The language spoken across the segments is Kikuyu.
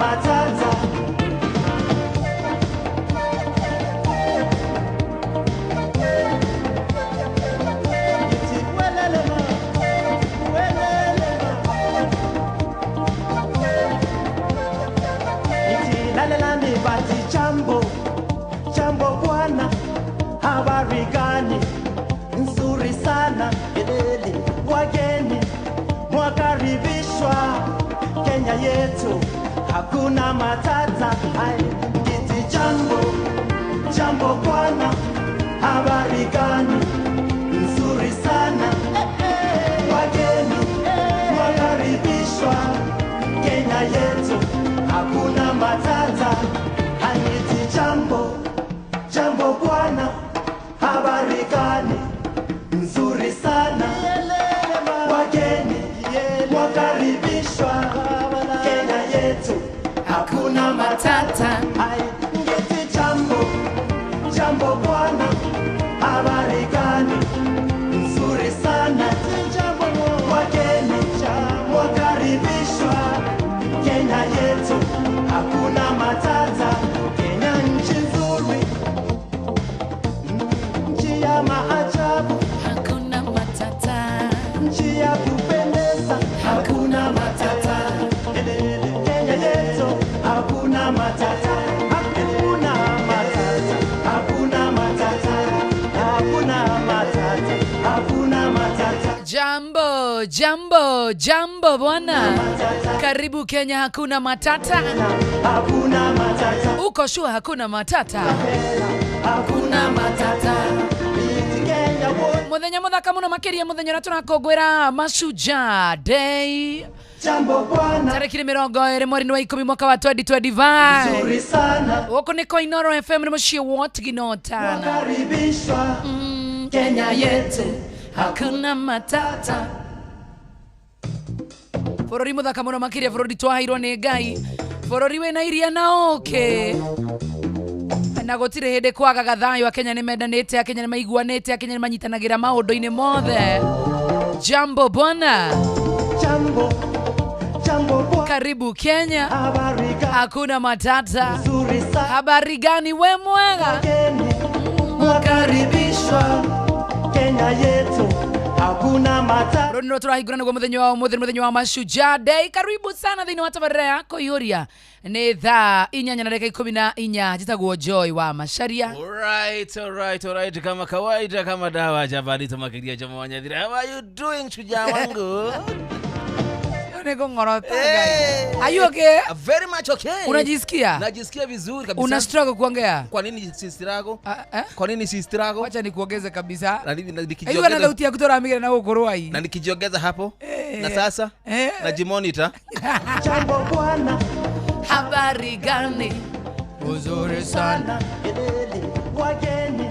matata. Iti welelema, welelema. Iti lalelani bati jambo, jambo bwana, habari gani? Nzuri sana, elele, wageni mwakaribishwa Kenya yetu, hakuna matata. Ai, kiti jambo, jambo bwana, habari gani? Nzuri sana, wageni mwakaribishwa Kenya yetu, hakuna matata. Haniti jambo, jambo bwana, habari gani? Nzuri sana, wageni mwakaribishwa Kenya yetu, hakuna matata. Ai, ngeti jambo, jambo bwana, habari gani? Nzuri sana, wageni mwakaribishwa Kenya yetu, hakuna matata. Kenya nchi nzuri, nchi ya maajabu, Hakuna matata. nchi ya kupendeza, hakuna matata. Kenya yetu, hakuna matata, hakuna matata, hakuna matata, hakuna matata, hakuna matata. Jambo, jambo, jambo bwana. Karibu Kenya, hakuna matata. Hakuna matata, Uko shua hakuna matata. hakuna matata. Iti Kenya wote. Muthenya muthaka muno makiria muthenya uria turakongwira Mashujaa Day. Jambo bwana, Tariki 20 mweri wa 10 mwaka wa 2025. nzuri sana, Gũkũ nĩ Koinoro FM nĩ mũciĩ wa Tigino tana. wakaribishwa Kenya yetu, Hakuna matata. Bũrũri mũthaka mũno makĩria bũrũri twaheirwo nĩ Ngai. Bũrũri wĩna iria na ũkĩ. Na gũtirĩ hĩndĩ kwagaga thayũ. Akenya nĩ mendanĩte, Akenya nĩ maiguanĩte, Akenya nĩ manyitanagĩra maũndũ-inĩ mothe. Jambo bwana, jambo, jambo bwana, karibu Kenya, habari gani? hakuna matata. Nzuri sana, Habari gani we mwega? wageni mwakaribishwa Kenya yetu, hakuna matata. Rũrũ nĩruo tũrahingũra nĩguo mũthenya wa ũmũthĩ nĩ mũthenya wa Mashujaa Day. Karibu sana thĩinĩ wa tabarĩra ya kũiyũria. Nĩ thaa 8:14. Njĩtagwo Joy wa Macharia. Alright, Kama kawaida, kama dawa, Jabarito Makiria Jama Wanyadhira. How are you doing, shujaa wangu? Nĩ kũng'orota Hey. Ngai. Are you okay? Very much okay. Unajisikia? Najisikia vizuri kabisa. Una struggle kuongea? Kwa nini si struggle? Ah, eh? Kwa nini si struggle? Wacha nikuongeze kabisa. Na nini- na Aigua na nikijiongeza thauti yaku tũramigĩra na gũkũ rwai. na nikijiongeza hapo na sasa Eh. najimonitor. Jambo bwana, Habari gani? Uzuri sana. elele, wageni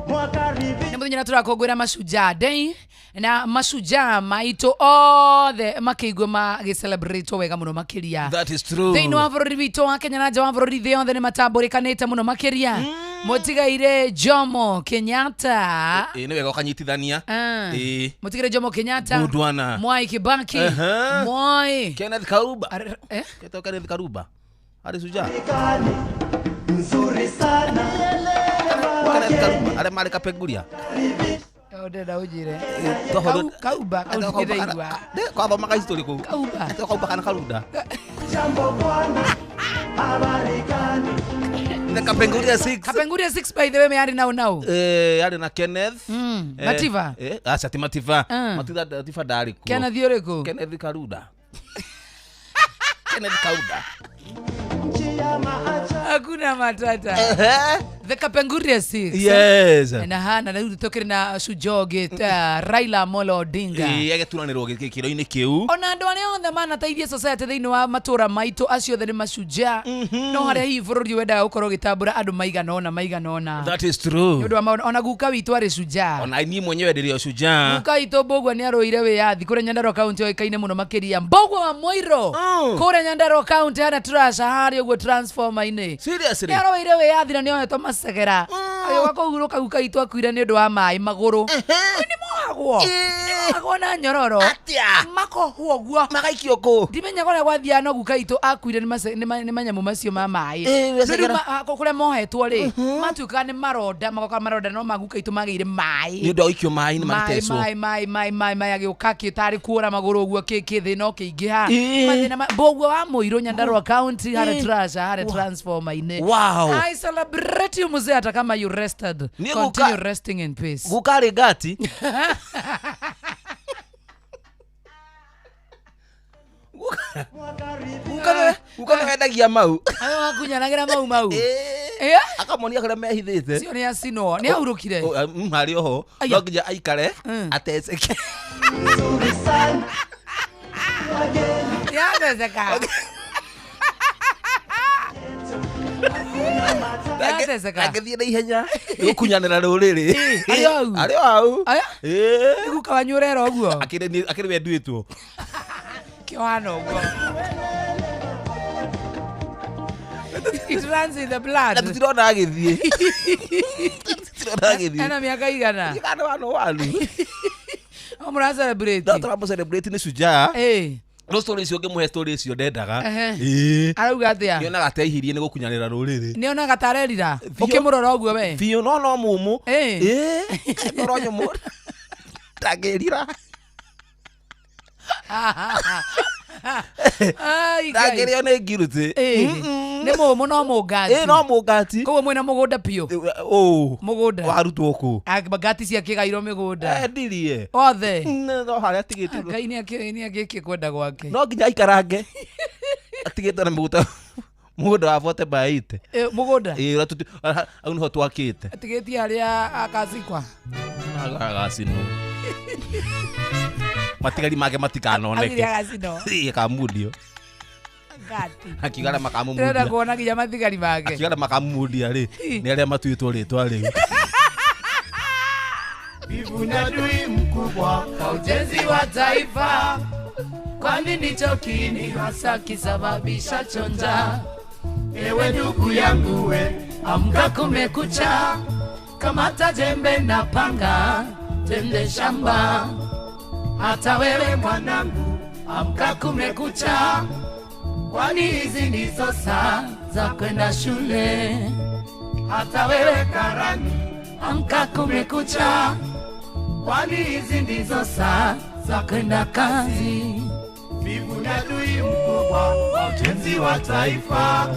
mwakaribishwa Nĩ mũthenya ũrĩa tũrakũngũĩra Mashujaa Day na mashujaa maitũ othe makĩigua magĩcelebrate wega mũno makĩria. That is true. Thĩinĩ wa bũrũri witũ wa Kenya na nja wa bũrũri, thĩ yothe nĩ matambũrĩkanĩte mũno makĩria. Mũtigaire Jomo Kenyatta. Ĩ, nĩ wega ũkanyitithania. Ah. Ĩ. Mũtigaire Jomo Kenyatta. Good one. Mwai Kibaki. Aha. Moi. Kenneth Karuba. Eh? Kenneth Kenneth Karuba. Ari shujaa. gani? Nzuri sana, Kenneth Karuba. Arĩa marĩ Kapenguria. Oh, ndĩrenda ũnjĩre. Twaho- Kauba, kau ndĩraigua. Twathomaga history kũu. Kauba. Etagwo Kauba kana Karunda. jambo bwana, habari gani? The Kapenguria 6. Kapenguria 6 by the way mearĩ nau nau. Eh, yarĩ na Kenneth. Eh, Mativa. Eh, aca ti Mativa. Mm. Mativa Mativa ndarĩ kuo. Kenneth ũrĩkũ? Kenneth Karuda. Kenneth Kauda. Nchi ya maajabu, Hakuna matata. The Kapenguria 6. Yes. Na hana rĩu tũkĩrĩ na shujaa ũngĩ ta Raila Amolo Odinga. Ĩ, agĩturanĩrwo gĩkĩro-inĩ kĩu. Ona andũ arĩa othe manateithia society thĩinĩ wa matũra maitũ, acio othe nĩ mashujaa. No harĩa hihi bũrũri wendaga gũkorwo ũgĩtambũra andũ maigana ũna maigana ũna. That is true. Nĩ ũndũ wa maũndũ, ona guka witũ arĩ shujaa. Ona niĩ mwenyewe ndĩrĩ o shujaa. Guka witũ Mbũgua nĩ arũire wĩyathi kũrĩa Nyandarua County oĩkaine mũno makĩria. Mbũgua wa Mũirũ. Kũrĩa Nyandarua County harĩa Trasha harĩa ũguo transformer-inĩ. Seriously? Nĩ arũire wĩyathi na nĩ ohetwo macegera. Agĩũka kũhurũka guka witũ akuire nĩ ũndũ wa maĩ magũrũ. Nĩ mohagwo. Nĩmohagwo. Nĩmohagwo na nyororo. Atĩa? Makohwo ũguo. Magaikio kũ? Ndimenyaga ũrĩa gwathiaga no guka itũ akuire nĩ manyamũ macio ma maĩ. Ĩĩ, No rĩu wecekera. kũrĩa mohetwo rĩ, matuĩkaga nĩ maronda, magoka maronda no ma guka itũ magĩire maĩ. Nĩ ũndũ wa gũikio maĩ-inĩ Maĩ magĩtecwo. maĩ maĩ maĩ maĩ maĩ agĩũka kĩtarĩ kuora magũrũ ũguo kĩ thĩna ũkĩingĩha. Ĩĩ. Mathĩna ma Mbũguo wa Mũirũ Nyandarua County harĩ Ĩĩ. trasha harĩ transformer-inĩ. Wow. I celebrate you mzee hata kama you rested. Nĩ Continue resting in peace. Guka arĩ ngati. Guka nĩwe wendagia mau. Ayo wakunyanagĩra mau mau. Ĩĩ. Ĩĩ. Akamonia kũrĩa mehithĩte. Cio nĩ acinwo. Nĩ ahurũkire. Oh, harĩ oho. Aya. No nginya aikare Mm. ateceke. Nzuri sana wageni Nĩ atheceka. Nĩ atheceka. Angĩthiĩ na ihenya gũkunyanĩra rũrĩrĩ. Ĩĩ, arĩ o hau. Arĩ o hau. Aya. Ĩĩ. Nĩ guka wanyu ũrera ũguo. Akĩrĩ we nduĩtwo. Kĩohana ũguo. It runs in the blood. Na tũtirona agĩthiĩ. Tũtirona agĩthiĩ. Ena mĩaka igana. Kana wano wanu. No mũra celebrate. No tũramũ celebrate nĩ shujaa. Ĩĩ. No story icio ũngĩmũhe story icio ndendaga. Ehe. Ĩĩ. Arauga atĩa? Nĩonaga teihirie nĩ gũkunyanĩra rũrĩrĩ. Nĩ onaga ta arerira. Biũ. Ũkĩmũrora ũguo we. Biũ no no mũmũ. Ĩĩ. Ĩĩ. Ngoro nyũmũ. Ndangĩrira. Ai, Ngai. Ndangĩrĩo nĩ ngirutĩ. Ĩĩ. Nĩ mũmũ no mũngati. Ĩĩ no mũngati. Koguo mwĩna mũgũnda biũ. Ũ. Mũgũnda. Warutwo kũ? Ngati ciakĩgairwo mĩgũnda. Endirie. Othe. No harĩa atigĩte. Ngai nĩ agĩkie kwenda gwake. No nginya aikarange. Atigĩte na mũgũnda mũgũnda wa 40 by 80. Ĩ, mũgũnda. Ĩĩ ũrĩa hau nĩho twakĩte. Atigĩtie harĩa akacikwa. Agacinwo. Matigari make Athire matikanoneke. agacinwo. Ĩĩ akamundio. Ngati. Akiuga arĩa Ndĩrenda makamumundia. kuona nginya mathigari make. Akiuga arĩa makamumundia rĩ nĩ arĩa matuĩtwo rĩtwa rĩu. Wivu ni adui mkubwa Kwa ujenzi wa taifa, kwani ndicho kiini hasa kisababisha chonja. Ewe ndugu yangu we Amka kumekucha, kamata jembe na panga, tende shamba. Hata wewe mwanangu, amka kumekucha, kwani hizi ndizo saa za kwenda shule. Hata wewe karani, amka kumekucha, kwani hizi ndizo saa za kwenda kazi. Wivu ni adui mkubwa wa ujenzi wa taifa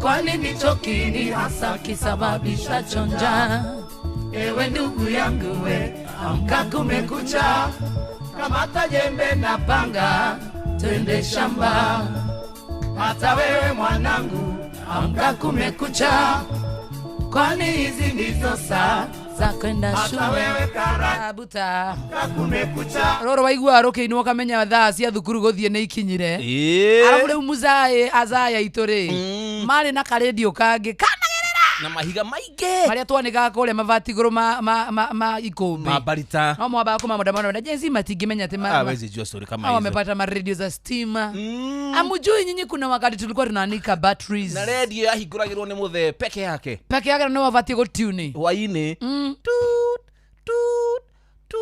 Kwani ndicho kiini hasa kisababisha chonja. Ewe ndugu yangu we, amka kumekucha, kamata jembe na panga, twende shamba. Hata wewe mwanangu, amka kumekucha, kwani hizi ndizo saa za kwenda Hata shule. wewe karani Buta kumekucha roro waigua rũkĩinwo ũkamenya thaa cia thukuru gũthiĩ nĩ ikinyire. Ĩĩ. Arabu rĩu muzaĩ azaya itũ rĩ marĩ na karendio kangĩ kanagĩrĩra Na mahiga maingĩ. marĩa twanĩkaga kũrĩa mabati igũrũ ma ikũmbĩ Mabarita. no mwambaga kũmamonda na jenzi matingĩmenya atĩ Ah, wezi jua story kama hao hizo. wamepata maredio za stima. Amujui nyinyi kuna wakati tulikuwa tunaanika batteries Na redio yahingũragĩrwo nĩ mũthee peke yake. peke yake no wabatiĩ gũtune. Hwainĩ. Tut, tut, tut.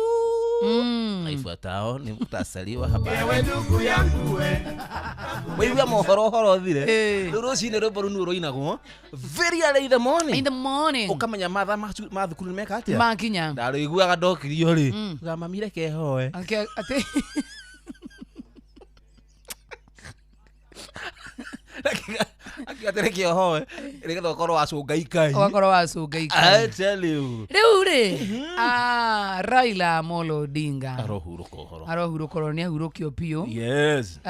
Mm. Ifuatao ni muhtasari wa habari. Ewe ndugu yangu we Waigua mohoro ũhoro ũthire. Ĩĩ. Rĩu rũcinĩ rwĩmbo rũu nĩ rũinagwo very early in the morning. In the morning. Ũkamenya mathaa ma thukuru nĩ meka atĩa. Makinya. Ndarũiguaga ndokirio rĩ. Uga mami reke hoe. Atĩ Akiuga atĩ reke ũhoe nĩgetha ũkorwo wacũnga ikai. ũgakorwo wacũnga ikai. I tell you. Rĩu rĩ Raila Amolo Odinga Arohurũka ũhoro. arohurũka ũhoro nĩ ahurũkio biũ. Yes.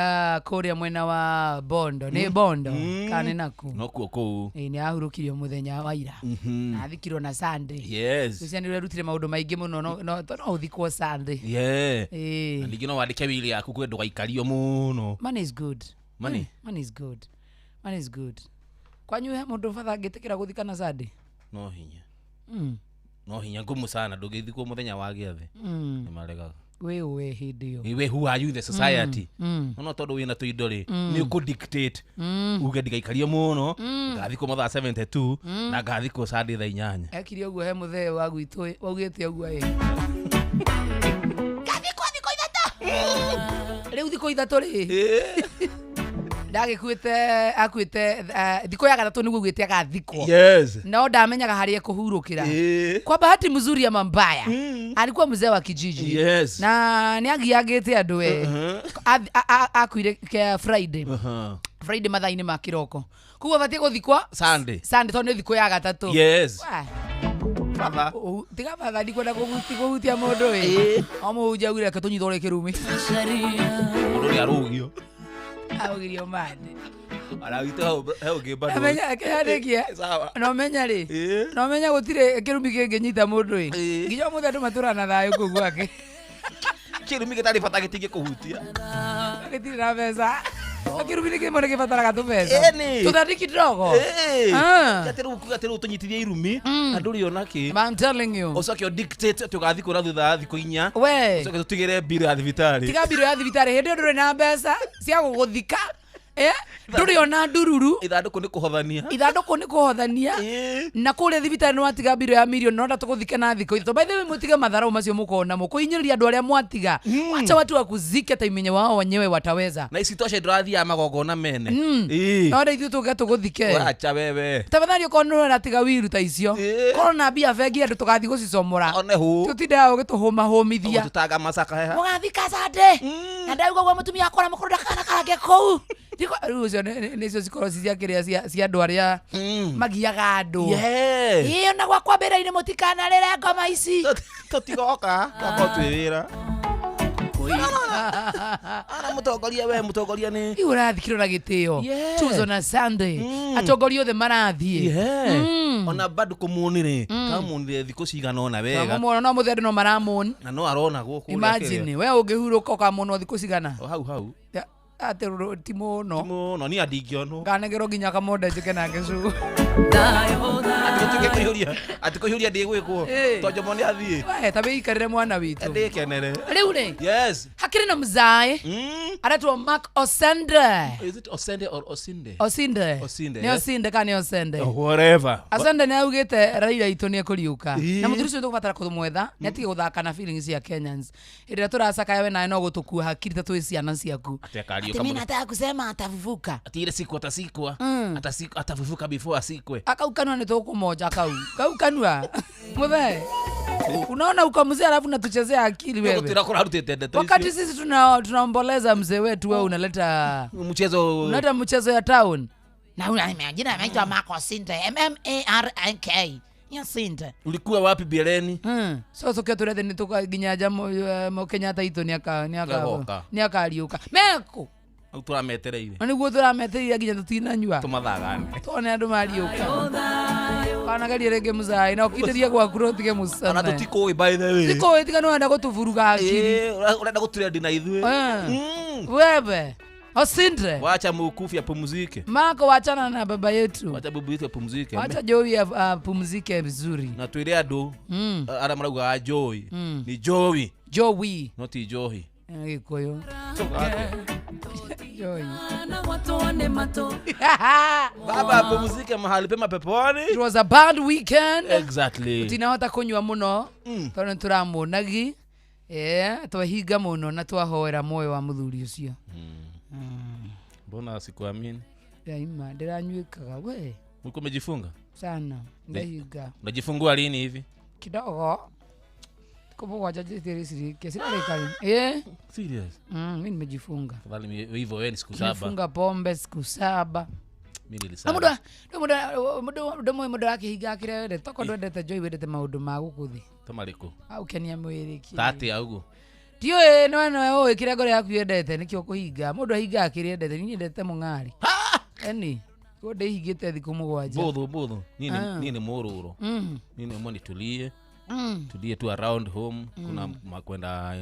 Kũrĩa mwena wa Bondo nĩ Bondo kana nĩ naku. Nokuo kũu. Ĩĩ, nĩ ahurũkirio mũthenya wa ira na athikirwo na Sunday. Yes. Ũcio nĩ ũrerutire maũndũ maingĩ mũno no ũthikwo Sunday. Yeah. Na Ĩĩ. ningĩ no wandĩke wili yaku kwĩ ndũgaikario mũno. Money is good. Money? Money is good. Money is good. Kwanyu he mũndũ batha angĩtĩkĩra gũthikana Sunday? No hinya. No hinya ngumu sana ndũngĩthikwo mũthenya wa gĩathĩ. Nĩ maregaga. Wĩ ũĩ hĩndĩ ĩyo. We who are you in the society? No tondũ wĩna tũindo rĩ nĩ ũkũ-dictate uge ndigaikario mũno ngathikwo mathaa 72 na ngathikwo Sunday thaa 8. Ekire ũguo he mũthee wa gwitũ waugĩte ũguo ĩ. Thikũ ithatũ rĩ ndagĩkuĩte akuĩte thikũ ya gatatũ nĩguo augĩte agathikwo. Yes. No ndamenyaga harĩa ekũhurũkĩra. Eh. Kwa bahati mzuri ama mbaya, alikuwa mzee wa kijiji. Yes. Na nĩ agiagĩte andũ we. Akuire ke Friday. Friday mathaa-inĩ ma kĩroko, koguo abatiĩ gũthikwa Sunday. Sunday tondũ nĩ thikũ ya gatatũ. Yes. Wah, Father. Tiga batha, ndikwenda kũhutia mũndũ ĩ o mũhunjia augire reke tũnyitwo kĩrumi. Mũndũ nĩ arũgio. Augirio mande. Aragite hau hau ngĩmba. Amenya kĩandĩkie. Sawa. Na ũmenya rĩ, Eh. na ũmenya gũtirĩ kĩrumi kĩngĩnyita mũndũ ĩ. Ĩĩ. Nginya ũmũthĩ andũ matũraga na thayũ kũu gwake. Kĩrumi gĩtarĩ bata gĩtingĩkũhutia. Gĩtirĩ na mbeca. Kĩrumi nĩ kĩmwe nĩ kĩbataraga tũbeca. Ĩni. Tũthandi kidogo. Eh. Ah. Atĩ rĩu kuga atĩ rĩu tũnyitithie irumi na ndũrĩ ona kĩ. I'm telling you. Ũcoke ũ dictate atĩ ũgathikwo na thutha wa thikũ 4. We. Ũcoke tũtigĩre bill ya thibitarĩ. Tiga mbirũ ya thibitarĩ hĩndĩ ĩyo ndũrĩ na mbeca cia gũgũthika. Eh? Ndũrĩ ona ndururu. Ithandũkũ nĩ kũhothania. Ithandũkũ nĩ kũhothania. Eh. Na kũrĩa thibitarĩ nĩ watiga mbirũ ya mirioni no ndatũgũthike na thikũ ithatũ. By the way, mũtige matharau macio mũkorwo namo kũhinyĩrĩria andũ arĩa mwatiga. Wacha watu wakuzike taimenye wao wenyewe wataweza. Na isitoshe ndũrathiaga magongona mene. Ĩĩ. No ithuĩ tũke tũgũthike. Wacha wewe. Tafadhali okorwo nĩ ũratiga wiru ta icio, Ĩĩ. korwo na mbia bengi andũ tũgathiĩ gũcicomora. One hũ. Tũtindaga ũgĩtũhũmahũmithia. Tũtanga macaka heha. Mũgathika Sunday na ndauga ũguo mũtumia wakwa na mũkũrũ ndakana karange kũu. Rĩu ũcio nĩcio cikorwo ci cia kĩrĩa cia andũ arĩa magiaga andũ. Yeah. Ĩĩ ona gwakwa mbĩra-inĩ mũtikanarĩre ngoma ici. Tũtigoka twakorwo twĩ wĩra. Ara mũtongoria we mũtongoria nĩ. Rĩu ũrathikĩrwo na gĩtĩo. Yeah. Tuzo na Sunday. Atongoria othe marathiĩ. Yeah. Ona bado kũmuonire kamuonire thikũ cigana ũna wega. Mamũmona no mũthĩ andũ no maramũni. Na no aronagwo kũrĩa Imagine we ũngĩhurũka ũkamonwo thikũ cigana. kĩrĩa. O hau hau. Atĩ ti mũno. Mũno niĩ ndingĩonwo. Nganegerwo nginya kamonde njĩke nake cu. Atĩ gũtuĩke kũihũria atĩ kũihũria ndĩgwĩkwo. Ĩĩ. Tondũ Jomo nĩ athiĩ. We ta wĩikarĩre mwana witũ. Ndĩkenere. Rĩu rĩ, Yes. hakĩrĩ na mzae aretwo Mark Osende. Is it Osende or Osinde? Osinde. Osinde, Nĩ yes. Osinde kana nĩ Osende? Whatever. Asante nĩ augĩte Raila itũ nĩ ekũriũka. Ĩĩ. Na mũthuri ũcio nĩtũgũbatara kũmwetha nĩ atige gũthaka na feelings cia Kenyans. Hĩndĩ ĩrĩa tũracakaya we nawe no gũtũkua hakiri ta twĩ ciana ciaku. Atĩ akariũka Atĩ mimi mũno. nataka kusema atafufuka. Ati ile siku atasikwa. Atafufuka before asikwe. Akau kanua nĩ tũkũmonja kau. Kau kanua. Mũthee. Unaona uko mzee alafu unatuchezea akili wewe. Gũtwĩra kũrarutĩte ndeto Wakati icio. sisi tunaomboleza mzee wetu, wewe unaleta Mchezo. unaleta mchezo ya town. Na una jina anaitwa Marco Sinte, M M A R N K. Sinte. Ulikuwa wapi mbeleni? So tũke tũrethe nĩ tũka nginya Jomo Kenyatta itũ Nĩagoka. nĩakariũka. Meko. Au tũrametereire. Na nĩguo tũrametereire nginya tũtinanyua. Tũmathagane. Tuone andũ mariũka. Kanagerie rĩngĩ mũcai na ũkindĩrie gwaku no ũtige Ona mũcame. tũtikũĩ by the way. Tikũĩ tiga nĩwenda gũtũburuga hakiri. Eh, ũrenda gũtrendi na ithuĩ. Wewe Osinde. Wacha mukufi apumzike. Mako, wachana na baba yetu. Wacha bubu yetu apumzike. Wacha Joey apumzike vizuri. Na twĩre andũ arĩa maraugaga Joey ni Joey Joey. no ti Johi. Gĩkũyũ. Joey. Baba apumzike mahali pema peponi. It was a bad weekend. Exactly. Tinahota kũnyua mũno tondũ nĩtũramuonagi. Twahinga mũno na twahoera muoyo wa mũthuri ũcio. Mbona sikuamini? Daima ndĩranyuĩkaga we. Ulikuwa umejifunga? Sana. Ndahinga. Unajifungua lini hivi? Kidogo. Siku mũgwanja cirĩkia cirarĩka. Serious? Mi nimejifunga. Afadhali hivyo wewe ni siku 7. Nimefunga pombe siku 7. Mimi Na nilisema. mũndũ mũndũ akĩhinga kĩrĩa wendete toko ndwendete njoi wendete maũndũ ma gũkũ thĩ. Tamariko. Aukenia mwĩrĩ kĩ. Tate augo. Ndiũĩ nĩwe nĩwe ũĩ kĩrĩa ngoro yaku yendete nĩkĩo ũkũhinga. Mũndũ ahingaga kĩrĩa endete, niĩ nyendete mũng'ari. Eni, guo ndĩhingĩte thikũ 7. Botho botho. Nini mororo. Nini mwa nitulie. Tulie tu around home. Kuna makwenda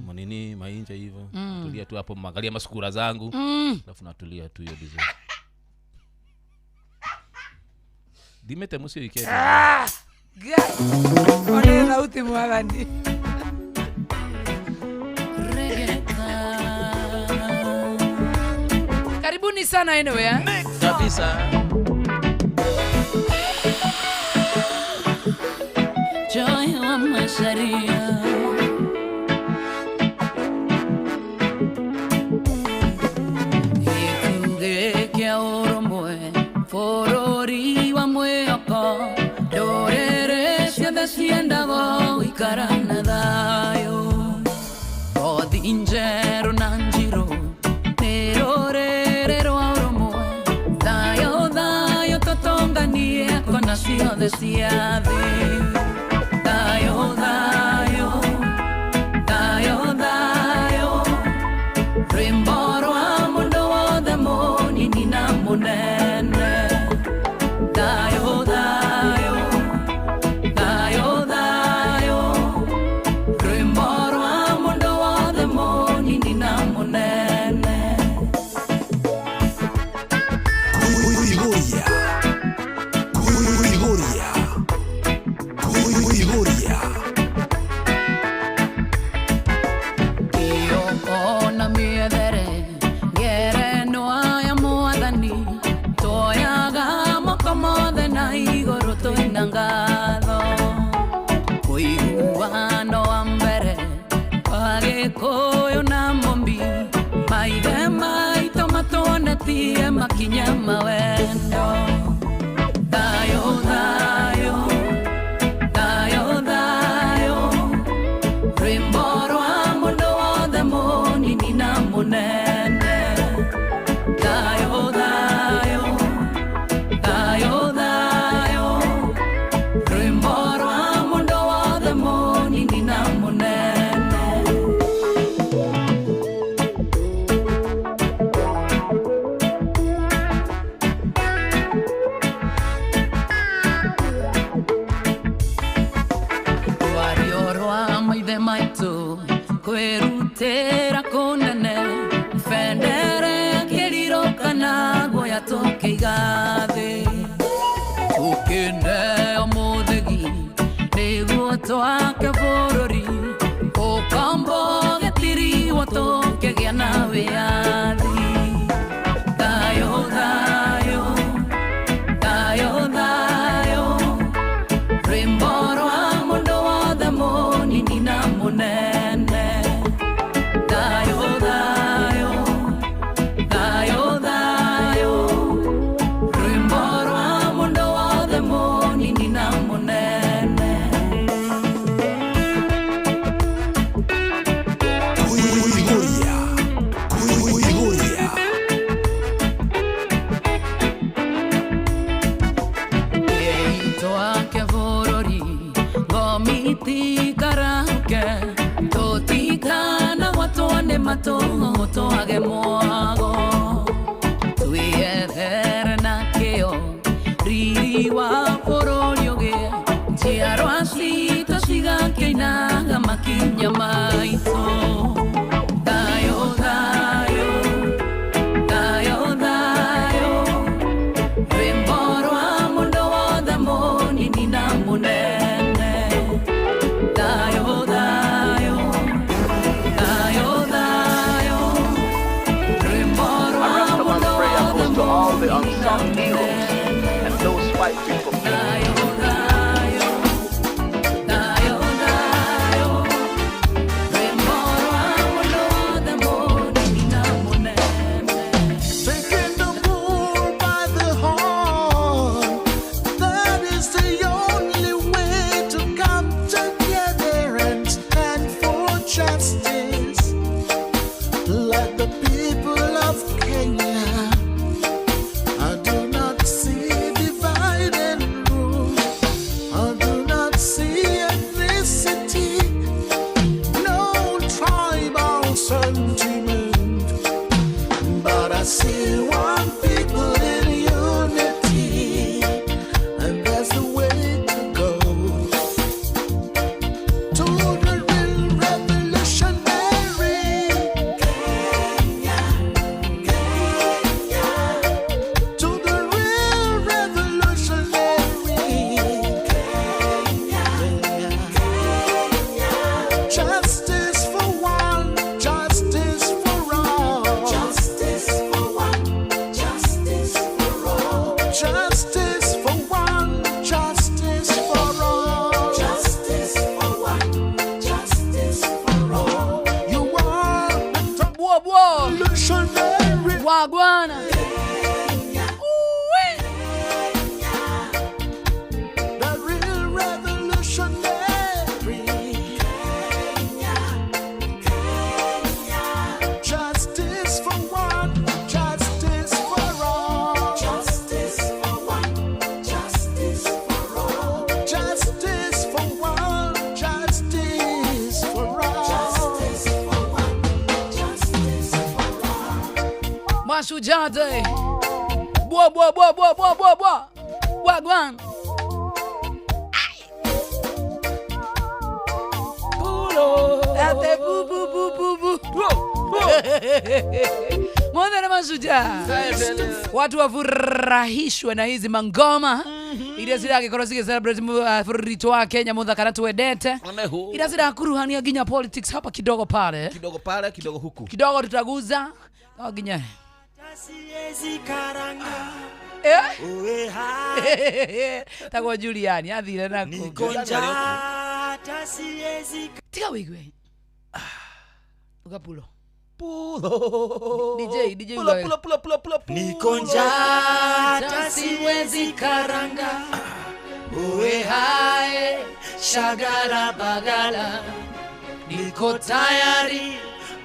manini mainja hivyo. Tulia tu hapo mangalia masukura zangu. Alafu natulia tu hiyo design. Dimete musio ikete. One thauti mwathani. Karibuni sana anyway, eh? Kabisa. Joy wa Masharia. Bũrũri wa mwĩhoko ndũrĩrĩ ciothe ciendago gũikara na thayũ. Ngothi njerũ na njirũ nĩ rũrĩrĩ rwa ũrũmwe. Thayũ thayũ tũtũnganie kona ciothe cia thĩ. Thayũ thayũ thayũ thayũ rwĩmbo rwa mũndũ wothe mũnini na mũnene. Thayũ thayũ thayũ thayũ rwĩmbo rwa mũndũ wothe mũnini na mũnene. Kuihuria. Kuihuria. Kuihuria. Kĩoko na mĩethere ngerenwa ya mwathani tuoyaga moko mothe na igũrũ twĩna ngatho. Ũiguano wa mbere wa Gĩkũyũ na Mũmbi maithe maitũ matuonetie makinya ma wendo. Thayũ thayũ thayũ thayũ rwĩmbo rwa mũndũ wothe mũnini na mũnene. Thayũ thayũ thayũ thayũ rwĩmbo rwa mũndũ wothe mũnini na mũnene. Rwario rwa maithe maitũ kwĩrutĩra kũnene bendera ya kĩriro kana guoya tũkĩiga thĩ. Tũkĩneo mũthĩgi nĩguo twake bũrũri ũkombo gĩtiriwo tũkĩgĩa na wĩyathi. Thayũ thayũ thayũ thayũ rwĩmbo rwa mũndũ wothe mũnini na mũnene. Thayũ thayũ thayũ thayũ rwĩmbo rwa mũndũ wothe mũnini na mũnene. Kuihuria. Kuihuria. Twake bũrũri ngomitikarahuke tũtikanagwatwo nĩ matũng'ũng'ũ twage mwago. Twĩethere na kĩo riri wa bũrũri ũgĩe njiarwa citũ cigakĩinaga makinya maitũ. Thayũ thayũ thayũ thayũ rwĩmbo rwa mũndũ wothe mũnini na mũnene. Thayũ thayũ thayũ thayũ rwĩmbo A rwa Rastaman mũndũ prayer wothe goes to all the mũnini na unsung heroes mũnene. and those fighting for peace. Thayũ thayũ thayũ thayũ rwĩmbo rwa mũndũ wothe mũnini na mũnene. Taking the bull by the horn, that is the only way to come together and stand for justice. Like the people of Kenya, I do not see divide and rule. I do not see ethnicity, no tribal sentiment. But I see one people in unity, and that's the way to go. To the real revolutionary Kenya, Kenya. To the real revolutionary Kenya, Kenya. Justice for one, justice for all. Justice for one, justice for all. Justice for one, justice for all. Justice for one, justice for all. You are the Bwo bwo revolutionary. wagwana. Uwe. Mashujaa Day. Bwa bwa bwa bwa bwa bwa bwa. Wagwan. Ate bu bu bu bu bu. Mothe na mashujaa. Watu wafurahishwe na hizi mangoma iria ciragikorwo cigĩ bũrũri witũ wa Kenya muthaka na twendete, Onehu. iria cirakuruhania nginya politics hapa kidogo pale, Kidogo pale, kidogo huku. Kidogo tutaguza no nginya. Siwezi karanga Eh? uwe hai Tagwo Juliani athire naku. Niko njaa hata siwezi. Tiga wĩigue ugapulo. Pulo. DJ, DJ. Pulo, Ugawe. pulo, pulo, pulo, pulo, pulo. Niko njaa hata siwezi karanga uwe hai shagara bagala niko tayari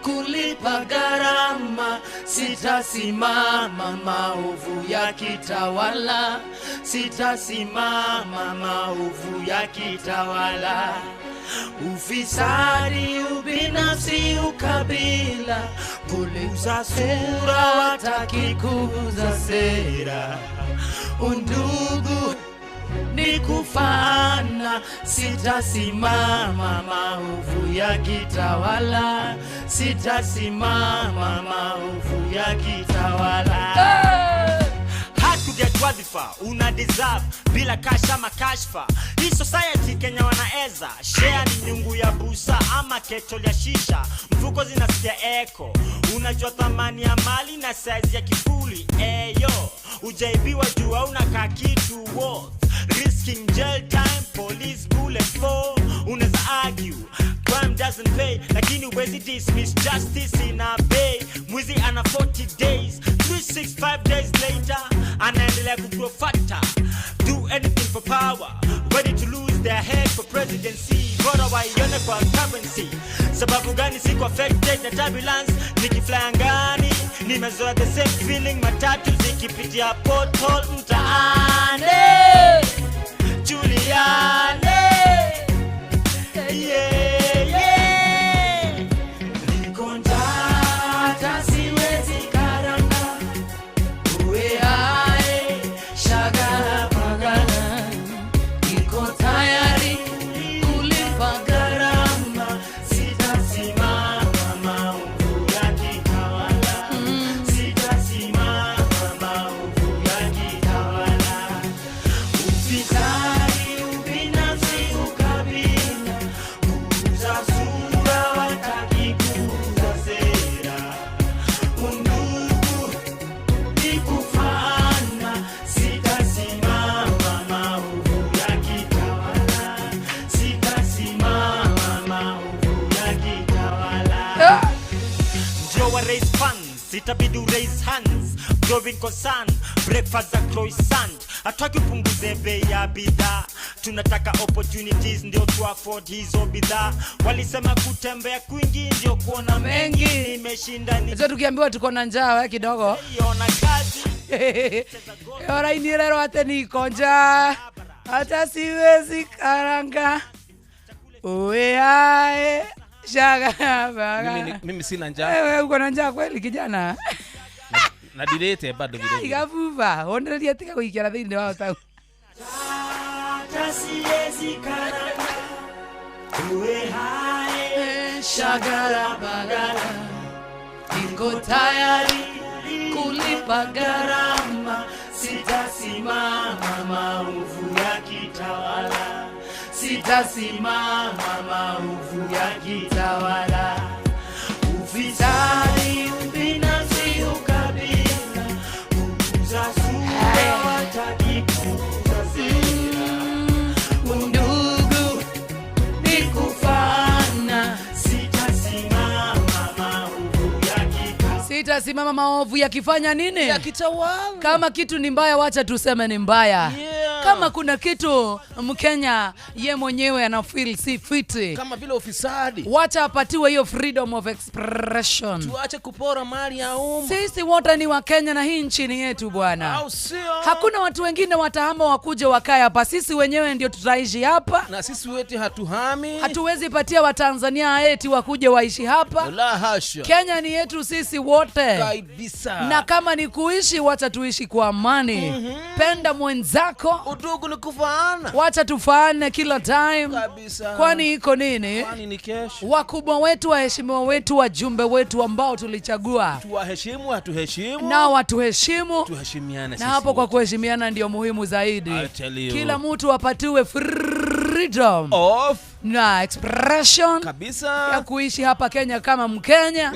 kulipa gharama, sitasimama maovu yakitawala, sitasimama maovu yakitawala. Ufisadi, ubinafsi, ukabila, kuliuza sura, wataki kuuza sera, undugu ni kufana, sitasimama maovu yakitawala, sitasimama maovu yakitawala. Hard to get wadhifa una deserve bila cash ama kashfa. Hii society Kenya wanaeza share ni nyungu ya busa ama kettle ya shisha, mfuko zinasikia echo. Unajua thamani ya mali na size ya kifuli. Eyo, ujaibiwa juu hauna ka kitu worth risking jail time, police bullet for. Unaweza argue crime doesn't pay, lakini huwezi dismiss justice in a bay. Mwizi ana 40 days, 365 days later anaendelea kugrow fatter. Do anything for power, ready to lose their head for presidency, bora waione kwa currency. Sababu gani siko affected na turbulence nikifly angani? Nimezoea the same feeling matatu zikipitia pothole mtaani. Juliane, yeah. Niko njaa hata siwezi karanga uwe ae shagara bagala niko tayari kulipa gharama, sitasimama maovu yakitawala, sitasimama maovu yakitawala. Ufisadi, ubinafsi, ukabila, kuuza sura, wataki kuuza sera, undugu ni kufana, sitasimama maovu yakitawala, sitasimama maovu yakitawala. Ndio wa raise funds, itabidi u raise hands, growing concern, breakfast za croissant. Hatutaki upunguze bei ya bidhaa, tunataka opportunities ndio tu afford hizo bidhaa. Walisema kutembea kwingi ndio kuona mengi, Mengi. nimeshinda Sasa tukiambiwa tuko na njaa, we kidogo nikiona kazi. Oraini rero ate niko njaa hata siwezi karanga uwe ae shaga Mimi, baga. mimi sina njaa. Wewe uko na njaa kweli, kijana? Na direte bado vile vile. Igabuba onereria tiga guikiara thiini wa tau. Hata siwezi karanga uwe hai Shagara bagala niko tayari kulipa gharama, sitasimama maovu yakitawala, sitasimama maovu yakitawala. Ufisadi, ubinafsi, ukabila, kuuza sura, wataki kuuza sera, Undugu ni kufana, sitasimama maovu yakitawala. Sitasimama maovu yakifanya nini? Yakitawala. Kama kitu ni mbaya, wacha tuseme ni mbaya. Yeah. Kama kuna kitu Mkenya ye mwenyewe ana feel si fiti, Kama vile ufisadi. Wacha apatiwe hiyo freedom of expression. Tuache kupora mali ya umma. Sisi wote ni Wakenya na hii nchi ni yetu, bwana. Au sio? Hakuna watu wengine watahama wakuje wakae hapa, sisi wenyewe ndio tutaishi hapa. Na sisi wetu hatuhami. Hatuwezi patia Watanzania eti wakuje waishi hapa. La hasha. Kenya ni yetu sisi wote. Kabisa. Na kama ni kuishi, wacha tuishi kwa amani. Penda mwenzako, Udugu ni kufaana. Wacha tufaane kila time. Kabisa. Kwani iko nini? Kwani ni kesho. Wakubwa wetu, waheshimiwa wetu, wajumbe wetu ambao tulichagua, Tuwaheshimu, hatuheshimu. nao watuheshimu, Tuheshimiane na sisi hapo kwa wote. Kuheshimiana ndio muhimu zaidi. I tell you. Kila mtu apatiwe freedom Of na expression kabisa ya kuishi hapa Kenya kama Mkenya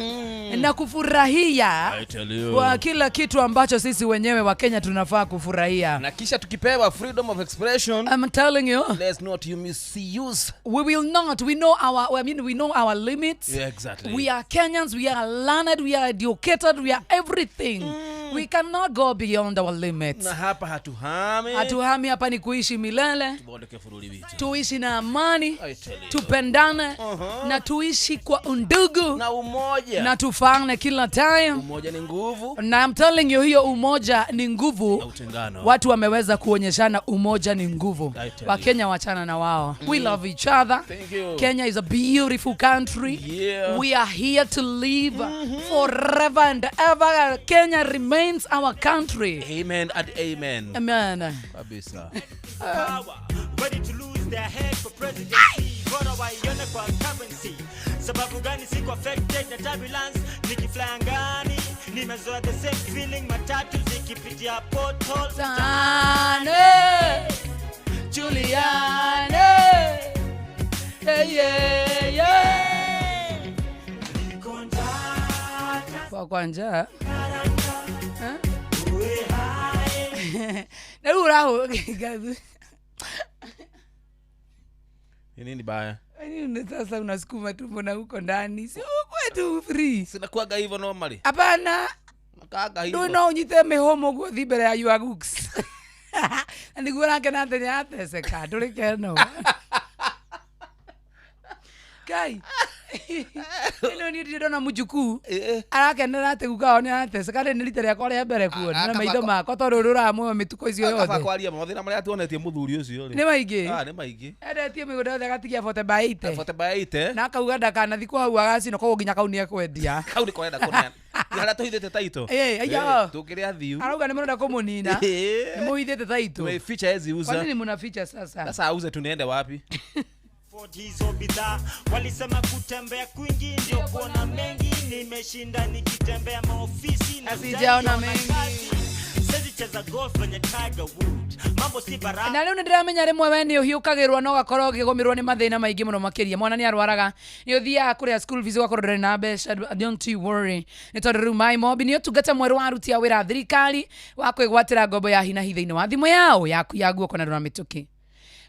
na kufurahia I tell you. Kwa kila kitu ambacho sisi wenyewe wa Kenya tunafaa kufurahia. Na kisha tukipewa freedom of expression, I'm telling you, let's not you misuse. We will not. We know our, I mean, we know our limits. Yeah, exactly. We are Kenyans, we are learned, we are educated, we are everything. We cannot go beyond our limits. Na hapa hatuhami. Hatuhami, hapa ni kuishi milele. Tuondoke furuli witu. Tuishi na amani, I tell you. Tupendane na tuishi kwa undugu na umoja na tufaane kila time. Umoja ni nguvu. Na I'm telling you, hiyo umoja ni nguvu. Na utengano. Watu wameweza kuonyeshana umoja ni nguvu. I tell you. Wakenya wachana na wao. We love each other. Thank you. Kenya is a beautiful country. We are here to live forever and ever. Kenya remains our country. Amen and amen. Amen. Kabisa. Power, ready to lose their head for presidency, bora waione kwa currency. Sababu gani siko affected na turbulence nikifly angani? Nimezoea the same feeling matatu zikipitia pothole. Tane, Juliane. Hey, yeah, yeah. Kwa njaa. Eh? Na rĩu ũrahũ Ni nini baya? Yaani sasa unasukuma tumbo na huko ndani, si ukwe tu free? Sinakuaga hivyo normally. Hapana. Nakaaga hivyo. Ndũ no ũnyite mĩhũmũ ũguo ũthiĩ mbere ya your gooks na nĩguo ũrakena atĩ nĩateceka ndũrĩ keno. Kai, ĩno niĩ ndirĩ ndona mũjukuu arakenera atĩ guka wao nĩarateceka. Rĩ nĩ rita rĩakwa rĩa mbere kuona na maitho makwa tondũ ũrĩa ũramuoya mĩtukũ icio Kaba yothe. Kwaria mathĩna marĩa tuonetie mũthuri ũcio rĩ. Nĩ maingĩ. Ah, nĩ maingĩ. Endetie mĩgũnda yothe agatigia 40 by 80. 40 by 80. Na akauga ndakanathikwo hau agacinwo, koguo nginya kau nĩekwendia. Kau nĩ korenda kũneana. Ti harĩa tũhithĩte taito. Eh, aya. Tũkĩrĩa thiu. Arauga nĩ mũrenda kũmũnina, nĩ mũhithĩte taitũ. Tumeficha ezi Kwa uza. nini mnaficha sasa? Sasa auze tunaende wapi? Afford hizo bidhaa. Walisema kutembea kwingi ndio kuona mengi. Nimeshinda nikitembea maofisi na Na sijaona sijaiona mengi. kazi. Siwezi cheza golf venye Tiger Woods, mambo si baraka. Na rĩu nĩ ndĩramenya rĩmwe we nĩ ũhiũkagĩrwo na ũgakorwo ũkĩgũmĩrwo nĩ mathĩna maingĩ mũno makĩria. Mwana nĩ arwaraga, nĩ ũthiaga kũrĩa school fees ũgakorwo ndũrĩ na mbeca. Don't you worry, nĩ tondũ rĩu MyMobi nĩ ũtungata mwerũ wa aruti a wĩra a thirikari wa kwĩgwatĩra ngombo ya hinahi thĩinĩ wa thimũ yao yaku ya guoko na ndũna mĩtũkĩ.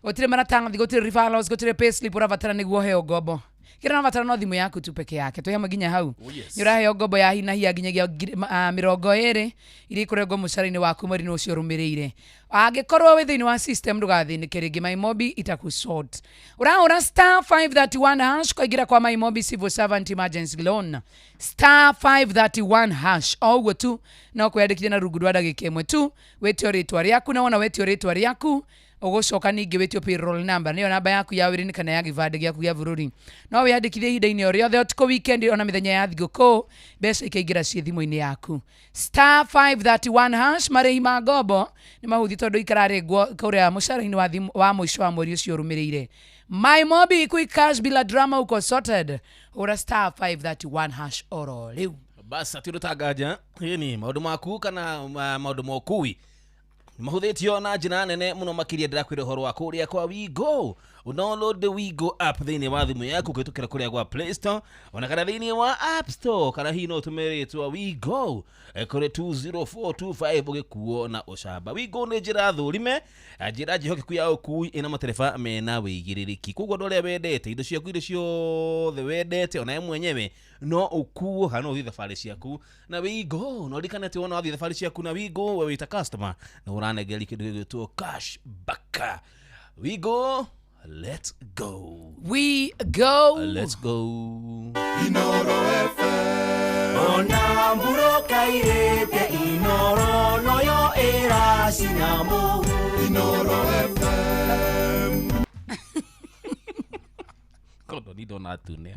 Gũtirĩ maratathi, gũtirĩ referrals, gũtirĩ payslip ũrabatara nĩguo ũheo ngombo. Kĩrĩa ũrabatara no thimũ yaku tu peke yake. Twĩ hamwe nginya hau. Yes. Nĩ ũraheo ngombo ya hinahi ya nginyagia 20 iria ikũrengwo mũcara-inĩ waku mweri-inĩ ũcio ũrũmĩrĩire. Angĩkorwo wĩ thĩinĩ wa system, ndũgathĩnĩke rĩngĩ, MyMobi itakusort. Ũrahũra *531# kũingĩra kwa MyMobi Civil Servant Emergency Loan, *531# o ũguo tu no kwĩyandĩkithia na rungu rwa ndagĩka 1 tu. Wĩtio rĩtwa rĩaku, na wona wĩtio rĩtwa rĩaku, ũgũcoka ningĩ wĩtio payroll number, nĩyo namba yaku ya wĩra-inĩ kana ya gĩbandĩ gĩaku gĩa bũrũri. No wĩyandĩkithie ihinda-inĩ o rĩothe, ũtukũ, weekend, ona mĩthenya ya thigũkũ, mbeca ikaingĩra ciĩ thimũ-inĩ yaku. *531# marĩhi ma ngombo nĩ mahũthie tondũ ikararengwo kũrĩa mũcara-inĩ wa thimũ wa mũico wa mweri ũcio ũrũmĩrĩire. MyMobi, quick cash bila drama, uko sorted. Hũra *531# oro rĩu. Bas atirå tangaja ni maũndũ maku kana maũndũ ma ũkui mahũthĩtio na njĩra nene mũno makĩria. Ndĩrakwĩra ũhoro wa kũrĩa kwa Wigo. Download the Wigo app thĩinĩ wa thimũ yaku kũhĩtũkĩra kũrĩa gwa Play Store ona kana thĩinĩ wa App Store, kana hihi no ũtũmĩre rĩtwa Wigo kũrĩ 20425 ũgĩkuo na ũcamba. Wigo nĩ njĩra thũrime, njĩra njĩhokeku ya ũkui ĩna matereba mena wĩigĩrĩrĩki. Koguo andũ arĩa wendete indo ciaku, indo ciothe wendete ona we mwenyewe no ũkuo kana no ũthiĩ thabarĩ ciaku na Wigo. No ririkane atĩ wona wathiĩ thabarĩ ciaku na Wigo, we wĩta customer na ũranengeria kĩndũ gĩgwĩtwo cash back. Wigo, let's go. We go. Let's go. Ona mburoka irete Inoro noyo ĩracinamo. Kondo ni ndona atunea.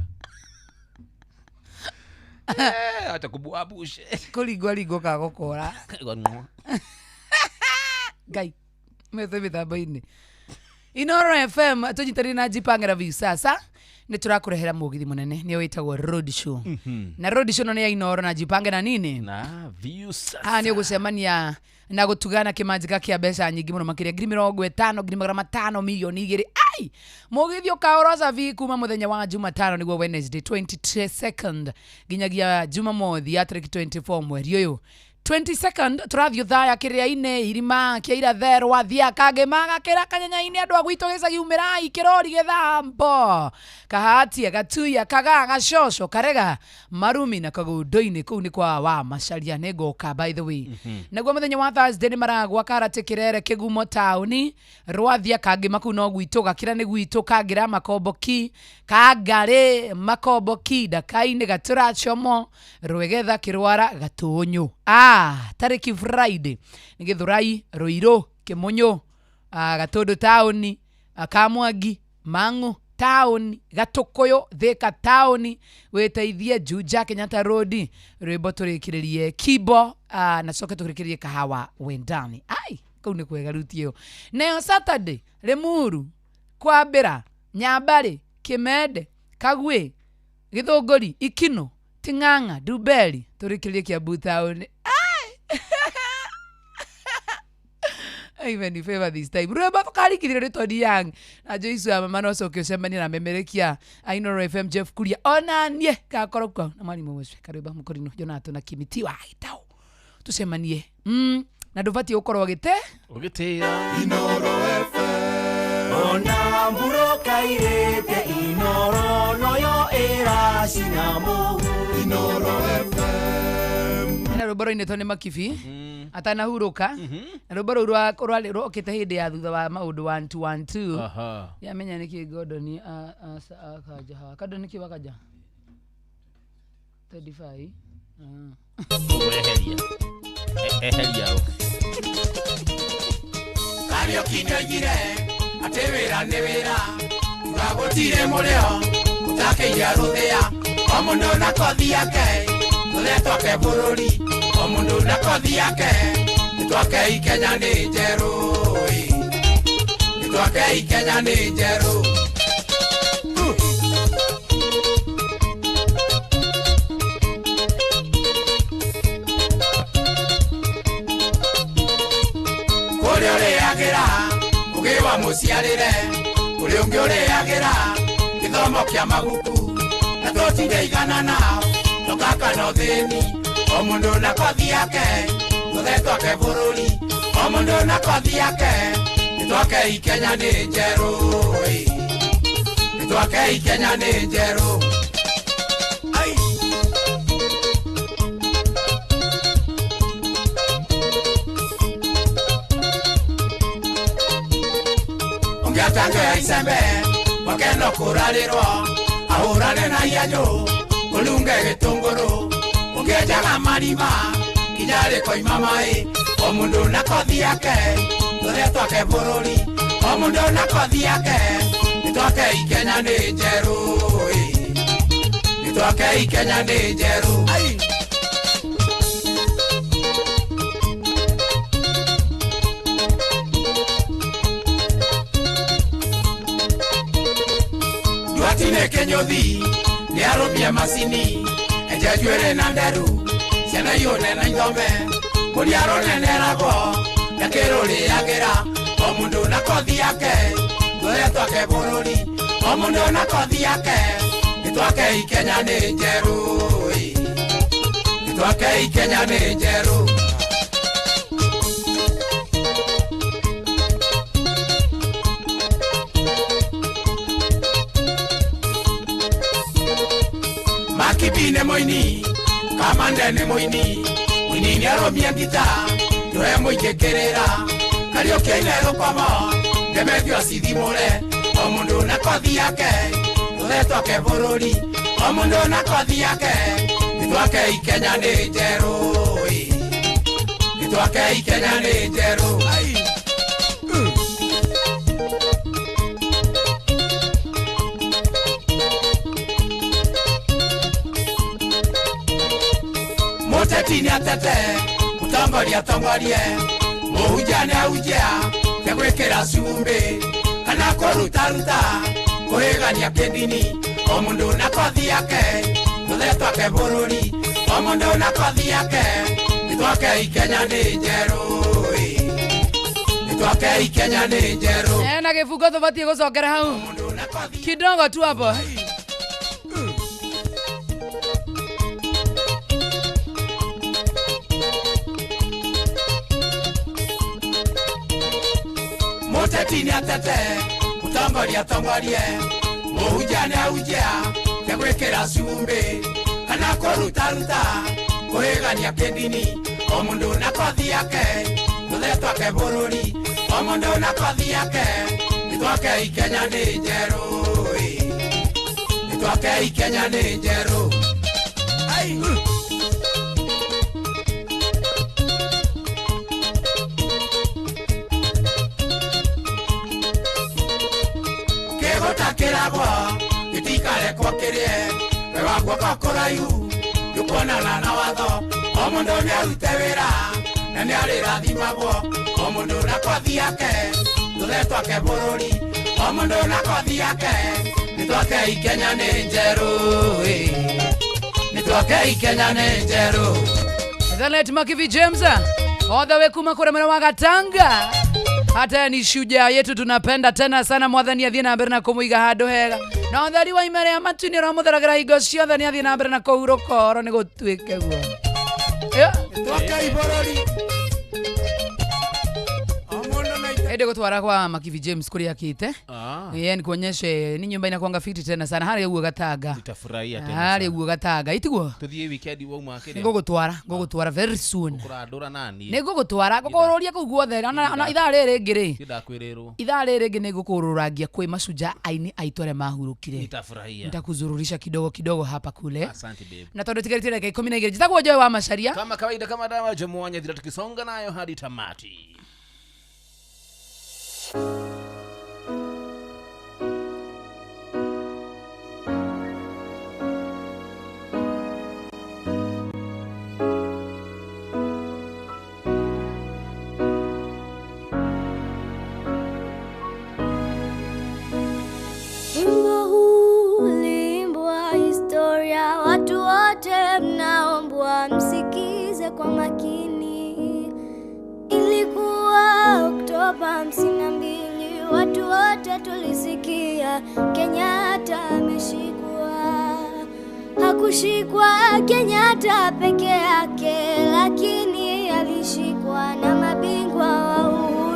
Acha kubuabushe. Kũringwo ringwo kagũkora ngai methe mĩtambo-inĩ. Inoro FM tũnyitanĩire na Jipange na Viusasa nĩ tũrakũrehera mũgithi mũnene nĩyo wĩtagwo road show. Na road show no nĩ ya Inoro na Jipange na nini na Viusasa. Haha nĩ ũgũcemania na gũtugana kĩmanjĩka kĩa mbeca nyingĩ mũno makĩria 50,000, 500,000, 2,000,000. Ai, mũgithi ũkaũrwo cabi kuma mũthenya wa Jumatano nĩguo Wednesday 22nd nginyagia Jumamothi ya tarĩki 24 mweri ũyũ. 22nd tũrathiĩ Othaya kĩrĩa-inĩ irima kĩa Irathero athia Kangema gakĩra Kanyanya-inĩ andũ a gwitũ gĩcagi umĩrai kĩrori gĩthambo Kahatia Gatuya Kagaa Gacoco Karega Marumi na Kagundu-inĩ kũu nĩ kwa wa Macharia nĩ ngoka by the way. Naguo mũthenya wa Thursday nĩ maragwa Karate Kĩrere Kĩgumo taũni Rwathia Kangema kũu no gwitũ Gakĩra nĩ gwitũ Kangĩra Makomboki Kangarĩ Makomboki Ndaka-inĩ Gatũra Chomo Rwegetha Kĩrwara Gatũnyũ. Tarĩki Friday nĩ Gĩthũrai Rũirũ Kĩmũnyũ Gatũndũ taũni Kamwangi Mang'u taũni Gatũkũyũ Thĩka taũni wĩteithie Juja Kenyatta Road rwĩmbo tũrĩkĩrĩrie Kibo na coke tũrĩkĩrĩrie Kahawa Wendani. Ai kũu nĩ kwega ruti ĩyo. Nayo Saturday Limuru Kwambĩra Nyambarĩ Kĩmende Kagwĩ Gĩthũngũri Ikino Ting'ang'a Ndumberi tũrĩkĩrĩrie Kiambu taũni. Even favor this time. Rwĩmbo tũkarikithire nĩ Tony Young na Joyce wa mama no coke ũcemanie na memerekia Inoro FM Jeff Kuria onanie gakorwo kuo na mwarimũ ũcio karwĩmbo mũkorino Jonathan na Kimiti wa Gĩtaũ tũcemanie na ndũbatiĩ gũkorwo ũgĩte Ũgĩtĩra. Ona mburoka irete Inoro noyo ĩracinamo. Na rwĩmbo rũinĩtwo nĩ Makibi atanahurũka na rwĩmbo rũu rwokĩte hĩndĩ ya thutha wa maũndũ 1212. Aha. Yamenya nĩkĩ Gordon akaja haha Gordon nĩkĩ wakaja 35. Eheria. Eheria. Kariũki nĩoigire atĩ wĩra nĩ wĩra tũgagũtirĩ mũrĩo ũtakĩiria rũthĩa o mũndũ na kothi yake tũthee twake bũrũri o mũndũ na kothi yake nĩtwakei Kenya nĩ njerũ ĩ. Nĩtwakei Kenya nĩ njerũ. Kũrĩa ũrĩagĩra ũgĩ wa mũciarĩre kũrĩ ũngĩ ũrĩagĩra gĩthomo kĩa mabuku na tũtindĩigana nao tũgakana ũthĩni o mũndũ na kothi yake tũthee twake bũrũri o mũndũ na kothi yake nĩtwakei Kenya nĩ njerũ ĩ. Nĩtwakei Kenya nĩ njerũ. Ai. Ũngĩatangĩra icembe wakeno kũrarĩrwo ahũrane na ianyũ kũlunge gĩtũngũrũ ũngĩenjaga marima nginya rĩkoima maĩ o mũndũ na kothi yake tũthee twake bũrũri o mũndũ na kothi yake nĩtwakei Kenya nĩ njerũ ĩ. Nĩtwakei Kenya nĩ njerũ. Ai. Nduatine kĩnyũthi nĩarũmie macini enje njuĩrĩ na nderu ciana iũne na ithome mũria rũneneragwo ndakĩrũrĩagĩra o mũndũ na kothi yake tũthee Twake bũrũri o mũndũ na kothi yake nĩtwake Kenya nĩ njerũ nĩtwake Kenya nĩ njerũ. Makibi nĩ mũini Kamande nĩ mũini mũini nĩarũmia ngita ndũhe mũingĩ kĩrĩra Kariũki aine rũkomo Ndemethio acithimũre o mũndũ na kothi yake tũthe twake bũrũri o mũndũ na kothi yake nĩtwake Kenya nĩ njerũ nĩtwake Kenya nĩ njerũ. Mũteti nĩatete mũtongoria atongorie mũhunjia nĩahunjia tegwĩkĩra cumbĩ kana kũrutaruta kũhĩgania kĩndini o mũndũ na kothi yake tũthe twake bũrũri o mũndũ na kothi yake nĩtwake Kenya nĩ njerũ nĩtwake Kenya nĩ njerũ. Na gĩbungo tũbatiĩ gũcokera hau kidogo tu hapo. Mũteti nĩatete mũtongoria atongorie mũhunjia nĩahunjia tegwĩkĩra cumbĩ kana kũrutaruta kũhĩgania kĩndini o mũndũ na kothi yake tũthe twake bũrũri o mũndũ na kothi yake nĩtwake Kenya nĩ njerũ nĩtwake Kenya nĩ njerũ. Kĩragwo gĩtikarekwo kĩrĩe we wa guoko kũraihu ndũkuonana na watho o mũndũ nĩarute wĩra na nĩarĩrathimagwo o mũndũ na kothi yake tũthe twake bũrũri o mũndũ na kothi yake nĩtwake Kenya nĩ njerũ nĩtwake Kenya nĩ njerũ. The Makivi James all the way kuma kũrĩa mwena wa Gatanga. Hata ni shujaa yetu tunapenda tena sana mwathani athie na mbere na kumuiga handu hega na ũtheri wa imere ya matu nĩ ũramũtheragĩra hingo ciothe nĩ athie na mbere na kũhurũka oro nĩ gũtuĩke guo. Ende gũtwara kwa Makivi James kũrĩa akĩte yeye nikuonyeshe ni nyumba inakuanga fiti tena sana harĩa guo Gatanga. Nitafurahia tena harĩa guo Gatanga itiguo tuthiĩ weekend wauma kĩrĩa ngũgũtwara very soon kũrandũra nani nĩngũgũtwara ngũkũrũria kũu guothe ona ithaa rĩrĩ rĩngĩ rĩ ndakwĩrĩrwo ithaa rĩrĩ rĩngĩ nĩngũkũrũrangia kwĩ mashujaa aini aitũ arĩa mahurũkire. Nitafurahia nitakuzururisha kidogo kidogo hapa kule. Asante babe. Na tondũ tigarĩtie dakika 12 njĩtagwo Joy wa Macharia kama kawaida kama dawa Jomwanya dhira tukisonga nayo hadi tamati. Wimbo huu uliimbwa historia, watu wote mnaombwa msikize kwa makini. Ilikuwa Oktoba 52, watu wote tulisikia Kenyatta ameshikwa. Hakushikwa Kenyatta peke yake, lakini alishikwa na mabingwa wa uhuru.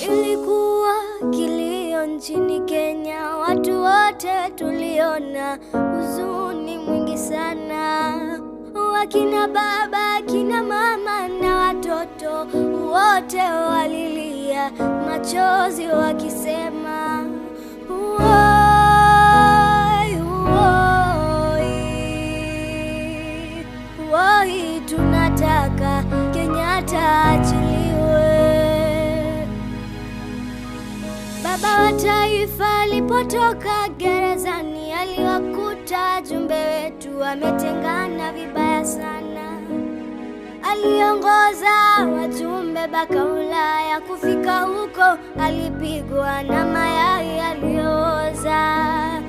Ilikuwa kilio nchini Kenya, watu wote tuliona huzuni mwingi sana. Wakina baba, kina mama na watoto wote walilia machozi wakisema woi, woi, woi, tunataka Kenyatta achiliwe. Baba wa taifa alipotoka gerezani aliwakuta wajumbe wetu wametengana vibaya sana. Aliongoza wajumbe baka Ulaya, kufika huko alipigwa na mayai alioza.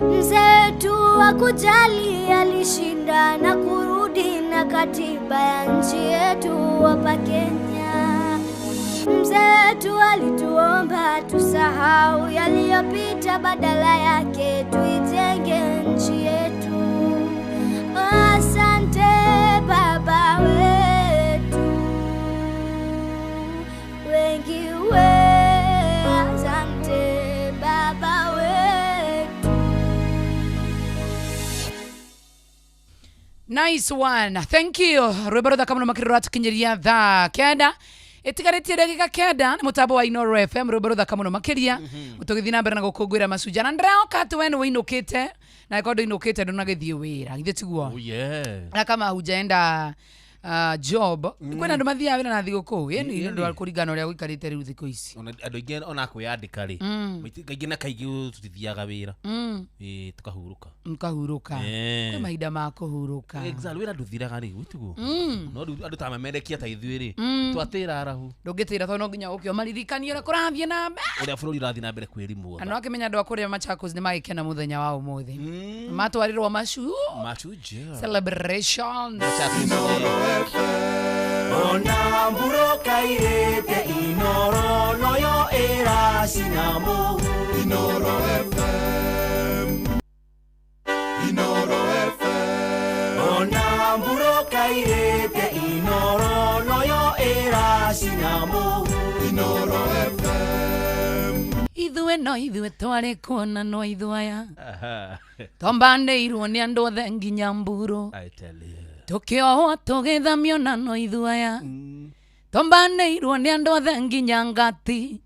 Mzee wetu hakujali Moi alishinda na kurudi na katiba ya nchi yetu hapa Kenya. Mzee wetu alituomba tusahau yaliyopita, badala yake tuijenge nchi yetu. Asante baba wetu, wengi we, asante baba wetu. Nice one, thank you. Rwimbo ruthaka muno makĩria rũratũkinyĩria thaa 9 ĩtigarĩtie ndagĩka 9 nĩ mũtambo wa Inoro FM. Rwimbo ruthaka muno makĩria tũgĩthiĩ na mbere na gũkũngũĩra macunja na ndĩrehoka atĩ we nĩ wĩinũkĩte na ĩkorwo ndũinũkĩte ndũnagĩthiĩ wĩra githĩ tiguo? Oh yeah. Na kama hujaenda job kwĩna andũ mathiaga wĩra na thigũkũ ĩni nĩ ũndũ wa kũringana ũrĩa gũikarĩte rĩu thikũ ici. Ona andũ aingĩ ona kwĩyandĩka rĩ, kaingĩ na kaingĩ tũtithiaga wĩra. Ĩĩ, tũkahurũka. Mkahurũka. Kwĩ mahinda ma kũhurũka. Exactly, wĩra ndũthiraga rĩ, gwĩtiguo no rĩu andũ ta mamerekia ta ithuĩ rĩ, twatĩra arahu. Ndũngĩtĩra tondũ no nginya ũke ũmaririkanie ũrĩa kũrathiĩ na mbere. Ũrĩa bũrũri ũrathiĩ na mbere kwĩrimwo. Na nĩwakĩmenya andũ a kũrĩa Machakos nĩ magĩkena mũthenya wa ũmũthĩ. Matwarirwo Mashujaa. Celebrations. Machakos Day. Ona mburoka irete Inoro noyo ĩracinamo. Inoro FM. Inoro FM. Ona mburoka irete Inoro noyo ĩracinamo. Inoro FM. Ithuĩ no ithuĩ twarĩ kuona no ithuĩ aya twambanĩirwo nĩ andũ othe nginya mburu. I tell you. Tũkĩohwo tũgĩthamio na no ithuĩ aya twambanĩirwo nĩ andũ othe nginya ngati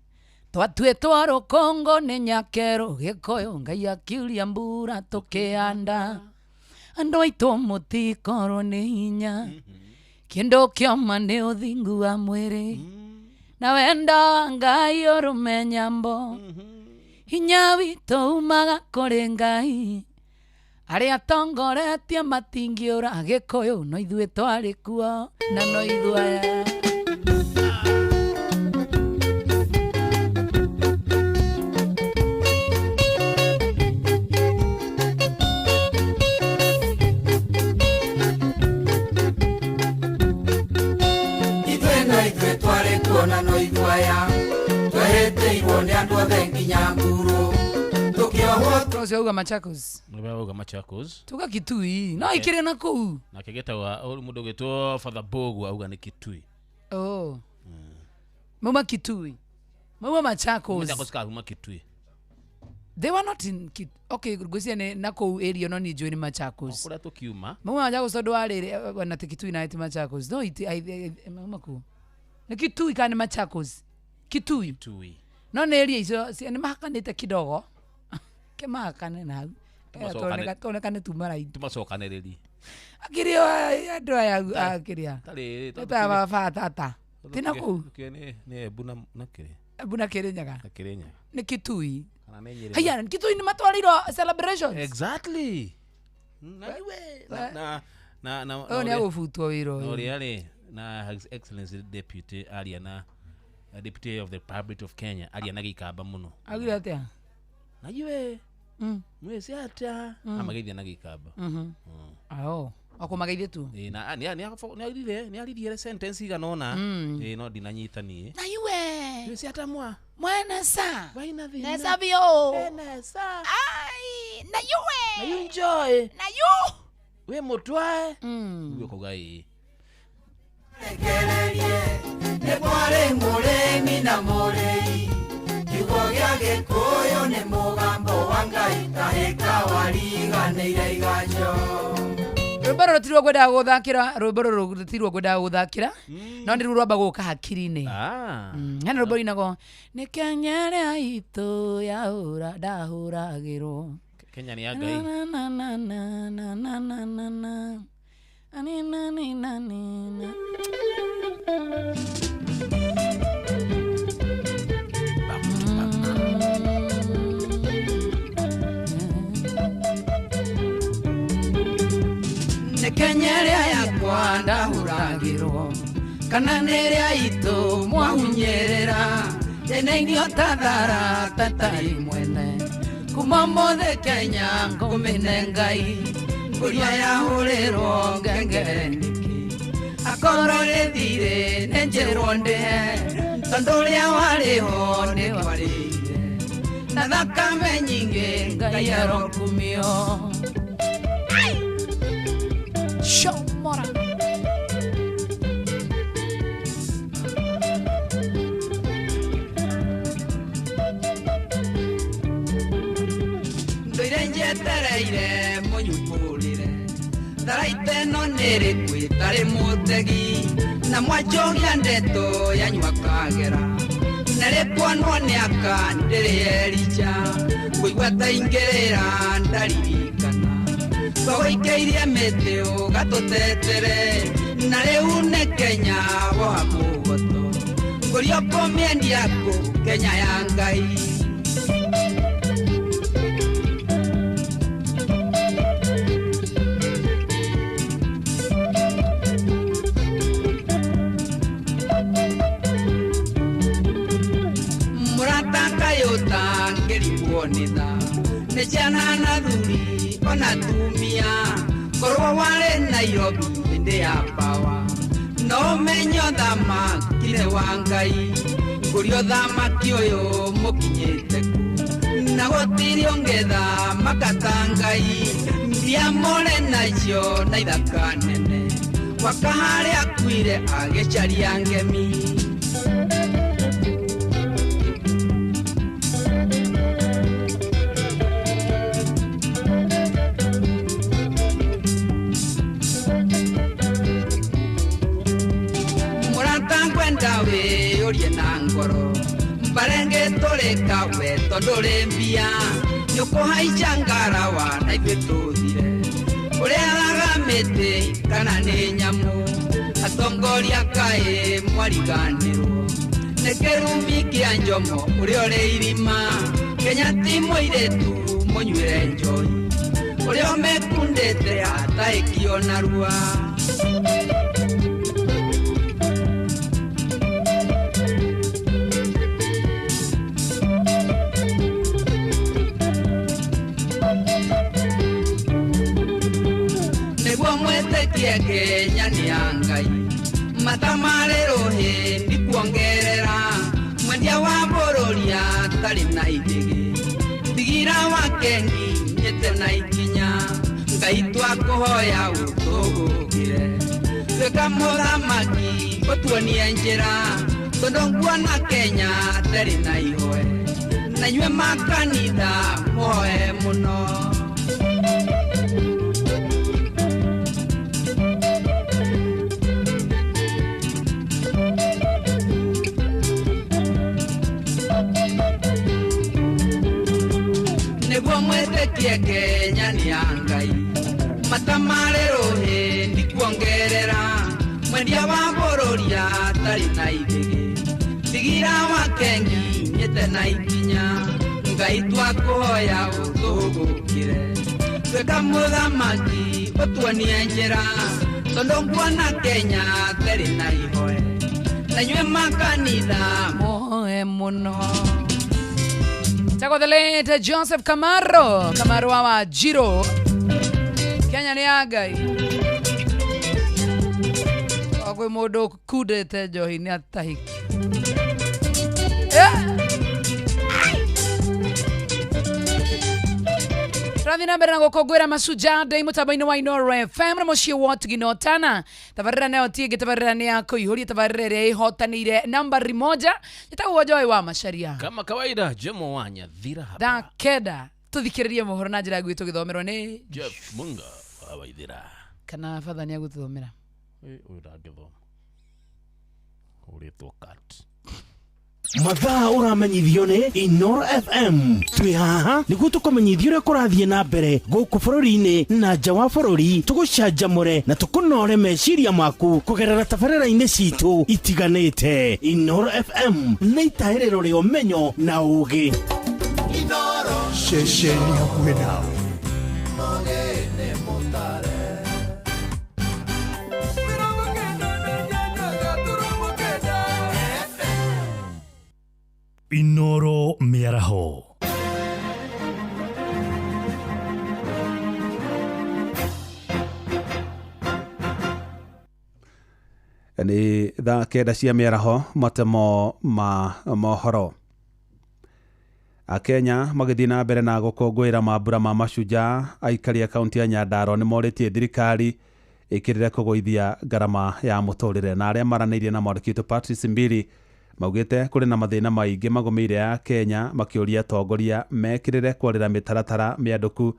twatuĩtwo rũkũngũ nĩ nyakerũ gĩkũyũ Ngai akiuria mbura tũkĩanda andũ aitũ mũtikorwo nĩ hinya kĩndũ kĩoma nĩ ũthingu wa mwĩrĩ na wendo wa Ngai ũrũme nyambo hinya witũ umaga kũrĩ Ngai arĩa tongoretie matingĩũra gĩkũyũ no ithuĩ twarĩ kuo na no ithuĩ aya. Ithuĩ no ithuĩ twarĩ kuo na no ithuĩ aya twehĩtĩirwo nĩ andũ othe nginya mburu tũkĩohwo. Ũcio auga Machakos. Auga Machakos. Tuga Kitui no ikĩrĩ na kũu. Nake getagwa mũndũ ũgĩtwo Father Bogu auga nĩ Kitui. Oh. Mauma Kitui. Mauma Machakos. Machakos kahuma Kitui. They were not in okay, ngwĩciria nĩ na kũu area no niĩ njũĩ nĩ Machakos. Kũrĩa tũkiuma. Mauma Machakos tondũ warĩ na ti Kitui na ti Machakos. No iti mauma kũu. Nĩ Kitui kana nĩ Machakos? Kitui. Kitui. No nĩ area icio nĩ mahakanĩte kidogo. Ke mahakane na hau. Tuonekane tuma raithi. Tũmacokanĩrĩrie. Akĩrĩ andũ aya akĩrĩa. Tarĩ Tata baba tata. Tina kũu. Nĩ Embu na kĩrĩ. Embu na Kĩrĩnyaga. Na Kĩrĩnyaga. Nĩ Kitui. Kana nĩ Nyĩrĩ. Haya, Kitui nĩ matwarĩirwo celebrations. Exactly. Na iwe na na na Ũyũ nĩ agũbutwo wĩra ũyũ. Ũrĩa rĩ na His Excellency Deputy aria na Deputy of the Republic of Kenya aria na gĩikamba mũno. Augire atĩa? Na iwe mwĩci atĩa? Amageithia na gĩikamba. Oh. Akũmageithia tu. Ĩĩ, na nĩ aririe sentence igana ũna. Ĩĩ, no ndinanyita niĩ. Na iwe. Mwĩci atĩa mwa? Mwene sa. Waina thĩna. Nesa bio. Nesa. Ai, na iwe. Na you enjoy. Na you. Wĩ mũtwae. Ũguo akauga ĩĩ. Rekererie nĩ kwarĩ mũrĩmi na mũrĩi kiugo gĩa Gĩkũyũ nĩ mũgambo wa Ngai tahĩka wariganĩire iganjo. Rwĩmbo rũrũ tiruo ngwendaga gũthakĩra, rwĩmbo rũrũ tiruo ngwendaga gũthakĩra, no nĩ ruo rwamba gũka hakiri-inĩ. Hena rwĩmbo rũinagwo nĩ Kenya ĩrĩa itũ yahũra ndahũragĩrwo. Kenya nĩ ya Ngai. Na, na, na, na, na, na, na, na, na. Ani, na, ni, na, ni, na. Nĩ Kenya ĩrĩa yakwa ndahũragĩrwo kana nĩ ĩrĩa itũ mwahunyĩrĩra thĩna-inĩ ta thara tatarĩ mwene kuma ũmũthĩ Kenya ngũmĩne Ngai Nguria yahũrĩrwo ngengere nĩkĩ akorwo rĩthirĩ nĩ njĩrwo ndĩhe tondũ ũrĩa warĩho nĩ warĩire na thakame nyingĩ Ngai arokumio. Shomora. Ndoire njetereire mũnyumbũrĩre tharaita ĩno nĩrĩ kwĩtarĩ mũtegi na mwanjogia ndeto yanyua kagera na rĩkuonwo nĩ aka ndĩrĩ Elija kũigua ta ingĩrĩra ndaririkana twagũikĩirie mĩtĩ ũgatũtetere na rĩu nĩ Kenya woha mũgoto ngũria ũkũmĩendia kũ Kenya ya Ngai. Nĩ nĩ ciana na thuri ona atumia korwo warĩ Nairobi hĩndĩ ya pawa no ũmenye ũthamaki nĩ wa Ngai ngũria ũthamaki ũyũ mũkinyĩte kũ na gũtirĩ ũngĩthamaka ta Ngai mbia mũrĩ nacio na ithaka nene gwaka harĩa akuire agĩcaria ngemi. Wĩyũrie na ngoro mbarenge tũrĩka we tondũ ũrĩ mbia nĩũkũhaica ngarawa na ithuĩ tũthire ũrĩaraga mĩtĩ kana nĩ nyamũ atongoria kaĩ mwariganĩrwo nĩ kĩrumi kĩa njomo ũrĩa ũrĩ irima Kenya ti mũirĩtu mũnyuĩre njohi ũrĩa ũmĩkundĩte ataĩkio narua. Kenya nĩ ya Ngai mata marĩ rũhĩ ndikuongerera mwendia wa bũrũri atarĩ na ithĩgĩ thigira wa kengi nyĩte na ikinya Ngai twakũhoya ũtũgũkĩre tuĩka mũthamaki ũtuonie njĩra tondũ nguona Kenya atarĩ na ihoe na inyuĩ makanitha mũhoe mũno. Mwĩtĩkie Kenya nĩ ya Ngai mata marĩ rũhĩ ndikuongerera mwendia wa bũrũri atarĩ na ithĩgĩ thigira wa kengi nyĩte na ikinya Ngai twakũhoya ũtũgũkĩre tuĩka mũthamaki ũtuonie njĩra tondũ nguona Kenya atarĩ na ihoe na inyuĩ makanitha mũhoe mũno. Chako the late Joseph Kamaro, Kamaro wa Jiro. Kenya nĩ ya Ngai. Kwĩ mũndũ kundĩte njohi nĩ atahĩki. Tũrathiĩ na mbere na gũkũngũĩra Mashujaa Day mũtambo-inĩ wa Inooro FM na mũciĩ wa Ũtugino Tana. Tabarĩra nayo ti ĩngĩ, tabarĩra nĩ ya kũihũria, tabarĩra ĩrĩa ĩhotanĩire nambari moja ĩtagwo Joy wa Macharia. Kama kawaida Jemo wa Nyathira hapa. Thaa 9 tũthikĩrĩrie mohoro na njĩra nguhĩ tũgĩthomerwo nĩ Jeff Munga wa Waithira. Kana batha nĩ agũtũthomera. Ũyũ ndangĩthoma. Ũrĩtwo kat. Mathaa ũramenyithio nĩ Inooro FM. Twĩ haha nĩguo tũkũmenyithie ũrĩa kũrathiĩ na mbere gũkũ bũrũri-inĩ na nja wa bũrũri, tũgũcanjamũre na tũkũnore meciria maku kũgerera tabarĩra-inĩ citũ itiganĩte. Inooro FM nĩ itahĩrĩro rĩa ũmenyo na ũũgĩ. Ceceni hakuhĩ nawe. Inooro mĩaraho. Nĩ thaa 9 cia mĩaraho. Matemo ma mohoro. Akenya magĩthiĩ na mbere na gũkũngũĩra mambura ma mashujaa, aikari a kaunti ya Nyandarua nĩ morĩtie thirikari ĩkĩrĩre kũgũithia ngarama ya mũtũrĩre. Na arĩa maranĩirie na mwandĩki witũ Patrice Mbili maugĩte kũrĩ na mathĩna maingĩ magũmĩire a Kenya, makĩũria atongoria mekĩrĩre kwarĩra mĩtaratara mĩandũku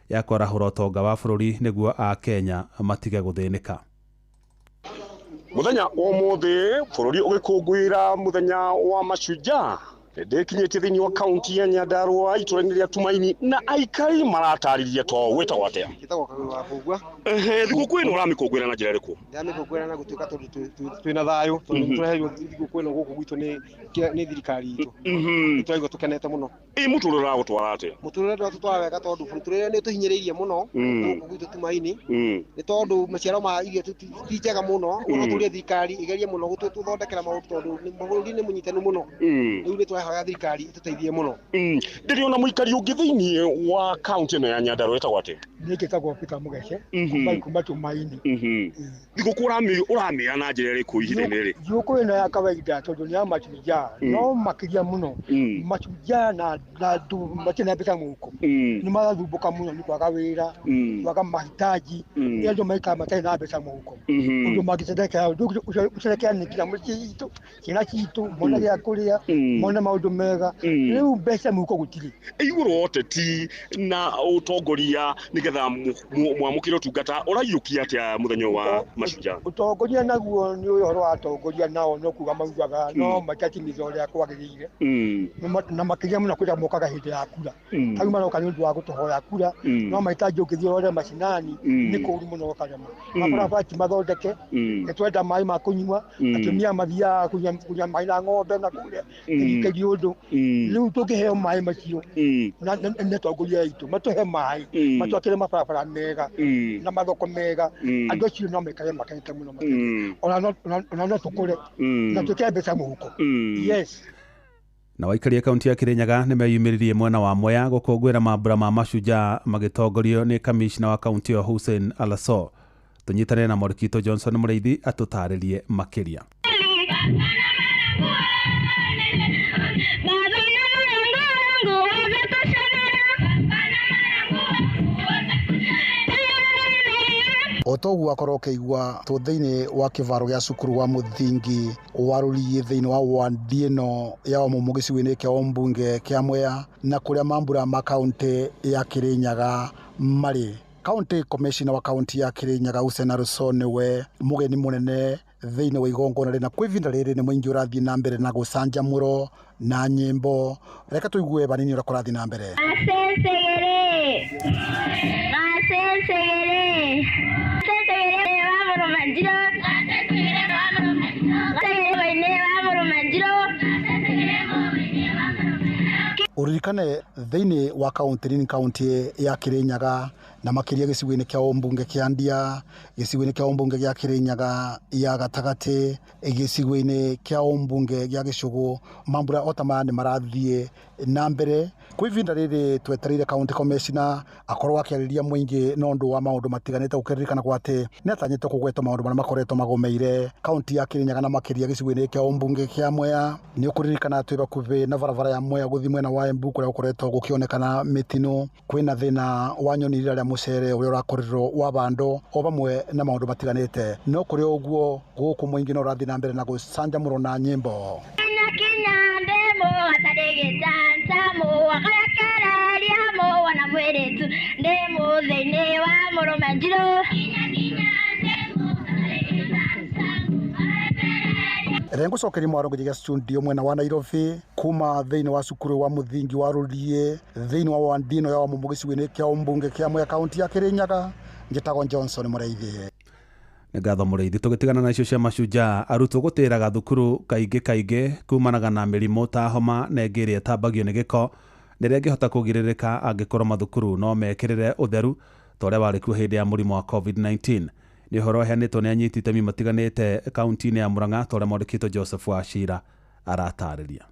ya kwarahũra ũtonga wa bũrũri nĩguo a Kenya matige gũthĩnĩka. Muthenya wa ũmũthĩ bũrũri ũgĩkũngũĩra muthenya wa mashujaa, ndĩkinyĩtie thĩinĩ wa kaunti ya Nyandarua itũra-inĩ rĩa Tumaini, na aikari maratarĩria to wĩtagwo atĩa? Njĩtagwo Kagũrũ wa Mbũgua. Ehe, thigũkũ ĩno ũramĩkũngũĩra na njĩra ĩrĩkũ? Ndĩramĩkũngũĩra na gũtuĩka tondũ twĩna thayũ, tondũ nĩtũreheirwo thigũkũ ĩno gũkũ gwitũ nĩ thirikari itũ. Nĩtũraigua tũkenete mũno. Ĩ mũtũrĩre ũragũtwara atĩa? Mũtũrĩre ndũratũtwara wega tondũ mũtũrĩre nĩ ũtũhinyĩrĩirie mũno gũkũ gwitũ Tumaini, nĩ tondũ maciaro ma irio ti njega mũno. Ũguo no tũrie thirikari ĩgerie mũno gũtũthondekera maũndũ tondũ bũrũri nĩ mũnyitanu mũno. Rĩu nĩ tũrahoya thirikari ĩtũteithie mũno. Ndĩrĩ ona mũikari ũngĩ thĩinĩ wa kaunti ĩno ya Nyandarua, ĩtagwo atĩa? Niĩ njĩtagwo Peter Mũgece kuma Tumaini. Thigũkũ ũramĩra na njĩra ĩrĩkũ ihinda-inĩ rĩrĩ? Thigũkũ ĩno ya kawaida tondũ nĩ ya mashujaa, no makĩria mũno mashujaa na andũ matirĩ na mbeca mũhuko nĩ marathumbũka mũno nĩ kwaga wĩra, kwaga mahitaji. Nĩ andũ maikara matarĩ na mbeca mũhuko, ũndũ mangĩcenderekera gũcerekea nĩ nginya mũciĩ itũ, ciana citũ mone gĩa kũrĩa, mone maũndũ mega. Rĩu mbeca mũhuko gũtirĩ. Igũrũ wa ũteti na ũtongoria nĩgetha mwamũkĩre ũtungata, ũraiyũkia atĩa mũthenya wa mashujaa? Ũtongoria naguo nĩ ũhoro wa atongoria nao no kuga maugaga no matiatimiza ũrĩa kwagĩrĩire, na makĩria mũno kũrĩa mokaga hĩndĩ ya kura. Tarĩu maroka nĩ ũndũ wa gũtũhoya kura, no mahitaji ũngĩthiĩ ũrore macinani nĩ kũũru mũno ũkarema. Mabarabara ti mathondeke, nĩ twenda maĩ ma kũnyua. Atumia mathiaga kũnyua maĩ na ng'ombe na kũrĩa kĩrikĩri ũndũ. Rĩu tũngĩheo maĩ macio nĩ atongoria aitũ, matũhe maĩ, matwakĩre mabarabara mega na mathoko mega, andũ acio no maikare makenete mũno makĩria. Ona no tũkũre na twĩkĩre mbeca mũhuko. Yes. Na waikari a kaunti ya Kirinyaga nĩ meyumĩririe mwena wa Mwea gũkũngũĩra mambura ma mashujaa magĩtongorio nĩ kamishna wa kaunti ĩyo Hussein Alaso. Tũnyitanĩre na mwandĩki witũ Johnson Mũrĩithi atũtarĩrie makĩria. O toguo akorwo ũkĩigua tũ thĩinĩ wa kĩvaro gĩa cukuru wa mũthingi wa Rũriĩ thĩinĩ wa wandi ĩno ya Wamumu gĩcigo-inĩ kĩa ũmbunge kĩa Mwea, na kũrĩa mambura ma kaunti ya Kirinyaga marĩ. County Commissioner wa kaunti ya Kirinyaga Hussein Aruso nĩwe mũgeni mũnene thĩinĩ wa igongona rĩna. Kwa ihinda rĩrĩ nĩ mũingĩ ũrathiĩ na mbere na gũcanjamũro na nyĩmbo. Reke tũigue banini ũrĩa kũrathiĩ na mbere. Asensegere. Asensegere. Asensegere wa Mũrũmanjirũ. Asensegere waine wa Mũrũmanjirũ. Ũririkane thĩinĩ wa kaunti nini, kaunti ya Kirinyaga na makĩria gĩcigo-inĩ kĩa ũmbunge kĩa Ndia, gĩcigo-inĩ kĩa ũmbunge gĩa Kirinyaga ya gatagatĩ, gĩcigo-inĩ kĩa ũmbunge gĩa Gĩcũgũ, mambura o ta maya nĩ marathiĩ na mbere. Kwa ihinda rĩrĩ twetereire county commissioner akorwo akĩarĩria mũingĩ na ũndũ wa maũndũ matiganĩte, gũkĩririkana kwa atĩ nĩ atanyĩtwo kũgwetwo maũndũ marĩa makoretwo magũmĩire kaunti ya Kirinyaga na makĩria gĩcigo-inĩ kĩa ũmbunge kĩa Mwea. Nĩ ũkũririkana twĩ hakuhĩ na barabara ya Mwea gũthiĩ mwena wa Embu kũrĩa gũkoretwo gũkĩonekana mĩtino, kwĩna thĩna wa nyoni rĩrĩa rĩa mũcere ũrĩa ũrakorirwo wa bandũ o vamwe na maũndũ matiganĩte. No kũrĩ ũguo gũkũ mũingĩ no ũrathiĩ na mbere na gũcanjamũrwo na nyĩmbo. Kinya kinya ndemo atarĩgĩtantamu akarekereria wana mwĩrĩtu ndĩ mũthĩinĩ wa Mũrũmanjirũ. Rengũcokeria mwaro gĩa studio mwena wa Nairobi kuma thĩinĩ wa cukuru wa mũthingi wa Rũriĩ thĩinĩ wa wandi ĩno ya Wamumu gĩcigo-inĩ kĩa ũmbunge kĩa Mwea kaunti ya Kirinyaga. Njĩtagwo Johnson Mũrĩithi. Nĩ ngatho Mũrĩithi. Tũgĩtigana na icio cia mashujaa, arutwo gũtĩraga thukuru kaingĩ kaingĩ kumanaga na mĩrimũ ta homa na ĩngĩ ĩrĩa ĩtambagio nĩ gĩko nĩ ĩrĩa ĩngĩhota kũgirĩrĩka angĩkorwo mathukuru no mekĩrĩre ũtheru ta ũrĩa warĩ kuo hĩndĩ ya mũrimũ wa COVID-19. Nĩ ũhoro ũheanĩtwo nĩ anyiti itemi matiganĩte kaunti-inĩ ya Murang'a ta ũrĩa mwandĩki witũ Joseph Wachira aratarĩria.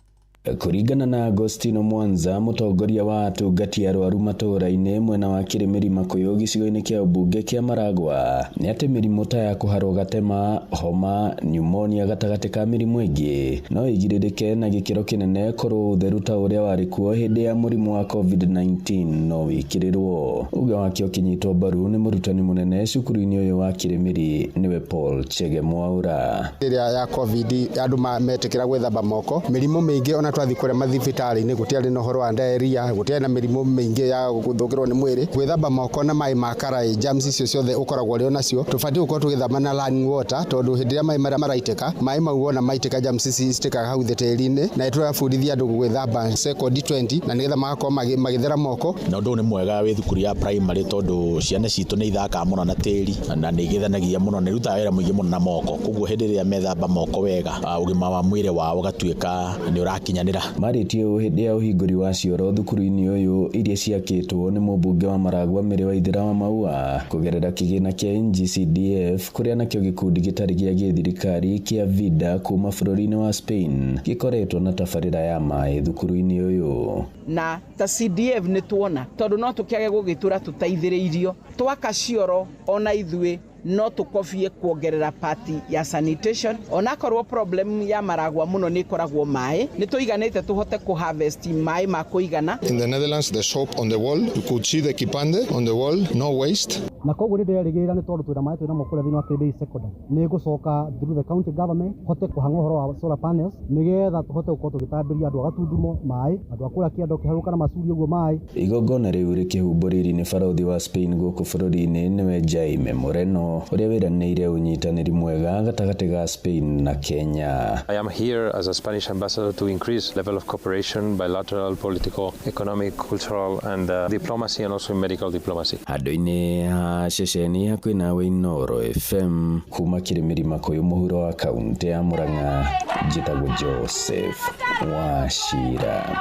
Kũringana na Agostino Mwanza, mũtongoria wa atungati arwaru matũũra-inĩ mwena wa Kĩrĩmĩri Makũyũ gĩcigo-inĩ kĩa ũmbunge kĩa Maragwa, nĩ atĩ mĩrimũ ta ya kũharwo gatema, homa, pneumonia gatagatĩ ka mĩrimũ ĩngĩ no ĩgirĩrĩke na gĩkĩro kĩnene korwo ũtheru ta ũrĩa warĩ kuo hĩndĩ ya mũrimũ wa COVID-19 no wĩkĩrĩrwo. Uge wake ũkĩnyitwo mbaru nĩ mũrutani mũnene cukuru-inĩ ũyũ wa Kĩrĩmĩri nĩwe Paul Chege Mwaura. Rĩrĩa ya COVID andũ metĩkĩra gwĩthamba moko, mĩrimũ mĩingĩ ona twathiĩ kũrĩa mathibitarĩ-inĩ gũtiarĩ na ũhoro wa diarrhea, gũtiarĩ na mĩrimũ mĩingĩ ya gũthũkĩrwo nĩ mwĩrĩ. Gwĩthamba moko na maĩ ma karaĩ, germs icio ciothe ũkoragwo ũrĩ onacio. Tũbatiĩ gũkorwo tũgĩthamba na running water tondũ hĩndĩ ĩrĩa maĩ marĩa maraitĩka, maĩ mau wona maitĩka germs ici citĩkaga hau thĩ tĩri-inĩ, na nĩtũrabundithia andũ gwĩthamba sekondi 20 na nĩgetha magakorwo magĩthera moko. Na ũndũ ũyũ nĩ mwega wĩ thukuru ya primary tondũ ciana citũ nĩ ithakaga mũno na tĩri na nĩ igĩthanagia mũno, nĩ irutaga wĩra mũingĩ mũno na moko, koguo hĩndĩ ĩrĩa methamba moko wega ũgima wa mwĩrĩ wao ũgatuĩka nĩ ũrakinyanĩra. Marĩtie ũũ hĩndĩ ya ũhingũri wa cioro thukuru-inĩ ũyũ iria ciakĩtwo nĩ mũmbunge wa Maragwa Mary Waithera wa Maua kũgerera kĩgĩna kĩa NGCDF kũrĩa nakĩo gĩkundi gĩtarĩ gĩa gĩthirikari kĩa Vida kuma bũrũri-inĩ wa Spain gĩkoretwo na tabarĩra ya maĩ thukuru-inĩ ũyũ. Na ta CDF nĩ tuona tondũ no tũkĩage gũgĩtũra tũteithĩrĩirio twaka cioro ona ithuĩ no tũkobie kuongerera pati ya sanitation, onakorwo problem ya Maragwa mũno nĩ ĩkoragwo maĩ, nĩ tũiganĩte tũhote kũ harvest maĩ ma kũigana. In the Netherlands, the soap on the wall, you could see the kipande on the wall, no waste. Na koguo nĩ ndĩrerĩgĩrĩra nĩ tondũ twĩna maĩ twĩna mo kũrĩa thĩinĩ wa Kĩrĩmbĩri Secondary, nĩ ngũcoka through the county government hote kũhang'a ũhoro wa solar panels nĩgetha tũhote gũkorwo tũgĩtambĩria andũ a Gatundumo maĩ, andũ a kũrĩa kĩanda ũkĩharũrũka na Macuri ũguo maĩ. Igongona rĩu rĩkĩhumbũrĩri nĩ barũthi wa Spain gũkũ bũrũri-inĩ nĩwe Jaime Moreno ũrĩa wĩranĩire ũnyitanĩri mwega gatagatĩ ga Spain na Kenya. I am here as a Spanish ambassador to increase level of cooperation, bilateral, political, economic, cultural and diplomacy and also medical diplomacy. Handũ-inĩ ha ceceni hakuhĩ nawe Inooro FM kuma Kĩrĩmĩri Makũyũ mũhuro wa kaunti ya Murang'a, njĩtagwo Joseph Wachira.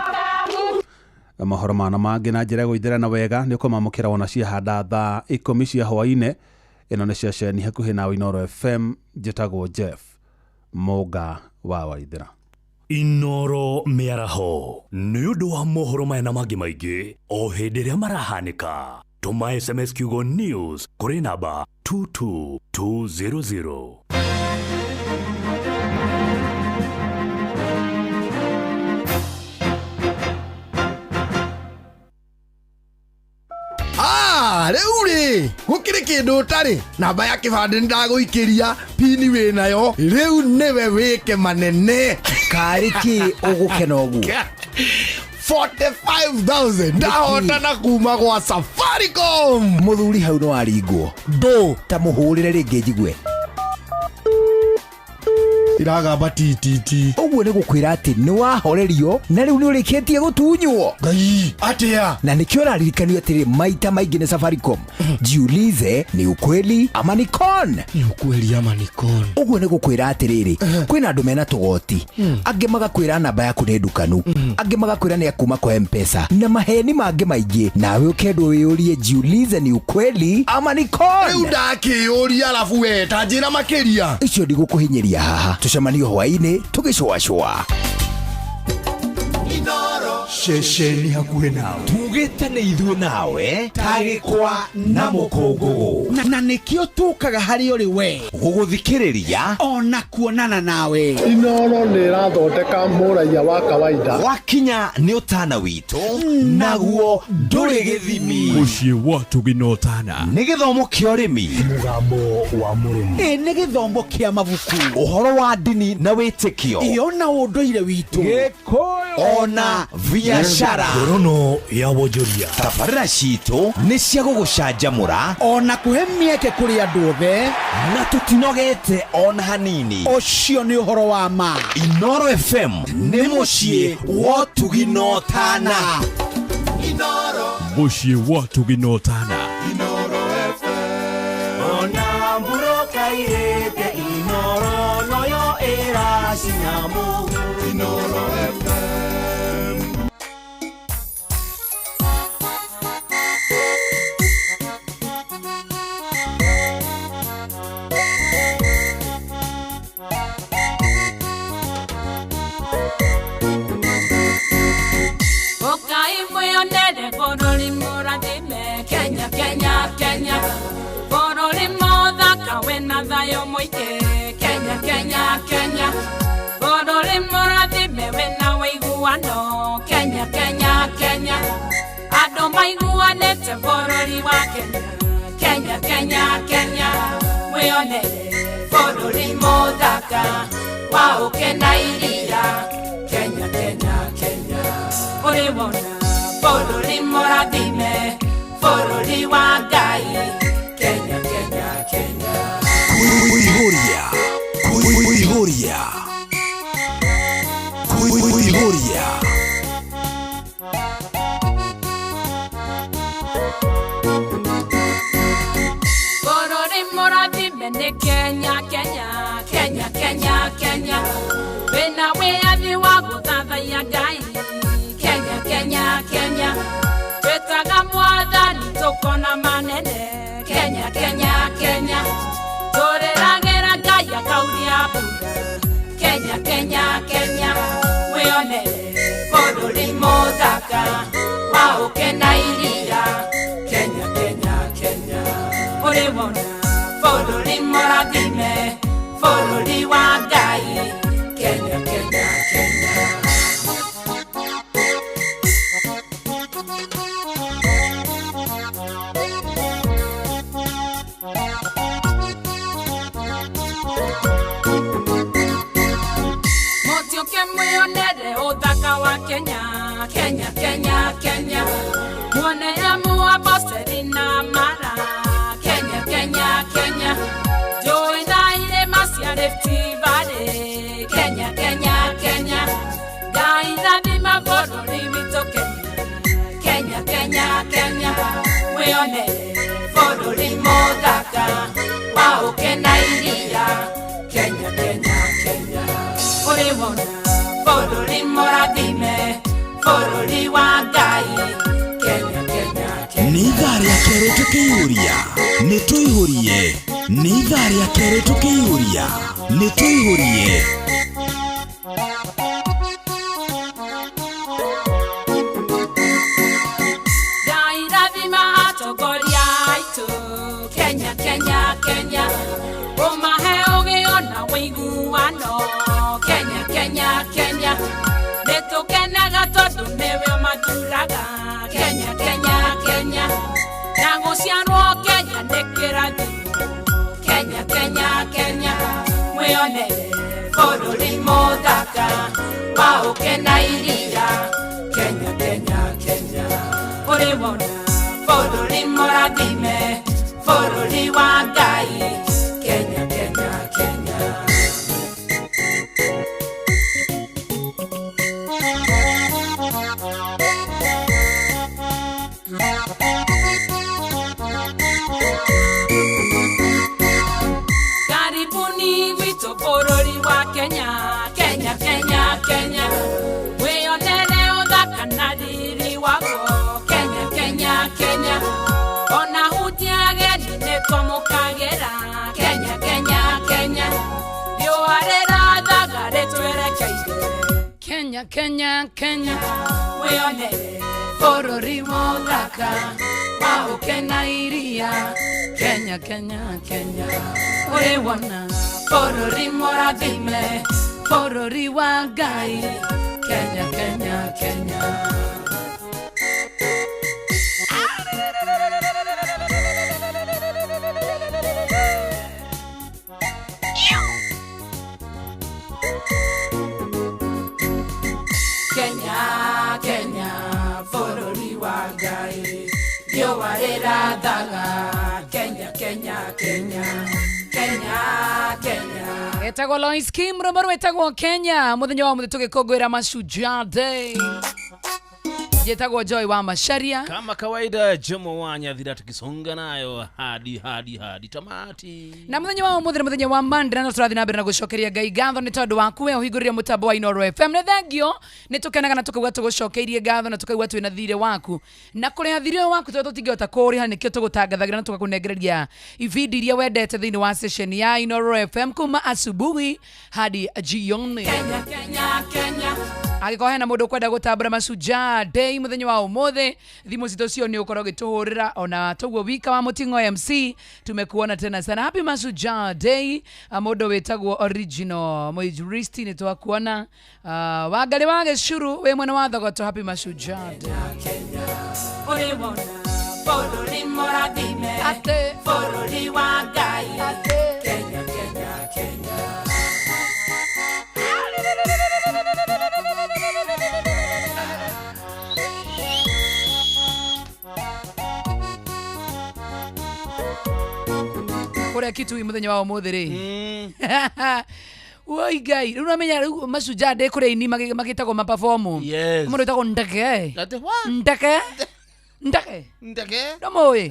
Mohoro mana mangĩ na njĩra ya gũithĩrana wega nĩ ũkũmamũkĩra wona ciahanda thaa 10 cia hwaĩ-inĩ. Ĩno nĩ ceceni hakuhĩ nawe Inooro FM, njĩtagwo Jeff Mũnga wa Waithĩra. Inooro mĩaraho nĩ ũndũ wa mohoro maya na mangĩ maingĩ o hĩndĩ ĩrĩa marahanĩka. Tũma SMS kiugo news kũrĩ namba 22200. Rĩu rĩ gũkĩrĩ kĩndũ ũtarĩ, namba ya kĩbandĩ nĩndagũikĩria, pini wĩnayo, rĩu nĩwe wĩke manene. Karĩ kĩ ũgũkena ũguo? 45,000 ndahotana kuma gwa Safaricom. Mũthuri hau no aringwo ndũ ta mũhũrĩre rĩngĩ njigue iragamba ttt. Ũguo nĩ gũkwĩra atĩ nĩ wahorerio na rĩu nĩ ũrĩkĩtie gũtunywo. Ngai atĩa? Na nĩkĩo ũraririkanio atĩrĩ maita maingĩ nĩ Safaricom, jiulize ni ukweli ama ni con. Ni ukweli ama ni con. Ũguo nĩ gũkwĩra atĩrĩrĩ, kwĩna andũ mena tũgoti, angĩ magakwĩra namba yaku nĩ ndukanu, angĩ magakwĩra nĩ akuma kwa M-Pesa na maheni mangĩ maingĩ, nawe ũkendwo wĩyũrie jiulize ni ukweli ama ni con. Rĩu ndakĩyũria arabu we ta njĩra makĩria. Icio ndigũkũhinyĩria haha, tũcemanio hwaĩ-inĩ tũgĩcũacũa. Ceceni hakuhĩ nawe tugĩte nĩ ithuĩ nawe tagĩkwa na mũkũngũgũ, na nĩkĩo tũkaga harĩ ũrĩ we gũgũthikĩrĩria ona kuonana nawe. Inooro nĩ ĩrathondeka mũraiya wa kawaida. Wakinya nĩ ũtana witũ naguo ndũrĩ gĩthimi. Mũciĩ wa Tũgĩ na Ũtana nĩ gĩthomo kĩa ũrĩmi, mũgambo wa mũrĩmi, ĩ nĩ gĩthomo kĩa mabuku, ũhoro wa ndini na wĩtĩkio, ĩ ona ũndũire witũ, Gĩkũyũ ona biashara, ngorono ya wonjoria. Tabarĩra citũ nĩ cia gũgũcanjamũra ona kũhe mĩeke kũrĩ andũ othe, na tũtinogete ona hanini. Ũcio nĩ ũhoro wa ma. Inooro FM nĩ mũciĩ wa ũtugi na ũtana. Mũciĩ wa ũtugi na ũtana. Inooro FM. Ona mburoka irĩte Inooro noyo ĩracina mũhu. Inooro FM. Thayũ mũingĩ. Kenya, Kenya, Kenya, bũrũri mũrathime wĩna ũiguano. Kenya, Kenya, Kenya, andũ maiguanĩte bũrũri wa Kenya. Kenya, Kenya, Kenya, wĩonere bũrũri mũthaka wa ũkĩ na iria. Kenya, Kenya, Kenya, ũrĩ wona bũrũri mũrathime, bũrũri wa Ngai. Kenya, Kenya, Kenya. Kuihuria, kuihuria, kuihuria. Bũrũri mũrathime nĩ Kenya, Kenya, Kenya, Kenya, Kenya, wĩna wĩyathi wa gũthathaiya Ngai. Kenya, Kenya, Kenya, twĩtaga mwathani tũkona manene. Kenya, Kenya, Kenya, tũrĩragĩra Ngai akauria mbura. Kenya, Kenya, Kenya, wĩonere bũrũri mũthaka wa ũkĩ na iria. Kenya, Kenya, Kenya, ũrĩ wona bũrũri mũrathime, bũrũri wa Ngai. Kenya, Kenya, Kenya. Mũtiũke mwĩonere ũthaka wa Kenya, Kenya, Kenya, Kenya, muone amu Amboseli na Mara. Kenya, Kenya, Kenya, njũĩ na irĩma cia Rift Valley. Kenya, Kenya, Kenya, Ngai rathima bũrũri witũ Kenya. Kenya, Kenya, Kenya, wĩonere bũrũri mũthaka wa ũkĩ na iria. Kenya, Kenya, Kenya, ũrĩ wona bũrũri mũrathime, bũrũri wa Ngai. Kenya, Kenya, Kenya. Nĩ ithaa rĩa kerĩ tũkĩihũria, nĩ tũihũrie. Nĩ ithaa rĩa kerĩ tũkĩihũria, nĩ tũihũrie. Ngai rathima atongoria aitũ. Kenya, Kenya, Kenya, ũmahe ũgĩ ona ũiguano. Kenya, Kenya, Kenya, nĩ tũkenaga tondũ nĩwe ũmathuraga. Kenya, Kenya, Kenya, na gũciarwo Kenya nĩ kĩrathimo. Kenya, Kenya, Kenya, mwĩonere bũrũri mũthaka wa ũkĩ na iria. Kenya, Kenya, Kenya, ũrĩ wona bũrũri mũrathime, bũrũri wa Ngai. Kenya, Kenya, Kenya. Karibuni gwitũ bũrũri wa Kenya, Kenya, Kenya, Kenya, wĩonere ũthaka na riri waguo. Kenya, Kenya, Kenya, ona hutia ageni nĩ twamũkagĩra. Kenya, Kenya, Kenya, riũa rĩrathaga rĩtwerekeire. Kenya, Kenya, Kenya, wĩonere bũrũri mũthaka wa ũkĩ na iria. Kenya, Kenya, Kenya, ũrĩ wona bũrũri mũrathime, bũrũri wa Ngai. Kenya, Kenya, Kenya. Kenya, Kenya, bũrũri wa Ngai, riũa rĩrathaga. Kenya, Kenya, Kenya, Kenya, Kenya. Etagwo Lois Kim, rwĩmbo rwĩtagwo Kenya. Mũthenya wa mũthĩ tũgĩkũngũĩra Mashujaa Day. Njĩtagwo Joy wa Macharia. Kama kawaida, Jomo wa Nyathira, tukisonga nayo hadi hadi hadi tamati. Na muthenya wa umuthi nĩ muthenya wa Monday, na no tũrathiĩ na mbere na gũcokeria Ngai ngatho nĩ tondũ waku we ũhingũrire mũtambo wa Inooro FM. Nĩ thengio, nĩ tũkenaga na tũkauga tũgũcokeirie ngatho na tũkaigua twĩna thirĩ waku, na kũrĩha thirĩ ũyũ waku tondũ tũtingĩhota kũũrĩha, nĩkĩo tũgũtangathagĩra na tũgakũnengereria ibindi iria wendete thĩinĩ wa session ya Inooro FM kuma asubuhi hadi jioni. Kenya, Kenya, Kenya. Angĩkorwo hena mũndũ ũkwenda gũtambũra Mashujaa Day mũthenya wa ũmũthĩ, thimũ citũ cio nĩ ũkorwo ũgĩtũhũrĩra ona toguo wika wa Mũting'o MC tumekuona tena sana. Happy Mashujaa Day. Mũndũ wĩtagwo Original Mũinjilisti nĩ twakuona. Wangarĩ wa Gĩcuru wĩ mwena wa Thogoto, happy Mashujaa Day. Ũrĩ wona bũrũri mũrathime, bũrũri wa Ngai, Kenya, Kenya, Kenya. Kũrĩa Kitui mũthenya wa ũmũthĩ rĩ, woi Ngai, rĩu namenya rĩu Mashujaa Day kũrĩa ini magĩtagwo maperform. Yes. Mũndũ wĩtagwo Ndeke. Ati what? Ndeke. Ndeke. Ndeke. Ndũmũĩ?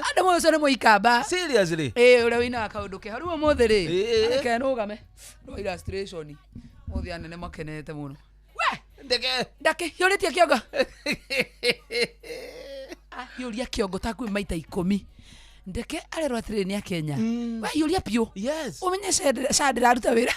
Andũ mũĩ ũcio nĩ mũikamba. Seriously? Ĩĩ, ũrĩa ũinaga kaũndũ keho. Rĩu ũmũthĩ rĩ, reke nũgame. Rwa illustration. Ũmũthĩ anene makenete mũno. We! Ndeke. Ndake, hiũrĩtie kĩongo. Ahiũria kĩongo ta kwĩ maita 10. Ndeke arerwo atĩrĩrĩ nĩ akenya. Wahiũria biũ. Yes. Ũmenye SHA ndĩraruta wĩra.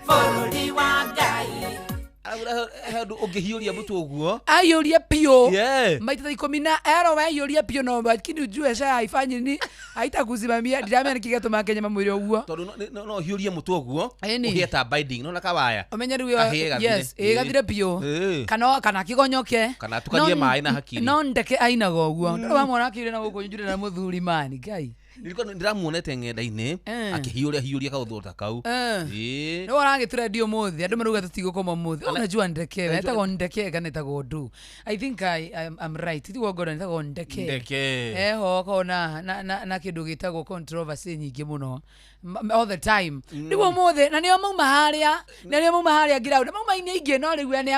Bũrũri wa Ngai. Araura handũ ũngĩhiũria mũtwe ũguo. Ahiũria biũ. Yeah. Maita ta 10 na ero wahiũria biũ no lakini ujue SHA haifanyi ni haitakusimamia. Ndiramenya nĩkĩ gĩatũma Kenya mamwĩre ũguo. Tondũ no hiũrie mũtwe ũguo. Ĩni. Ũhĩe ta binding nona kawaya. Ũmenye rĩu Kahĩe gathire. yes, ĩ gathire biũ. Ĩĩ. Kana kĩgonyoke. Kana atukanie maĩ na hakiri. No Ndeke ainaga ũguo. Ndũrĩ wamwona akĩũria na gũkũ njũrĩ na mũthuri mani Ngai. Nilikuwa ndĩramuonete ng'enda-inĩ akĩhiũria hiũria kaũndũ ta kau. Ĩĩ. Nĩ waragĩtũrendia ũmũthĩ andũ marauga tũtigũkoma ũmũthĩ. Unajua Ndeke etagwo Ndeke kana etagwo Ndu. I think I'm right. Tiguo ngona etagwo Ndeke. Ndeke. Eho kona na kĩndũ gĩtagwo controversy nyingĩ mũno all the time. Rĩu ũmũthĩ na nĩo mauma harĩa, na nĩo mauma harĩa ground. Mauma inĩ aingĩ no rĩu nĩ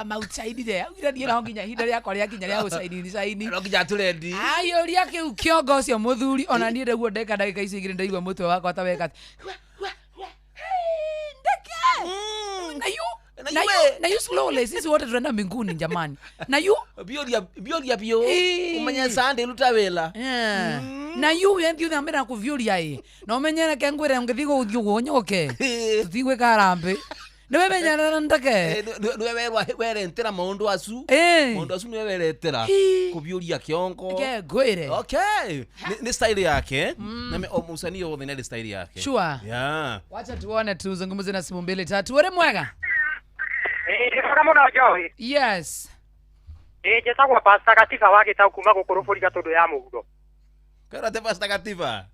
amaucainire. Augire niĩ no nginya ihinda rĩakwa rĩakinya rĩa gũcaini caini. No nginya atũrendi. Aiyũria kĩu kĩongo ũcio mũthuri ona niĩ ndĩguo ndeka ndagĩka icio igĩrĩ ndaigua mũtwe wakwa ta weka. Ndeke. Na yu na yu na yu slowly sisi wote tunaenda mbinguni jamani. Na yu bioria bio umenye Sunday ruta wĩra. Na yu wenthi uthi ambere na kuvyuria ĩ. Na umenye reke ngwĩre ngĩthiĩ gũthiĩ ũguo nyoke. Tũtigwĩka harambĩ. Nĩwe menyerera Ndeke. Nĩwe werwa werentera maũndũ acu. Maũndũ acu nĩwe weretera kũbiũria kĩongo. Reke ngwĩre. Okay. Ni style yake. Na mũcani wothe nĩ style yake. Sure. Yeah. Wacha tuone tuzungumze na simu 2 3. Uri mwega? Mwega mũno Joy. Yes. Njĩtagwo Pastor Gatiba wa Gĩtau kuma gũkũ Rũbũri Gatũndũ ya Mũhuro. Kwĩra te Pastor Gatiba.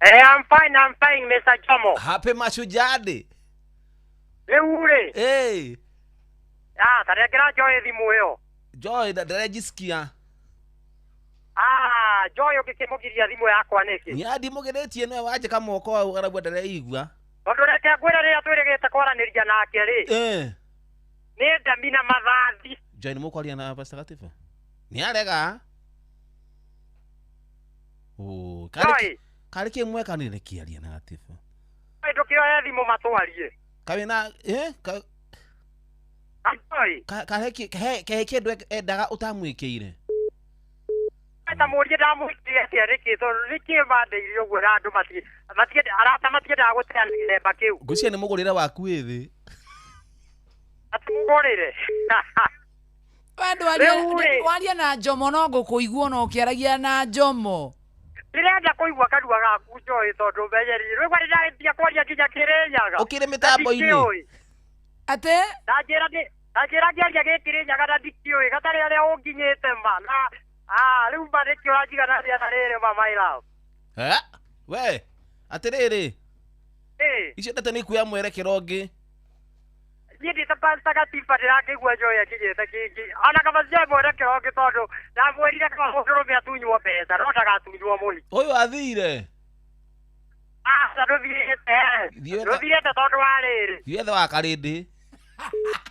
I'm fine, Mr. Jomo. Happy Mashujaa Day. Rĩu rĩ. Eh. Ah, tarengera Joy thimũ ĩyo. Joy ndarejisikia. Ah, Joy ũngĩkĩmũgiria thimũ yakwa nĩkĩ? Nĩ andimũgĩrĩtie nĩwe wanjĩka moko hau araigua ndareigua. Tondũ reke ngwĩre rĩrĩa twĩrĩgĩte kwaranĩria nake rĩ. Nĩ ndami na mathathi. Joy nĩ mũkwaria na Pastor Gatiba? Nĩ arega. Oh, karĩ kĩ mweka nĩ kĩaria na Gatiba. Ndũkĩoye thimũ matwarie. Kawina kahe kĩndũ endaga ũtamwĩkĩire. Ta mũrie ndamwĩkĩire atĩa nĩkĩ tondũ nĩkĩ mandĩire ũguo na andũ arata matiendaga gũteanĩra gĩthemba kĩu. Ngwĩciria nĩ mũgũrĩre waku wĩ thĩ. Atĩ mũgũrĩre. Waria na Jomo no ngũkũigua no ũkĩaragia na Jomo. Ndĩrenda kũigua kanua gaku Joy tondũ menyeri rĩu nĩndĩrarĩtia kwaria nginya Kĩrĩnyaga. Ũkĩrĩ mĩtambo-inĩ. Atĩ? Ndanjĩra ngĩaria gĩkĩrĩnyaga na ndikĩũĩ gatarĩ harĩa ũnginyĩte ma na rĩu ma nĩkĩo ũranjiga na rĩera rĩrĩ ma my love. We atĩrĩrĩ. Icio ndeto nĩ ikuoya mwerekero ũngĩ. Niĩ ndĩ ta Pastor Gatiba ndĩrakĩigua Joy akinyĩte kĩngĩ ona kaba cia mwerekero ũngĩ tondũ ndamwĩrire kaba mũndũrũme atunywo mbeca no ndagatunywo mũhiki. Ũyũ athire. Aca ndũthirĩte. Ndũthirĩte tondũ wa rĩrĩ. Thiĩ wethe wa karĩndĩ.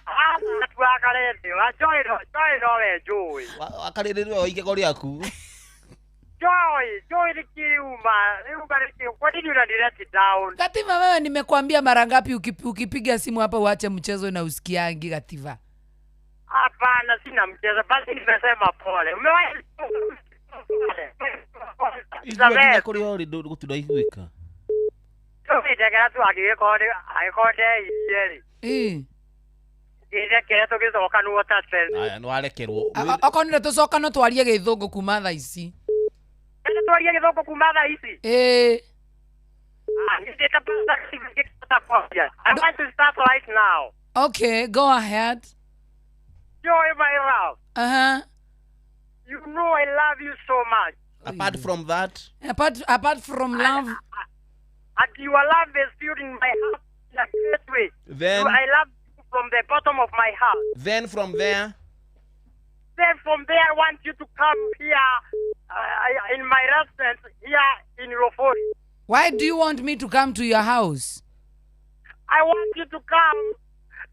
Aca ti wa karĩndĩ. Wa Joy nowe njũĩ. Wa karĩndĩ nĩwe wa igego rĩaku. Joy nĩkĩuma. Rĩuma nĩkĩ? Kwa nini unani-let down? Gatiba wewe nimekuambia mara ngapi ukipiga simu hapa uache mchezo na usikiangi Gatiba? Hapana, sina mchezo. Basi nimesema pole. Umewahi Igua nginya kũrĩa ũrĩ gũtiraiguĩka. Ndegera tu angĩgĩkorwo ndeirie rĩ. Ndĩrekere tũgĩcokanwo ta tene. Aya, nĩ warekerwo. Okorwo nĩ tũcoka no twarie gĩthũngũ kuma thaa ici. Ene twarie gĩthũngũ kuma thaa ici. Ĩĩ. Ah, niĩ ndĩ ta Pastor Gatiba ngĩkĩhota kwaria. I want to start right now. Okay, go ahead. Joy, my love. Uh-huh. You know I love you so much. Apart from that, Apart from love, And your love is filled in my heart in a great way. Then- I love you from the bottom of my heart. then from there, Then from there, I want you to come here in my residence here in Rofori. Why do you want me to come to your house? I want you to come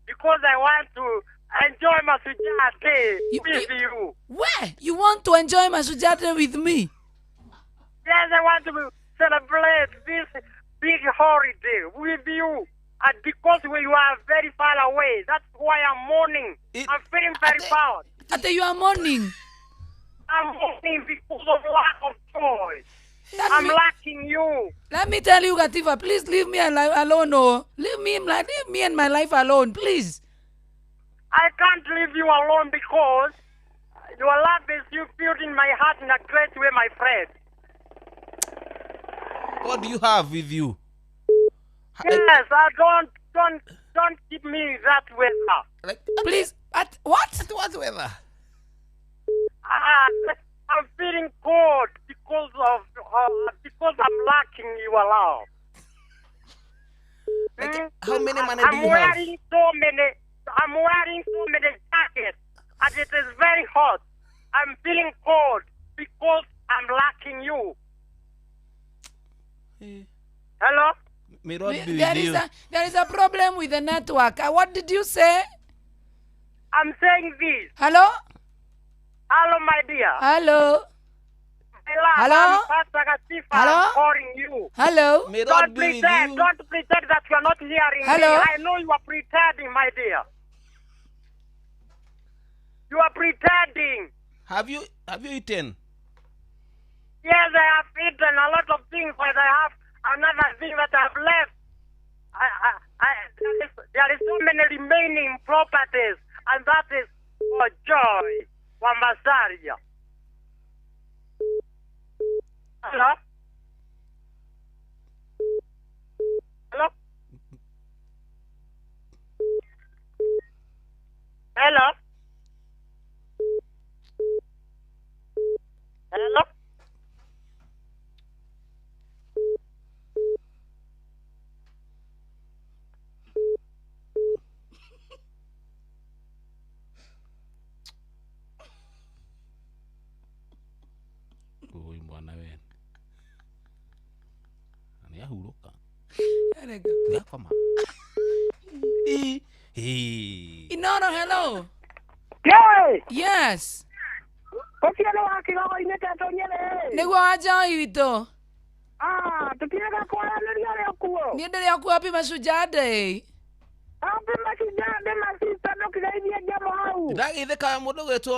because I want to enjoy Mashujaa Day with you. Where? You want to enjoy Mashujaa Day with me? Yes, I want to celebrate this big holiday with you. And because we are very far away, that's why I'm mourning. I'm feeling very proud. Ate, you are mourning. I'm mourning because of lack of joy. I'm lacking you. Let me tell you, Gatifa, please leave me alone. Oh. Leave me and my life alone, please. I can't leave you alone because your love is you filled in my heart in a great way, my friend. What do you have with you? Yes, I don't keep me that weather. Like, please, at what? At what weather? I'm feeling cold because of because I'm lacking your love. Like, how many money do you have? I'm wearing so many jackets, and it is very hot. I'm feeling cold because I'm lacking you. Hello? May God be with There you. is a problem with the network. What did you say? I'm saying this. Hello? Hello, my dear. Hello? My love, Hello? I'm Pastor Gatifa. Hello? I'm calling you. Hello? May God Don't be with pretend. you. Don't pretend that you are not hearing Hello? me. I know you are pretending, my dear. You are pretending. Have you eaten? Yes, I have eaten a lot of things, but I have another thing that I have left. There is so many remaining properties, and that is for joy, for Masaria. Hello? Hello? Hello? Hello? Oi mwana we. Nĩ ahurũka. Nĩ akoma. Inoro, hello. Joy. Yes. Ũcio nĩ wa kĩgogo-inĩ tetũ Nyĩrĩ. Nĩguo wa Joy witũ. Ah, tũtiaga kwaranĩria ũrĩa ũkuo. Niĩ ndĩrĩ okuo. Happy Mashujaa Day. Happy Mashujaa Day, my sister, ndũkĩgeithie njamo hau. Ndagĩthĩka mũndũ gwĩtwo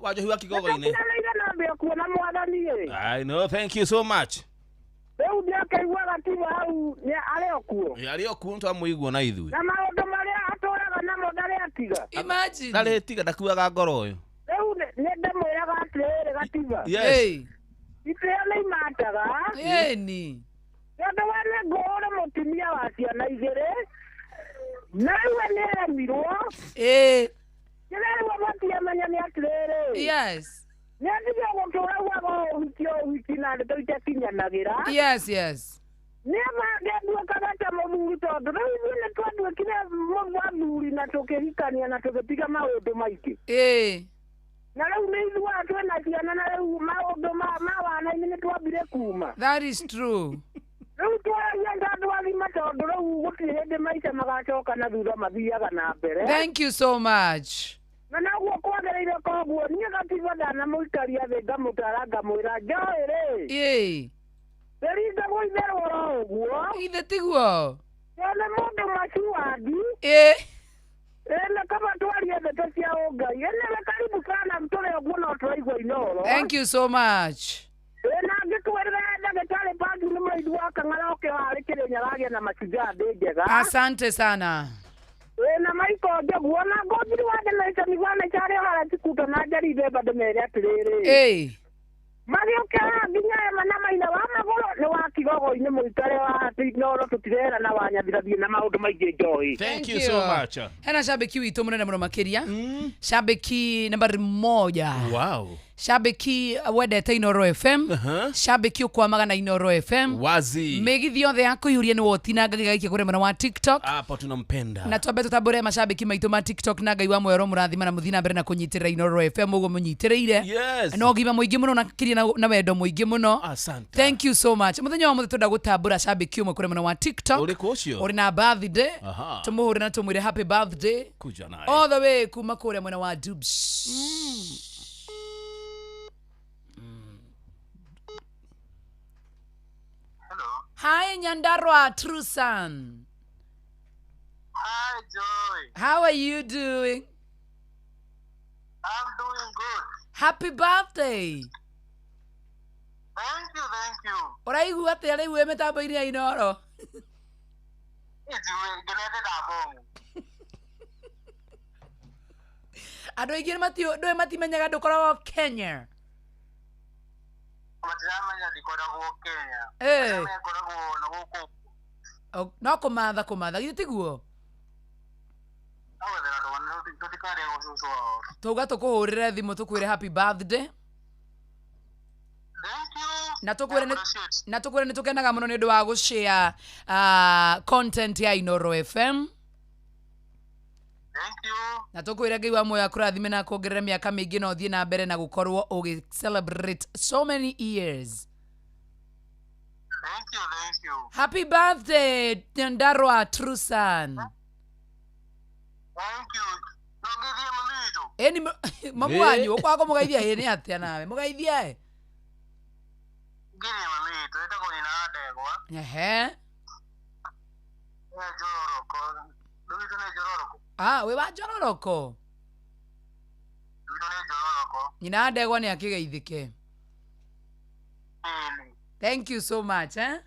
Wanjohi wa Kĩgogo-inĩ. Nĩtũkinyanĩire na ndĩ okuo na mwathani ĩ. I know, thank you so much. Rĩu ndiakĩigua Gatiba hau nĩ arĩ okuo. Arĩ okuo nĩtwamũigua na ithuĩ. Na maũndũ marĩa atũraga namo ndarĩ atiga. Imagine. Ndarĩ tiga ndakuaga ngoro ũyũ. Rĩu nĩ ndĩmwĩraga atĩrĩrĩ Gatiba. Yes. Itĩo nĩ imataga. Ĩni. Tondũ we nĩ ngũũre mũtumia wa ciana igĩrĩ. Na rĩu we nĩaremirwo. Ĩĩ. Kĩrĩa rĩu abatiĩ amenye nĩ atĩrĩrĩ. Yes. Nĩ atige gũtũra ugaga ũhiki ũhiki na ndeto itakinyanagĩra. Yes, yes. Nĩ abange nduĩkaga ta mũthuri tondũ rĩu ithuĩ nĩ twanduĩkire athuri na tũkĩhikania na tũgĩtiga maũndũ maingĩ. Ĩĩ. Na rĩu nĩ ithuaga twĩna ciana na rĩu maũndũ ma wana-inĩ nĩ twambire kuma. That is true. Rĩu twaragia ta andũ agima tondũ rĩu gũtirĩ hĩndĩ maica magacoka na thutha mathiaga na mbere. Thank you so much. Na noguo kwagĩrĩire koguo niĩ Gatiba ndanamũikaria thĩ ngamũtara ngamwĩra Joy rĩ. Ĩĩ. Ndĩringagwo itherũ oro ũguo. Ithe tiguo. Tondũ mũndũ macuandi. Ĩĩ. Ĩĩ nĩ kaba twarie ndeto cia ũngai. Ĩ nĩwe karibu sana tũrĩ ũguo no tũraigua Inoro. Thank you so much. Ĩ na ngĩkwĩrĩra ndagĩtarĩ Bangi nĩ mũraithi wa Kang'ara ũkĩ warĩ Kĩrĩnyaga agĩe na Mashujaa Day njega. Asante sana. Ĩ na Michael Njogu ona ngũthiri wa Generation Furniture arĩa haracikuta na Njeri Mbemba ndĩmere atĩrĩrĩ. Ĩĩ. Magĩũke haha nginya ema na maina wa magũrũ nĩ wa kigogo-inĩ mũikare wa Inooro tũtirera na wa Nyathira thiĩ na maũndũ maingĩ njohi. Thank you so much. Hena shabiki witũ mũnene mũno makĩria. Shabiki nambari moja. Wow. Shabiki wendete Inooro FM. Shabiki ũkwamaga na Inooro FM. Wazi. Mĩgithi yothe ya kũiyũria nĩ wotinanga gĩgaikia kũrĩ mwena wa TikTok. Hapo tunampenda. Na twambe tũtambũre mashabiki maitũ ma TikTok na Ngai wa muoyo mũrathima na mũthiĩ na mbere na kũnyitĩrĩra Inooro FM ũguo mũnyitĩrĩire. Yes. Na ũgima mũingĩ mũno na kĩria na wendo mũingĩ mũno. Asante. Thank you so much. Mũthenya wa mũthĩ twenda gũtambũra shabiki ũmwe kũrĩ mwena wa TikTok. Ũrĩkũ ũcio? Ũrĩ na birthday. Aha. Tũmũhũre na tũmwĩre happy birthday. Kuja naye. All the way kuma kũrĩa mwena wa Dubs. Hi Nyandarua Trusan. Hi Joy. How are you doing? I'm doing good. Happy birthday. Thank you, thank you. Ũraigua atĩa rĩu wĩ mĩtambo-inĩ ya Inooro? Ithuĩ ngenete ndabomu. Andũ aingĩ ndũĩ matimenyaga ndũkoragwo Kenya. Matiramenya ndikoragwo Kenya. Eh. Arĩa mekoragwo na gũkũ. No kũmatha kũmatha githĩ tiguo? No gwethera twana tũtikarĩa gũcũcũ wao. Tauga tũkũhũrĩre thimũ tũkwĩre happy birthday. Na tũkwĩre nĩ tũkenaga mũno nĩ ũndũ wa gũshare content ya Inooro FM. Thank you. Na tũkwĩre Ngai wa muoyo akũrathime na akuongerere mĩaka mĩingĩ na ũthiĩ na mbere na gũkorwo ũgĩ celebrate so many years. Thank you, thank you. Happy birthday Nyandarua Trusan. Thank you. No ngithie mami witũ. Ĩni mamu wanyu ũkwaga kũmũgeithia ĩ nĩ atĩa nawe mũgeithie ĩ? Ngithie mami witũ ĩtagwo nyina wa ndegwa. Ehe. Nĩ Njororoko. Rĩu witũ nĩ Njororoko. Ah, wĩ wa Njororoko? Witũ nĩ Njororoko. Nyina wa ndegwa nĩ akĩgeithĩke. Ĩni. Thank you so much, eh?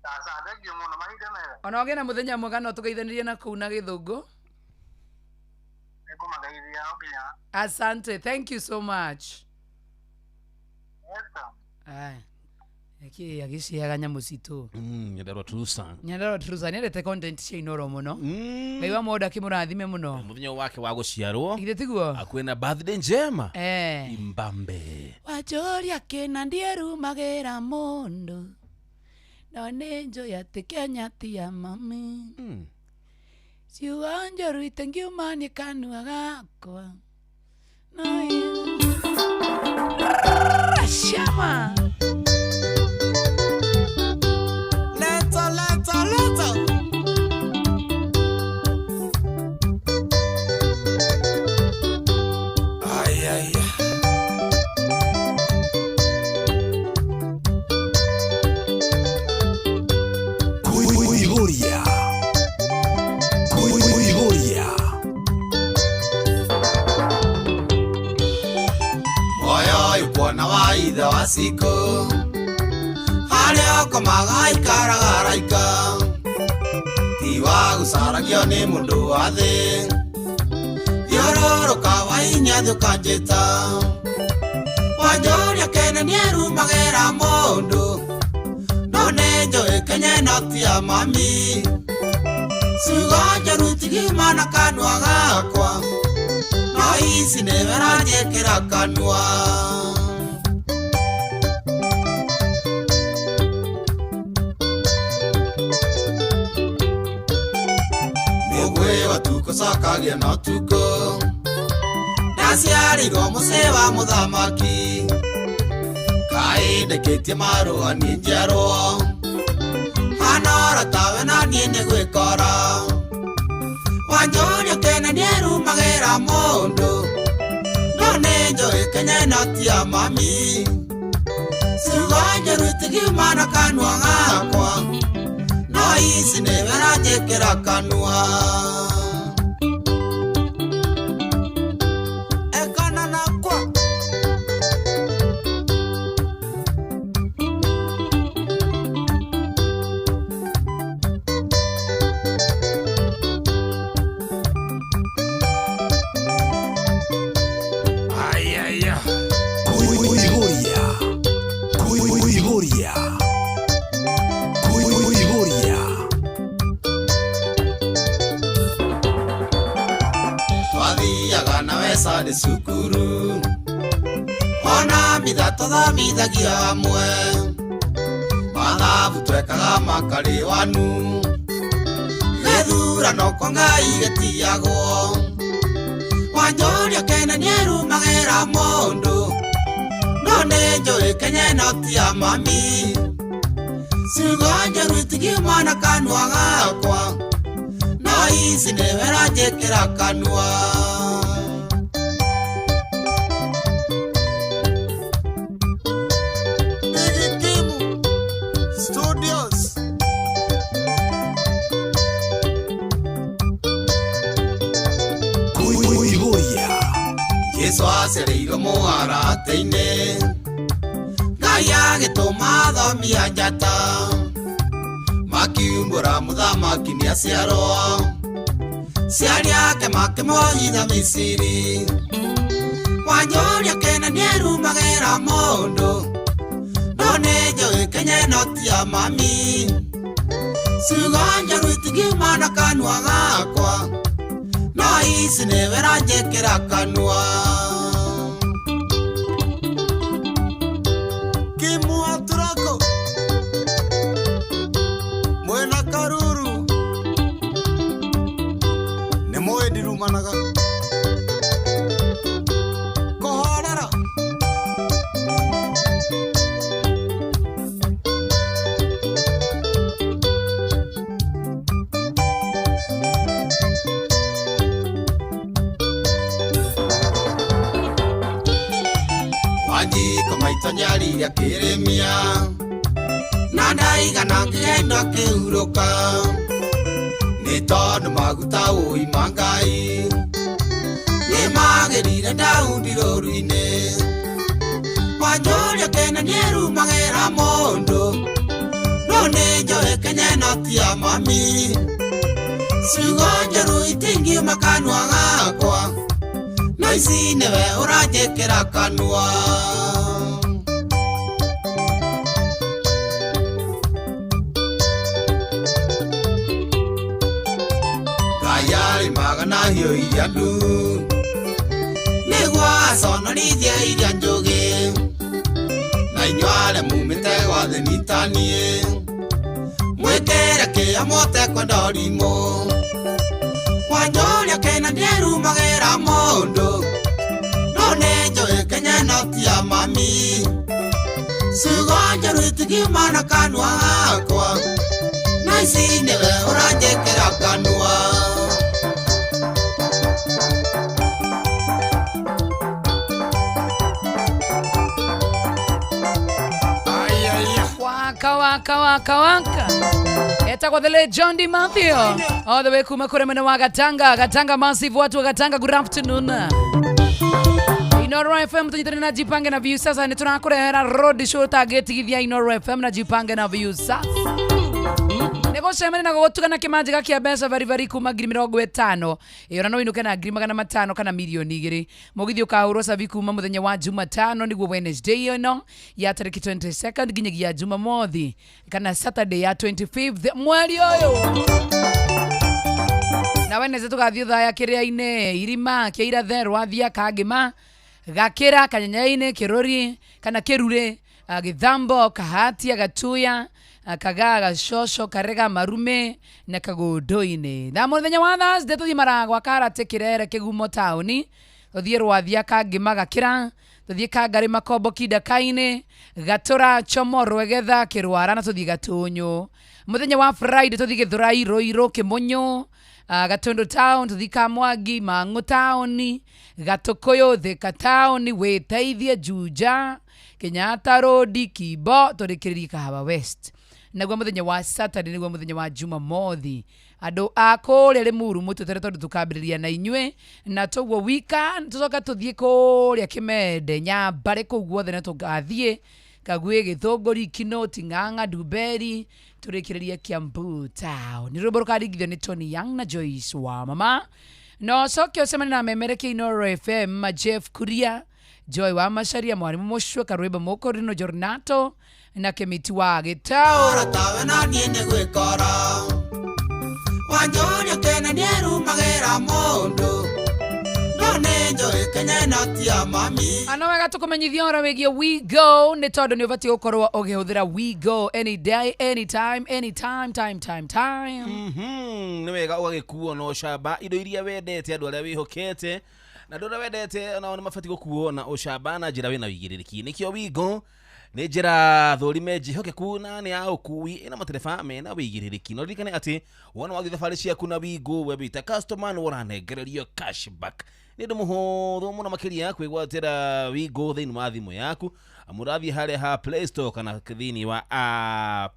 Sasa, thank you mũno mahinda mega. Ona ũgĩe na mũthenya mwega no tũgeithanĩrie na kũu na gĩthũngũ. Nĩngũmageithia o nginya. Asante, thank you so much. Welcome. Aya. Eki agĩciaga nyamũ citũ. Nyandarua Trusan. Nyandarua Trusan nĩendete content cia Inooro mũno. Ngai wa muoyo akĩmũrathime mũno. Mũthenya wake wa gũciarwo. Githĩ tiguo? Akuwe na birthday njema. Eh. Imbambe. Wanjũria kĩna ndierumagĩra mũndũ. No nĩ njũĩ atĩ Kenya ti ya mami. Ciugo njũru itingiumania kanua gakwa. No Shama. Leta, leta, leta. Ay, ay, ay. Kuihuria. Kuihuria. Moyo yukuona wa ithe wa siku harĩa ũkomaga aikaraga araika ti wa gũcaragio nĩ mũndũ wa thĩ thiũrũrũka wainya thĩ ũkanjĩta wanjũria kene nĩerumagĩra mũndũ no nĩ njũĩ Kenya ĩno ti ya mami ciugo njũru itigiuma na kanua gakwa no ici nĩwe ũranjĩkĩra kanua. Mũgwĩ wa tukũ cokagia na ũtukũ ndaciarĩirwo mũciĩ wa mũthamaki kaĩ ndĩkĩtie marũa niĩ njiarwo hana oro tawe na niĩ nĩ gwĩkora wanjũria kene nĩerumagĩra mũndũ no nĩ njũĩ Kenya ĩno ti ya mami ciugo njũru itigiuma na kanua gakwa no ici nĩwe ũranjĩkĩra kanua. Ekana nakwa. Kanitha tũthomithagia hamwe mathabu twekaga makarĩ wanu gĩthurano kwa Ngai gĩtiagwo Wanjũria kena nĩerumagĩra mũndũ no nĩ njũĩ Kenya ĩno ti ya mami ciugo njũru itikiuma na kanua gakwa no ici nĩwe ũranjĩkĩra kanua. Studios. Kuihoya Jesu acereirwo mũharatĩ-inĩ Ngai agĩtũma athomi a njata makiumbũra mũthamaki nĩaciarwo ciari ake makĩmũhitha Misiri Wanjũria kena nĩerumagĩra mũndũ no nĩ njũĩ Kenya ĩno ti ya mami ciugo njũru itikiuma na kanua gakwa no ici nĩwe ũranjĩkĩra kanua. Kimwa Turako mwena Karuru nĩ mũĩ ndirumanaga kũhorera. Wanjiko maitũ nĩarire akĩrĩmia na ndaigana ngĩgenda akĩhurũka nĩ tondũ maguta ũi ma Ngai nĩmagĩrire Daudi rũru-inĩ Wanjũria kena nĩerumagĩra mũndũ no nĩ njũĩ Kenya ĩno ti ya mami ciugo njũru itingiuma kanua gakwa no ici nĩwe ũranjĩkĩra kanua. Ngai arĩmaga na hiũ iria nduru nĩguo aconorithie iria njũgĩ na inyuĩ arĩa mumĩte gwa thĩ nitaniĩ mwĩkĩre kĩo mũhote kwenda ũrimũ Wanjũria kena nĩerumagĩra mũndũ no nĩ njũĩ Kenya ĩno ti ya mami ciugo njũru itikiuma na kanua gakwa no ici nĩwe ũranjĩkĩra kanua. Waka waka waka waka etagwo the late John D. Matthew all the way kuma kure mwena wa Gatanga. Gatanga massive, watu wa Gatanga, good afternoon. Inoro FM tunyitane na Jipange na View sasa nĩ tũrakũrehera road show tangĩtigithia Inoro FM na Jipange na View sasa nĩ gũcemania na gũgũtugana kĩmanjĩka kĩa mbeca baribari kuma 50,000 ĩyo na no ũinũke na 500,000 kana 2 milioni. Mũgithi ũkahũrwo cabi kuma mũthenya wa Jumatano nĩguo Wednesday ĩno ya tarĩki 22nd nginyagia Jumamothi kana Saturday ya 25th mweri ũyũ na Wednesday tũgathiĩ Othaya kĩrĩa-inĩ irima kĩa Irathe Rwathia Kangĩma Gakĩra Kanyenyainĩ Kĩrũri kana Kĩrurĩ Gĩthambo Kahatia Gatuya Kagaa Gacoco Karega Marume na Kagũndũ-inĩ. Na mũthenya wa Thursday tũthiĩ Maragwa Karate Kĩrere Kĩgumo taũni tũthiĩ Rwathia Kangĩma Gakĩra tũthiĩ Kangarĩ Makombo Kindaka-inĩ Gatũra Chomo Rwegetha Kĩrwara na tũthiĩ Gatũnyũ. Mũthenya wa Friday tũthiĩ Gĩthũrai Rũirũ Kĩmũnyũ Gatundu town tũthiĩ Kamwangi Mang'u town Gatũkũyũ Thika town Wĩteithie Juja Kenyatta Road Kimbo tũrĩkĩrĩrie Kahawa West. Naguo mũthenya wa Saturday nĩguo mũthenya wa Jumamothi andũ a kũrĩa Limuru mũtũtere tondũ tũkambĩrĩria na inyuĩ na toguo weekend tũcoka tũthiĩ kũrĩa Kĩmende Nyambarĩ kũu guothe nĩ tũgathiĩ Kagwĩ Gĩthũngũri Kinoti Ng'ang'a Ndumberi tũrĩkĩrĩrie Kiambu town. Nĩ rwĩmbo rũkaringithio nĩ Tony Young na Joyce wa mama no coke ũcemanie na memerekia Inoro FM Jeff Kuria Joy wa Macharia Mwarimu Mũcue Karwĩmbo Mũkũrino Jornato na Kĩmiti wa Gĩtaũ. Tawe na niĩ nĩ gwĩkora Wanjũria kena nĩerumagĩra mũndũ no nĩ njũĩ njohi Kenya ĩno ti ya mami. Ano wega tukumenyithia ũhoro wĩgiĩ WeGo nĩ tondũ nĩ ũbatiĩ gũkorwo ũkĩhũthĩra WeGo any day, anytime, anytime, time, time, time. Nĩ wega ũgagĩkuo na ũcamba indo iria wendete, andũ arĩa wĩhokete na andũ arĩa wendete nao nĩ mabatiĩ gũkuo na ũcamba na njĩra wĩna wĩigĩrĩrĩki. Nĩkĩo WeGo nĩ njĩra thũrime njĩhokeku na nĩ ya ũkui ĩna matereba mena wĩigĩrĩrĩki. Na ũririkane atĩ wona wathiĩ thabarĩ ciaku na WeGo we wĩta customer nĩ ũranengererio cashback. Nĩ ũndũ mũhũthũ mũno makĩria kwĩgwatĩra WeGo thĩinĩ wa thimũ yaku, amu ũrathiĩ harĩa ha Play Store kana thĩinĩ wa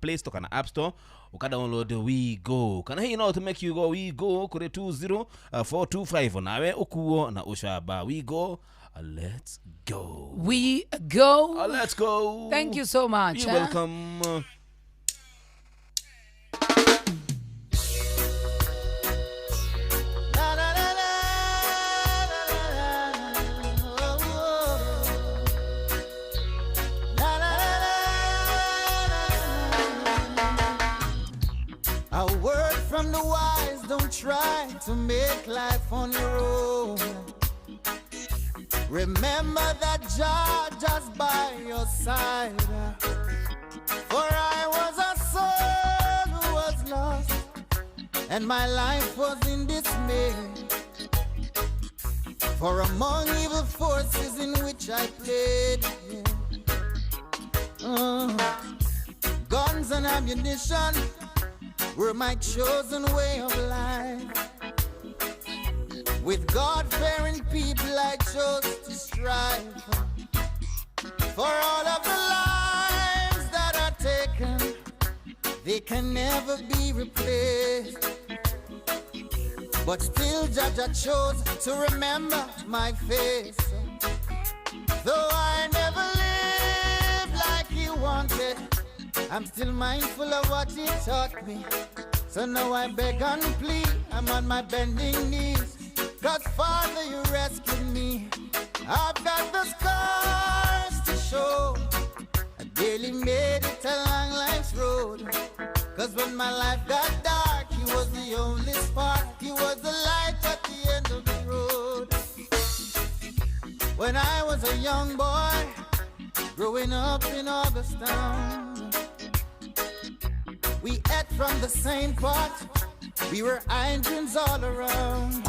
Play Store kana App Store uka download WeGo, kana hihi no ũtũme kiugo WeGo kũrĩ 20425 nawe ũkuo na ũcamba. WeGo, let's go. We go. Let's go. Thank you so much. You're welcome. A word from the wise, don't try to make life on your own. Remember that Jah just by your side. For I was a soul who was lost, and my life was in dismay. For among evil forces in which I played, guns and ammunition were my chosen way of life. With God-fearing people I chose to strive. For all of the lives that are taken, they can never be replaced. But still Jah Jah chose to remember my face. Though I never lived like he wanted, I'm still mindful of what he taught me. So now I beg and plead, I'm on my bending knees. 'Cause Father, you rescued me. I've got the scars to show. I barely made it along life's road. 'Cause when my life got dark, he was the only spark. He was the light at the end of the road. When I was a young boy, growing up in Augustown, we ate from the same pot. We were engines all around.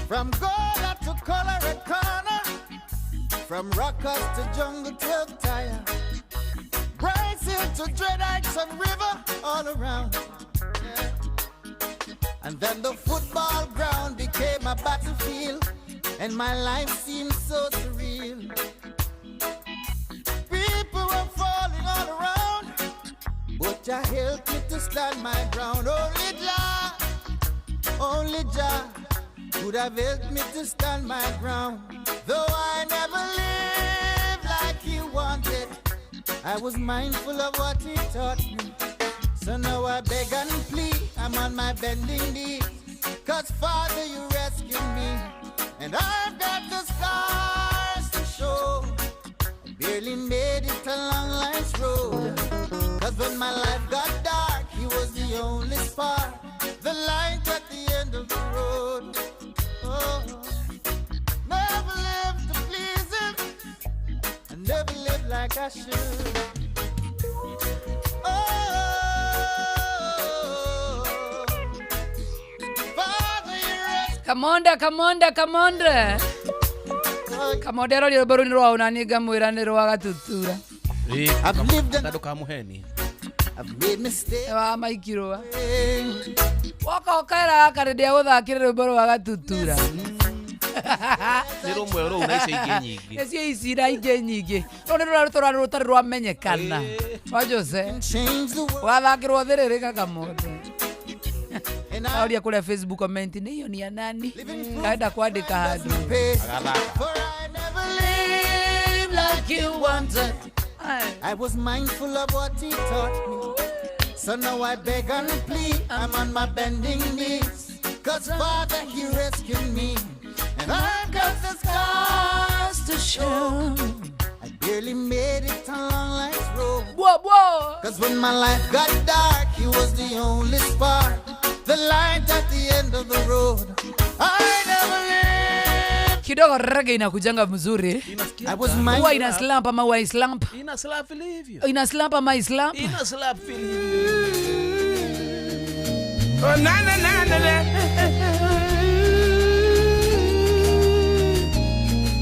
From Gola to Colorecana, from Rockers to Jungle to Tire, Bryce Hill to Dreadites and River, all around. Yeah. And then the football ground became a battlefield, and my life seemed so surreal. People were falling all around, but Jah helped me to stand my ground. Only Jah could have helped me to stand my ground. Though I never lived like he wanted, I was mindful of what he taught me. So now I beg and plead, I'm on my bending knees. 'Cause Father, you rescued me, and I've got the scars to show. I barely made it along life's road. 'Cause when my life got dark, he was the only spark, the light at the end of the road. Oh, never lived to please him, I never lived like I should. Oh, Father, you rescued. Kamonda, Kamonda, Kamonda. Kamonda rori rwĩmbo rũu nĩ rwa ũnani ngamwĩra nĩ rwa gatutura. I've lived and Ndũkamuheni. I've made mistakes. Wa maikirwa. Woka ũkaĩra gaka rĩrĩa gũthakĩra rwĩmbo rwa gatutura. Nĩ rũmwe rũu na icio ingĩ nyingĩ. Nĩcio ici na ingĩ nyingĩ. Rũu nĩ rũrĩa rũtũra rũtarĩ rwamenyekana. Wa Jose. Ũgathakĩrwo thĩrĩrĩ Kakamonde. Auria kũrĩa Facebook comment nĩ iyo ni ya nani? Kaenda kwandĩka handũ. Agathaka. Live like you wanted. I was mindful of what he taught me. So now I beg and plead, I'm on my bending knees. 'Cause Father, he rescued me, and I've got the scars to show. I barely made it along life's road. Whoa, whoa. 'Cause when my life got dark, he was the only spark, the light at the end of the road. I never lived Kidogo reggae inakujanga mzuri. Huwa ina slump ama huwa islump? Ina slap vilivyo. Ina slump ama islump? Ina slap vilivyo. Oh, na na na na na.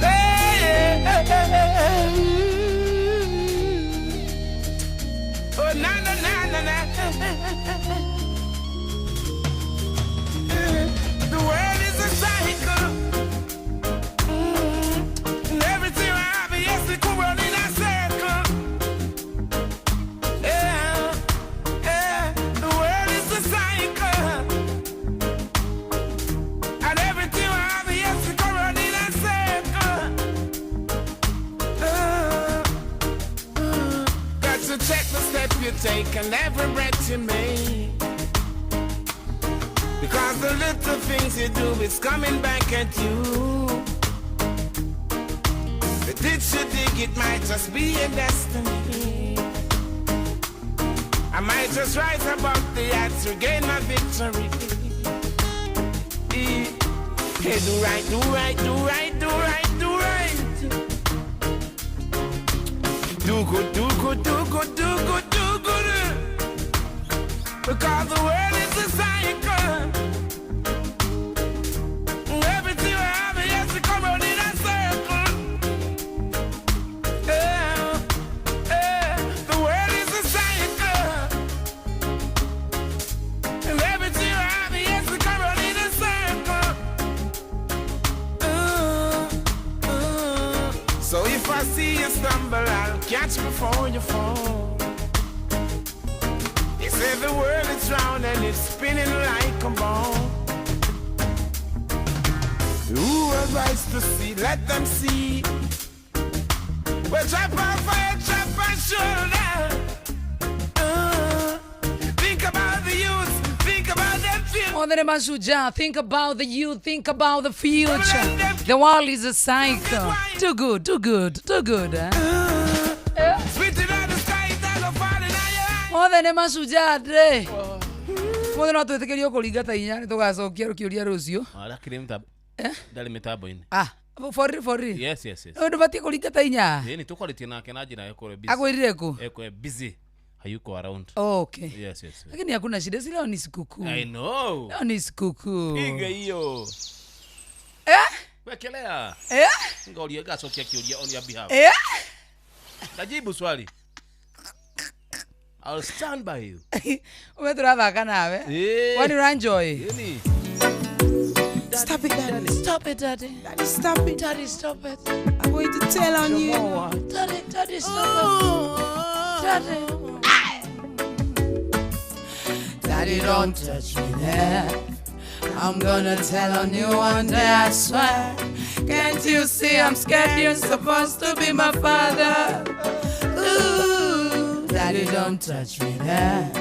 Hey, hey, hey, hey. Oh, na na na na na. The world is a cycle. And everything I have, yes, it could run in a circle. Yeah, yeah. The world is a cycle. And everything I have, yes, it could run in a circle. Got to check the step you take and every breath you make. Because the little things you do is coming back at you. The ditch you dig, it might just be a destiny. I might just rise above the odds to gain my victory. Hey, do right, do right, do right, do right, do right. Do good, do good, do good, do good, do good. Because the world is a cycle. Everything I have, yes, it come round in a circle. Yeah, yeah. The world is a cycle. And everything I have, yes, it come round in a circle. So if I see you stumble, I'll catch before you fall. They say the world is round and it's spinning like a ball. Who has eyes to see, let them see. Well, drop on fire, drop on shoulder. Think about the youth, think about the future. Othe nĩ mashujaa. Think about the youth, think about the future. The world is a cycle. Do good, do good, do good, eh? Spit it out the sky, it'll go fall in your eye. Othe nĩ mashujaa ndĩ. Mothe no twĩtĩkĩrio kũringa thaa inya nĩ tũgacokia kĩũria rũciũ. Lakini mtab ndarĩ mĩtambo-inĩ. Ah, for real, for real. Yes, yes, yes. Ndũbatiĩ kũringa thaa inya. Ĩĩ nĩ tũkwarĩtie nake na njĩra ĩkorwo busy. Akwĩrire kũ? Ĩkorwo busy. Hayuko around. Oh, okay. Yes, yes, yes. Lakini hakuna shida, si leo ni sikukuu. I know. Leo ni sikukuu. Piga hiyo. Eh? Wekelea. Eh? Ngoria gacokia kĩũria on your behalf. Eh? Najibu swali. I'll stand by you. Ume tũrathaka nawe. Eh. Kwani ũranjoy? Ĩni. Stop it, Daddy. Stop it, Daddy. Daddy, stop it. Daddy, stop it. I'm going to tell on you. Daddy, Daddy, stop it. Daddy. Daddy, don't touch me there. I'm gonna tell on you one day, I swear. Can't you see I'm scared? You're supposed to be my father. Ooh, Daddy, don't touch me there.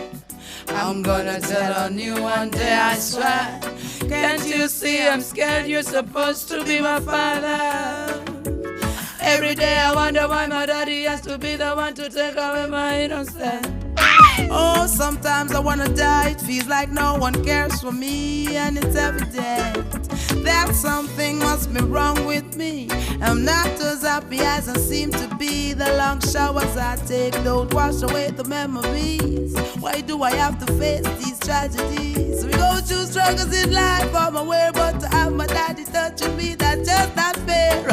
I'm gonna tell on you one day, I swear. Can't you see I'm scared? You're supposed to be my father. Every day I wonder why my daddy has to be the one to take away my innocence. Oh, sometimes I wanna die. It feels like no one cares for me, and it's evident that something must be wrong with me. I'm not as happy as I seem to be. The long showers I take don't wash away the memories. Why do I have to face these tragedies? We go through struggles in life on my way, but to have my daddy touching me, that's just not fair.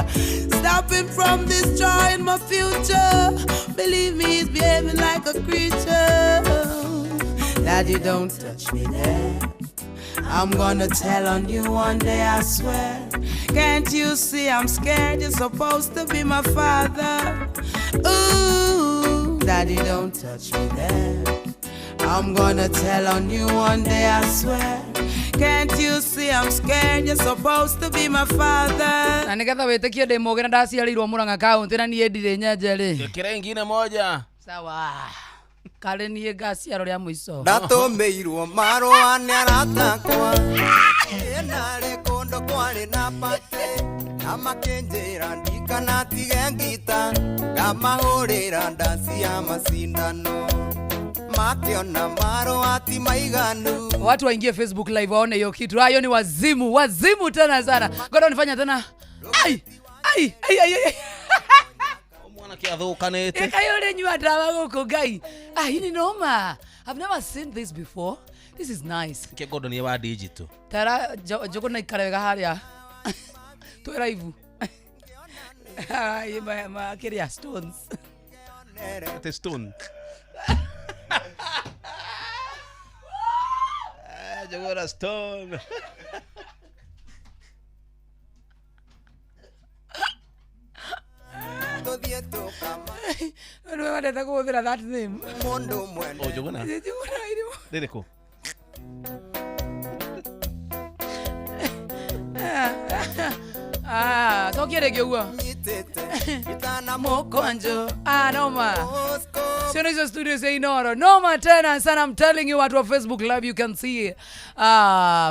Stop him from destroying my future. Believe me, he's behaving like a creature. Daddy, don't touch me there. I'm gonna tell on you one day, I swear. Can't you see I'm scared? You're supposed to be my father. Ooh, Daddy, don't touch me there. I'm gonna tell on you one day, I swear. Can't you see I'm scared? You're supposed to be my father. Na nĩgetha wĩtĩkie ndĩ mũgĩ na ndaciarĩirwo Murang'a kaũntĩ na niĩ ndirĩ nyenje rĩ. Ĩkĩra ingine moja. Sawa. Karĩ niĩ ngaciarwo rĩa mũico. Ndatũmĩirwo marũa nĩ aratakwa ĩnarĩ kũndũ kwarĩ na patĩ na makĩnjĩra ndikanatige ngita ngamahũrĩra ndaci ya macindano makiona marũa ti maiganu. Watu waingie Facebook live waone hiyo kitu. Hayo ni wazimu, wazimu tena sana. Ngoja nifanye tena. Ai ai ai ai ai. Mwanake athũkanĩte. Ĩka yũrĩ nyua ndawa gũkũ Ngai. Ah, hii ni noma. I've never seen this before. This is nice. Ke Gordon ye wa digital. Tara Njũgũ na ikara wega harĩa. Twĩ live. Ai, ma kĩrĩa stones. Ate stone. Njũgũ na stone. Tũthiĩ tũkama Nĩwe wendete kũhũthĩra that name. Mũndũ mwene. O Njũgũ na. Njũgũ na irimũ. Rĩrĩkũ? Ah, cokia rĩngĩ ũguo. Mũkwanjũ. Ah, noma. Sio hizo studio cia Inoro. Noma tena sana. I'm telling you, watu wa Facebook Live, you can see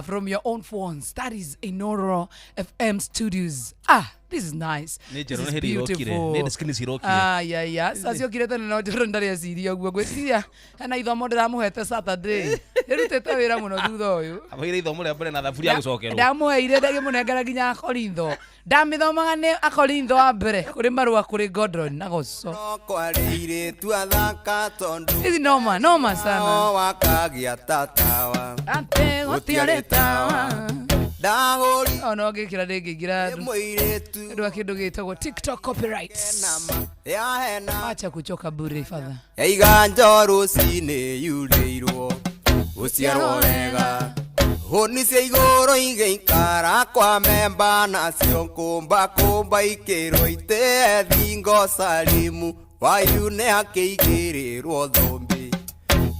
from your own phones. That is Inoro FM Studios. Ah, this is nice. Nĩ This njerũ is nĩ hĩndĩ irokire. beautiful. Nĩ hĩndĩ screen cirokire. Ah, yeah, yeah. Sasa ciokire tene no njoro ndarĩ eciria ũguo ngwĩciria hena ithomo ndĩramũhete Saturday. Rĩrutĩte wĩra mũno thutha ũyũ. Abaire ithomo rĩa mbere na thaburia gũcokerwo. Ndamũheire ndagĩmũnengera nginya Akorintho. Ndamĩthomaga nĩ Akorintho wa mbere kũrĩ marũa kũrĩ Gordon na Goco. Kwarĩ airĩtu athaka tondũ Hizi noma, noma sana. Wakagĩa tatawa. Ate gũtiarĩ tawa. Ndahũri. Ona ũngĩkĩra ndĩngĩingĩra Mũirĩtu. Ndũ wa kĩndũ gĩtagwo TikTok copyrights. Acha kuchoka bure father. Yaiga njoro rũcinĩ yurĩirwo gũciarwo wega hũni cia igũrũ igĩikara kwa memba nacio kũmba kũmba ikĩrwo itĩe thingo salimu wayune akĩigĩrĩrwo thũmbĩ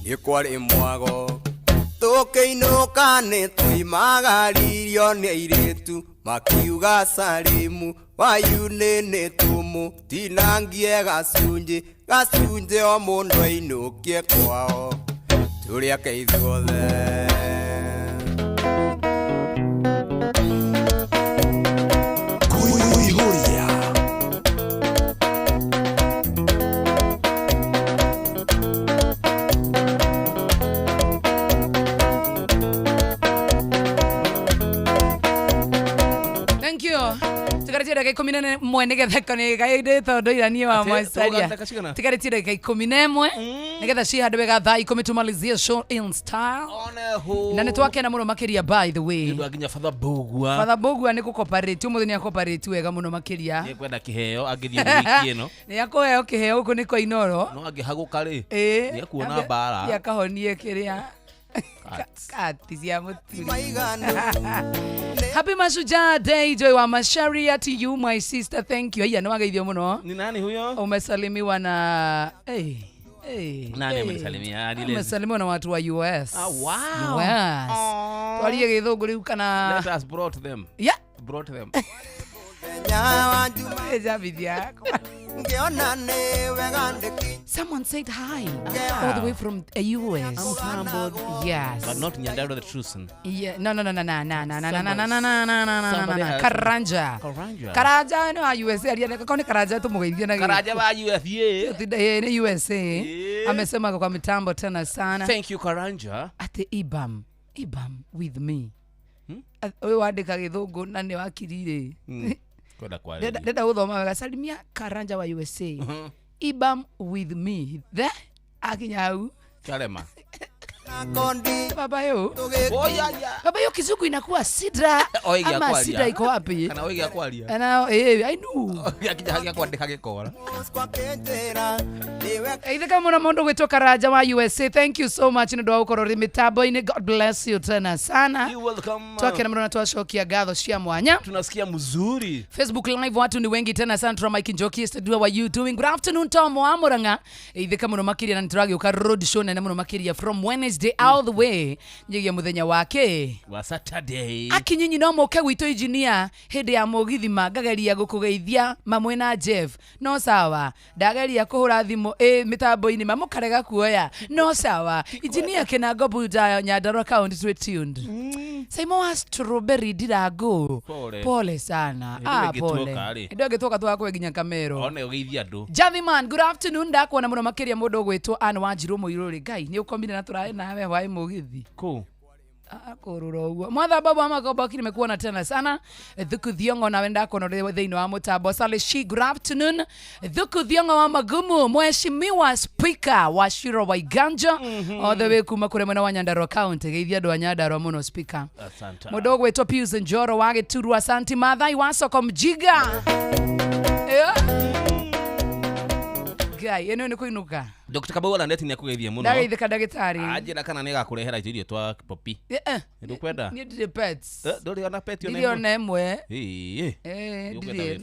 nĩ kwarĩ mwago tũkĩinũka nĩ tũimagaririo nĩ airĩtu makiuga salimu wayune nĩ tũmũ tinangie gacunjĩ gacunjĩ o mũndũ ainũkie kwao tũrĩ ake ithuothe. Kuihuria. Thank you. Tigarĩtie ndagĩka ikũmi na ĩmwe nĩgetha nĩgaĩndĩ tondũ ira niĩ wa Atĩ, mwacaria. tũgũka ndagĩka cigana? Tigarĩtie ndagĩka 11 nĩgetha cihandũ wega thaa 10 tumalizie show in style. Na nĩ twakena mũno makĩria by the way. Nĩ nginya Father Mbugua. Father Mbugua nĩ gũkoparĩte ũmũthĩ nĩ akoparĩte wega mũno makĩria. Nĩ ekwenda kĩheo angĩthiĩ wiki ĩno. Nĩ akũheo kĩheo gũkũ nĩ kwa Inoro. No angĩhagũka rĩ. Ĩĩ. Nĩ ekuona mbara. Nĩ akahonie kĩrĩa. Kati cia mũturi. Happy Mashujaa Day, Joy wa Masharia to you my sister. Thank you. Haiya nĩ wageithio mũno. Ni nani huyo? Umesalimiwa na hey, hey, Nani hey. amenisalimia? Nilezi. Umesalimiwa na watu wa US. Ah, wow. US. Twarie gĩthũngũ rĩu kana Let us brought them. Yeah. Brought them. Jabithia. Ngĩona nĩ wega ndĩki Someone said hi all the way from the US. I'm humbled. Yes. But not Nyandarua the Truson. Yeah, no, no, no, no, no, no, no, no, no, no, no, no, no, no, no, no, Somebody no, else. Karanja. Karanja. Karanja no wa USA aria ko ni Karanja tumugeithie na Karanja wa USA. Tinda ni USA. Amesema kwa mitambo tena sana. Thank you Karanja. Ati Ibam, Ibam with me. Ũyũ wandĩka gĩthũngũ na nĩ wakiri rĩ. Kwenda kwaria. Ndenda gũthoma wega. Salimia Karanja wa USA. Ibam with me. The akinya hau. Karema. Baba yo. Baba yo kizungu inakuwa sidra Oige ama akwaria. sidra iko wapi? Kana oige akwaria. Na I know. Akinya hagia kwandĩka gĩkora. Ithe kama muna mundu gwitwo Karanja wa USA, thank you so much nĩ ũndũ wa gũkorwo ũrĩ mĩtambo-inĩ. God bless you tena sana. You welcome. Twakena mũno na twacokia ngatho cia mwanya. Tunasikia mzuri. Facebook live watu ni wengi tena sana. Tuna Mike Njoki studio, how are you doing? Good afternoon Tom wa Murang'a. Ithe kama muno makiria na nĩtũragĩũka road show nene mũno makiria from Wednesday all the way nginya mũthenya wake Wa Saturday. Akinyinyi no moke gwitũ engineer hĩndĩ ya mũgithi ma ngageria gũkũgeithia mamwe na Jeff no sawa ndageria kũhũra thimũ ĩ mĩtambo-inĩ mamũkarega kuoya no sawa engineer Kinango Buda Nyandarua County twĩ tuned Saimo wa strawberry ndirangu Pole. pole sana. Hĩndĩ Ah, ĩngĩ pole tuoka rĩ. hĩndĩ ĩngĩ tuoka tũgakũhe nginya kamero. One ũgeithia andũ. Javy man, good afternoon. Ndakuona mũno makĩria mũndũ ũgwĩtwo Ann Wanjirũ Mũirũrĩ. Ngai nĩ ũkomire na tũrarĩ nawe hwaĩ mũgithi. Kũ? Akorora uguo mwatha babu wa makoboki nimekuona tena sana. Thuku Thiongo nawe ndakuona uri thiini wa mutambo. Sally Shi, good afternoon. Thuku Thiongo wa Magumu, mheshimiwa speaker wa Shiro wa Iganja, all the way kuma kure mwena wa Nyandarua County. Geithia andu a Nyandarua muno speaker. Asante. Mundu ugwitwo Pius Njoro wa Gituru, asanti. Mathai wa Soko Mjiga. Ngai ĩno nĩ kũinũka. Dr. Kabau Landeti nĩ akũgeithia mũno. Ndageithĩka ndagĩtarĩ. Anjĩra kana nĩ agakũrehera irio twa popi. Ndũkwenda? Niĩ ndirĩ pets. Ndũrĩ ona pet ona Ndirĩ ona ĩmwe. Ĩĩ. Ndirĩ.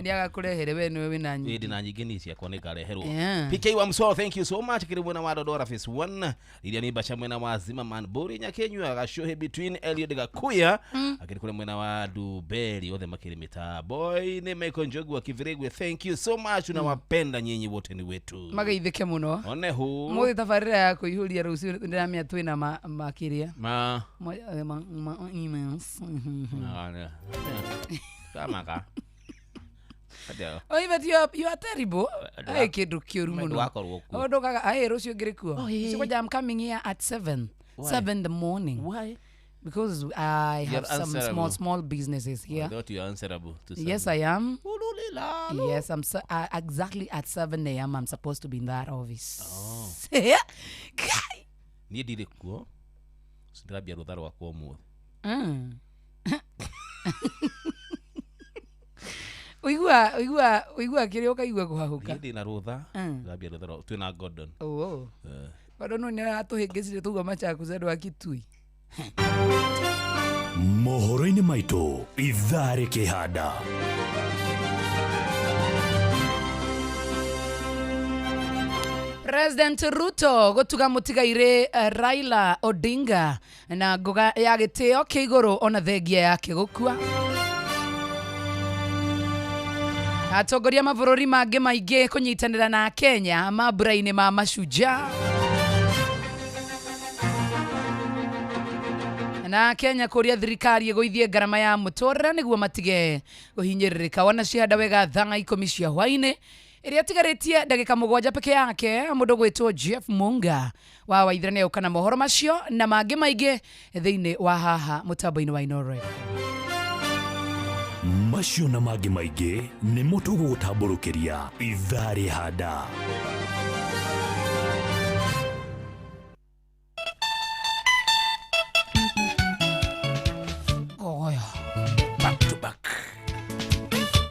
Nĩ agakũrehere we nĩwe wĩna nyingĩ. Ĩĩ ndĩna nyingĩ niĩ ciakwa nĩ ngareherwo. PK wa Msoro, thank you so much. Kiri mwena wa Dodora phase 1. Iria nĩ Mbacha mwena wa Zimmerman Buri Nyakenyua Gacuhi between Eliud Gakuya. Akiri kule mwena wa Dubeli othe makiri mitambo-inĩ. Michael Njogu wa Kiviregwe, thank you so much. Tunawapenda nyinyi wote ni wetu. Mageithĩke muno. One hu. Muthi tabarĩra ya kũihũria rũciũ ndĩramenya twĩna makĩria. Ma. Ma emails. Kamaka. Oh, but you are terrible. Ai kindu kiuru muno. Oh, ndukaga ai rũciũ ngĩrĩ kuo. Sikuja, I'm coming here at 7. 7 in the morning. Why? Because I have some small businesses here. I thought you are answerable to 7. Yes, I am. Yes, I'm exactly at 7 a.m. I'm supposed to be in that office. Oh. Niĩ ndirĩ kuo. Ndĩrambia rũtha rwakwa ũmũthĩ. Ũigua kĩrĩa ũkaigua kũhahũka. Niĩ ndĩna rũtha. Ndĩrambia rũtha rwakwa twĩna Gordon. Oh. Gordon nĩ aratũhĩngĩcire tũigua Machakos andũ a Kitui. Mohoro-inĩ maitũ ithaa rĩkĩhanda. President Ruto gutuga mutigaire Raila Odinga na nguga ya gitio kia iguru ona thengia yake gukua. Atongoria mabũrũri mangĩ maingĩ kũnyitanĩra na Kenya mambura-inĩ ma mashujaa. Na Kenya kũria thirikari ĩgũithie ngarama ya mũtũrĩre nĩguo matige kũhinyĩrĩrĩka. Wana cihanda wega thaa 10 cia hwaĩ-inĩ ĩrĩa ĩtigarĩtie ndagĩka 7 peke yake. Mũndũ gwĩtwo Jeff Munga wa Waithera nĩegũka na mohoro macio na mangĩ maingĩ thĩinĩ wa haha mũtambo-inĩ wa Inooro. Macio na mangĩ maingĩ nĩmo tũgũgũtambũrũkĩria ithaa rĩhanda.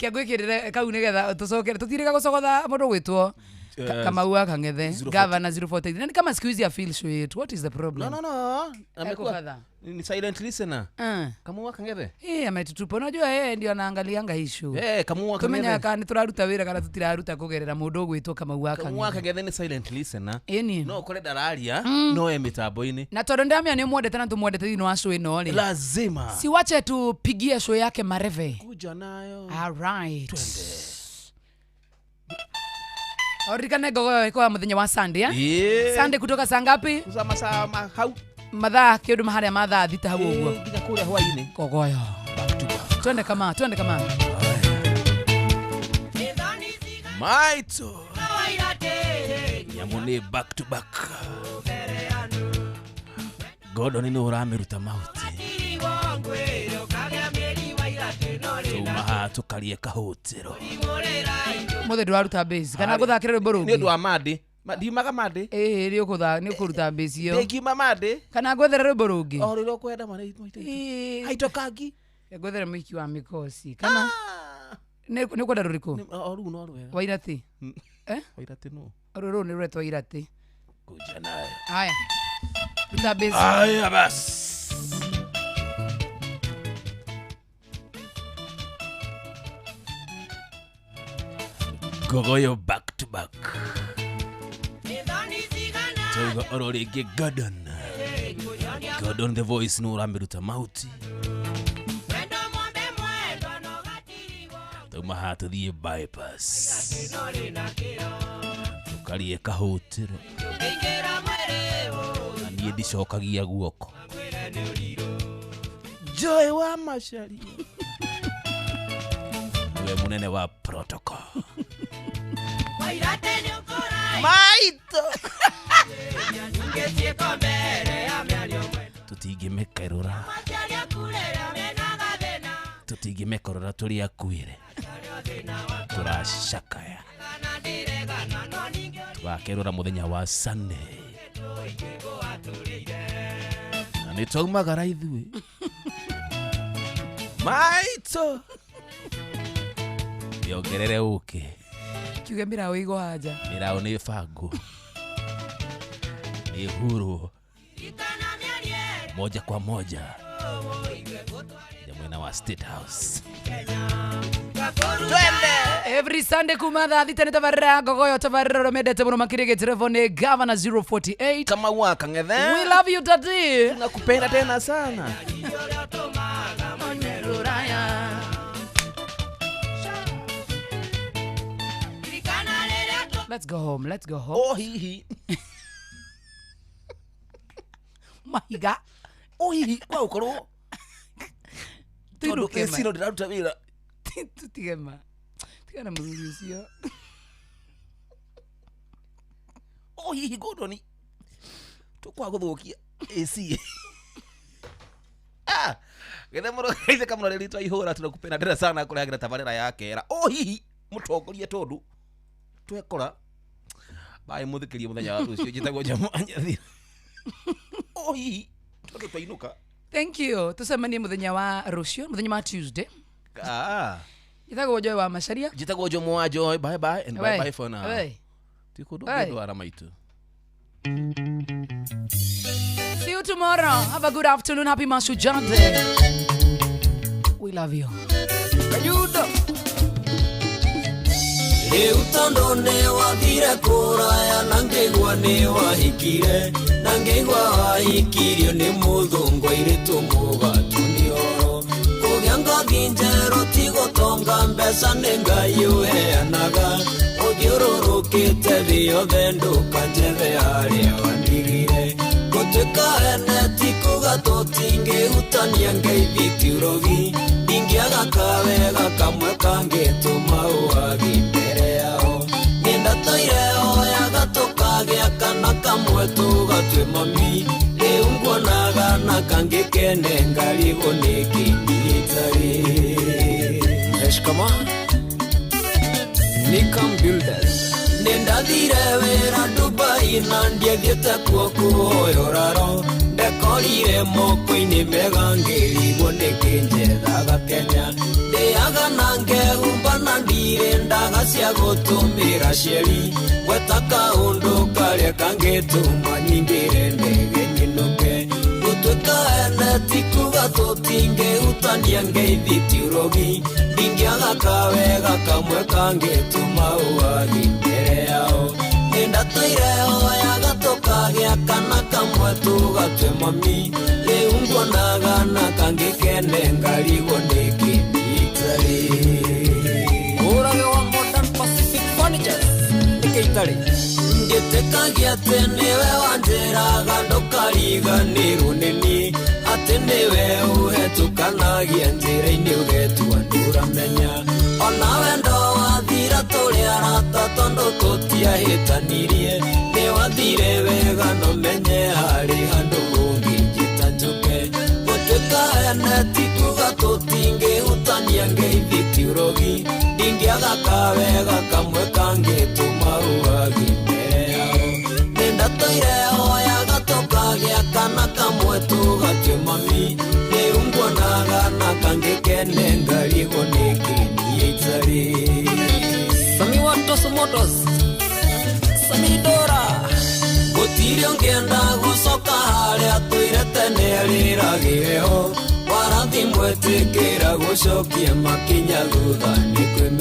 Kĩangwĩkĩrĩre kau nĩgetha tũcokere tũtirĩga gũcogotha mũndũ gwĩtwo Kamau wa Kang'ethe, Governor 048. Nani kama siku hizi afeel show yetu. What is the problem? No. Amekuwa ni silent listener. Kamau wa Kang'ethe. Ametutupa. Unajua yeye ndio anaangalianga issue. Kamau wa Kang'ethe. Tumenya kana tũraruta wĩra kana tũtiraruta kũgerera mũndũ ũgwĩtwo Kamau wa Kang'ethe. Kamau wa Kang'ethe ni silent listener. No kore ndararia no e mitambo-inĩ. Na tondũ ndamenya nĩ ũmwendete na tũmwendete thĩinĩ wa show ĩno rĩ. Lazima. Si wache tupigie show yake mareve. Kuja nayo. All right. Twende. Oririkane ngogoyo ĩkoragwo mũthenya wa Sunday, eh? Sunday kutoka saa ngapi? Masaa hau. Mathaa kĩndũ maharĩa ma thaa 6 hau ũguo. Nginya kũrĩa hwaĩ-inĩ. Ngogoyo. Twende kama, twende kama. Maito. Nyamũ nĩ back to back. Gordon nĩ ũramĩruta mahuti. Tuma haha tũkarie kahũtĩro. Mothe ndũraruta base kana gũthakĩra rwĩmbo rũngĩ. Nĩ ũndũ wa Monday. Ndiumaga Monday. Ĩĩ nĩ ũkũruta base ĩyo. Ndingiuma Monday. Kana ngwethere rwĩmbo rũngĩ. O rĩrĩa ũkwenda mwana haitũ kangi. Ngwethere mũiki wa mĩkoci. Kana nĩ ũkwenda rũrĩkũ? O rũu no rwega. Wairati. Wairati nũ? Rũrũ nĩ rũretwo Wairati. Kuja nayo. Haya. Ruta base. Haya basi. Gogoyo back to back. Tuga oro rĩngĩ Gordon. Gordon the voice nĩ ũramĩruta mahuti. Tuma haha tũthiĩ bypass. Tũkarie kahũtĩro. Na niĩ ndicokagia guoko. Joy wa Macharia. Niwe mũnene wa protocol. Maito. Tutige Aingĩ mekorora tũrĩ akuĩre. Tũracakaya. Tũgakerũra mũthenya wa Sunday. Na nĩ twaumagara ithuĩ. Maitũ. Yongerere ũkĩ. Kiuge mĩraũ ĩigwo anja. Mĩraũ nĩ ĩbangwo. Nĩ ĩhurwo. Moja kwa moja. Ya mwena wa State House. Twende. Every Sunday kuma thaa 6 nĩ tabarĩra ngogoyo tabarĩra ũrĩa mendete mũno makĩria gĩtirevo nĩ Governor 048. Kama waka ngethe. We love you daddy. Tunakupenda tena sana. Let's go home. Let's go home. Oh hihi. Mahiga. Oh hihi kwa ukorwo. Tondu Tuinũke ma. AC no ndĩraruta wĩra. Tutige ma. Tigana mũthuri ũcio. Oh hihi Gordon. Tukwa gũthũkia AC. Ah. Gethe mũno geithe kamũno rĩrĩ twaihũra tunakupenda tena sana kũrehagĩra tabarĩra ya kera. Oh hihi mũtongoria tondu twekora. Bye mũthikĩrie mũthenya wa rũciũ njĩtagwo Jamu Anyathira. Oh hihi tondu twainũka. Thank you. Tucemanie mũthenya wa rũciũ, mũthenya wa Tuesday. Ah. Njĩtagwo Joy wa Macharia. Njĩtagwo Jomo wa Joy. Bye bye and bye bye for now. Wey. Ti kũndũ Wey. ngĩndwara maitũ. See you tomorrow. Have a good afternoon. Happy Mashujaa Day. We love you. Kayudo. Rĩu tondũ nĩ wathire kũraya na ngĩigua nĩ wahikire na ngĩigua wahikirio nĩ mũthũngũ airĩtu mũgatu nĩ oro kũgĩa ngothi njerũ ti gũtonga mbeca nĩ Ngai ũheanaga ũthiũrũrũkĩte thĩ yothe ndũkanjethe harĩa wandigire gũtuĩka ene ti kuga tũtingĩhutania ngeithi ti ũrogi ndingĩaga kawega kamwe kangĩtũma ũwagi mbere yao nĩndatũire oyaga tũkagĩa kana kamwe tũgatue mami rĩu nguonaga na kangĩ kene ngarigwo nĩkĩ niĩ itarĩ. Shikama Nikam Builders Nĩndathire wĩra Dubai na ndiathiĩte kuo kũhoya ũraro ndekorire moko-inĩ mega ngĩrigwo nĩkĩ njethaga Kenya ndĩaga na ngehumba na ndirĩ ndaga cia gũtũmĩra cieri gweta kaũndũ karĩa kangĩtũma nyingĩre ndege nyinũke gũtuĩka ene ti kuga tũtingĩhutania ngeithi ti ũrogi ndingĩaga kawega kamwe kangĩtũma ũwagi mbere yao nĩndatũire oyaga tũkagĩa kana kamwe tũgatue mami rĩu nguonaga na kangĩ kene ngarigwo nĩkĩ niĩ itarĩ. Ũrage wa Modern Pacific Furnitures nĩkĩ itarĩ ngĩtĩkagia atĩ nĩwe wanjĩraga ndũkariganĩrwo nĩ niĩ atĩ nĩwe ũhetũkanagia njĩra-inĩ ũgetua ndũramenya ona wendo wathira tũrĩ arata tondũ tũtiahĩtanirie nĩ wathire wega no menye harĩ handũ ũngĩnjĩta njũke gũtuĩka ene ti kuga tũtingĩhutania ngeithi ti ũrogi ndingĩaga kawega kamwe kangĩtũma ũwagi mbere yao nĩndatũire oyaga tũkagĩa kana kamwe tũgatue mami rĩu nguonaga na kangĩ kene ngarigwo nĩkĩ niĩ itarĩ. Sami wa Toso Motors Sami Dora gũtirĩ ũngĩenda gũcoka harĩa tũire tene rĩragĩre ho warathi mwetĩkĩra gũcokia makinya thutha nĩ kwĩme.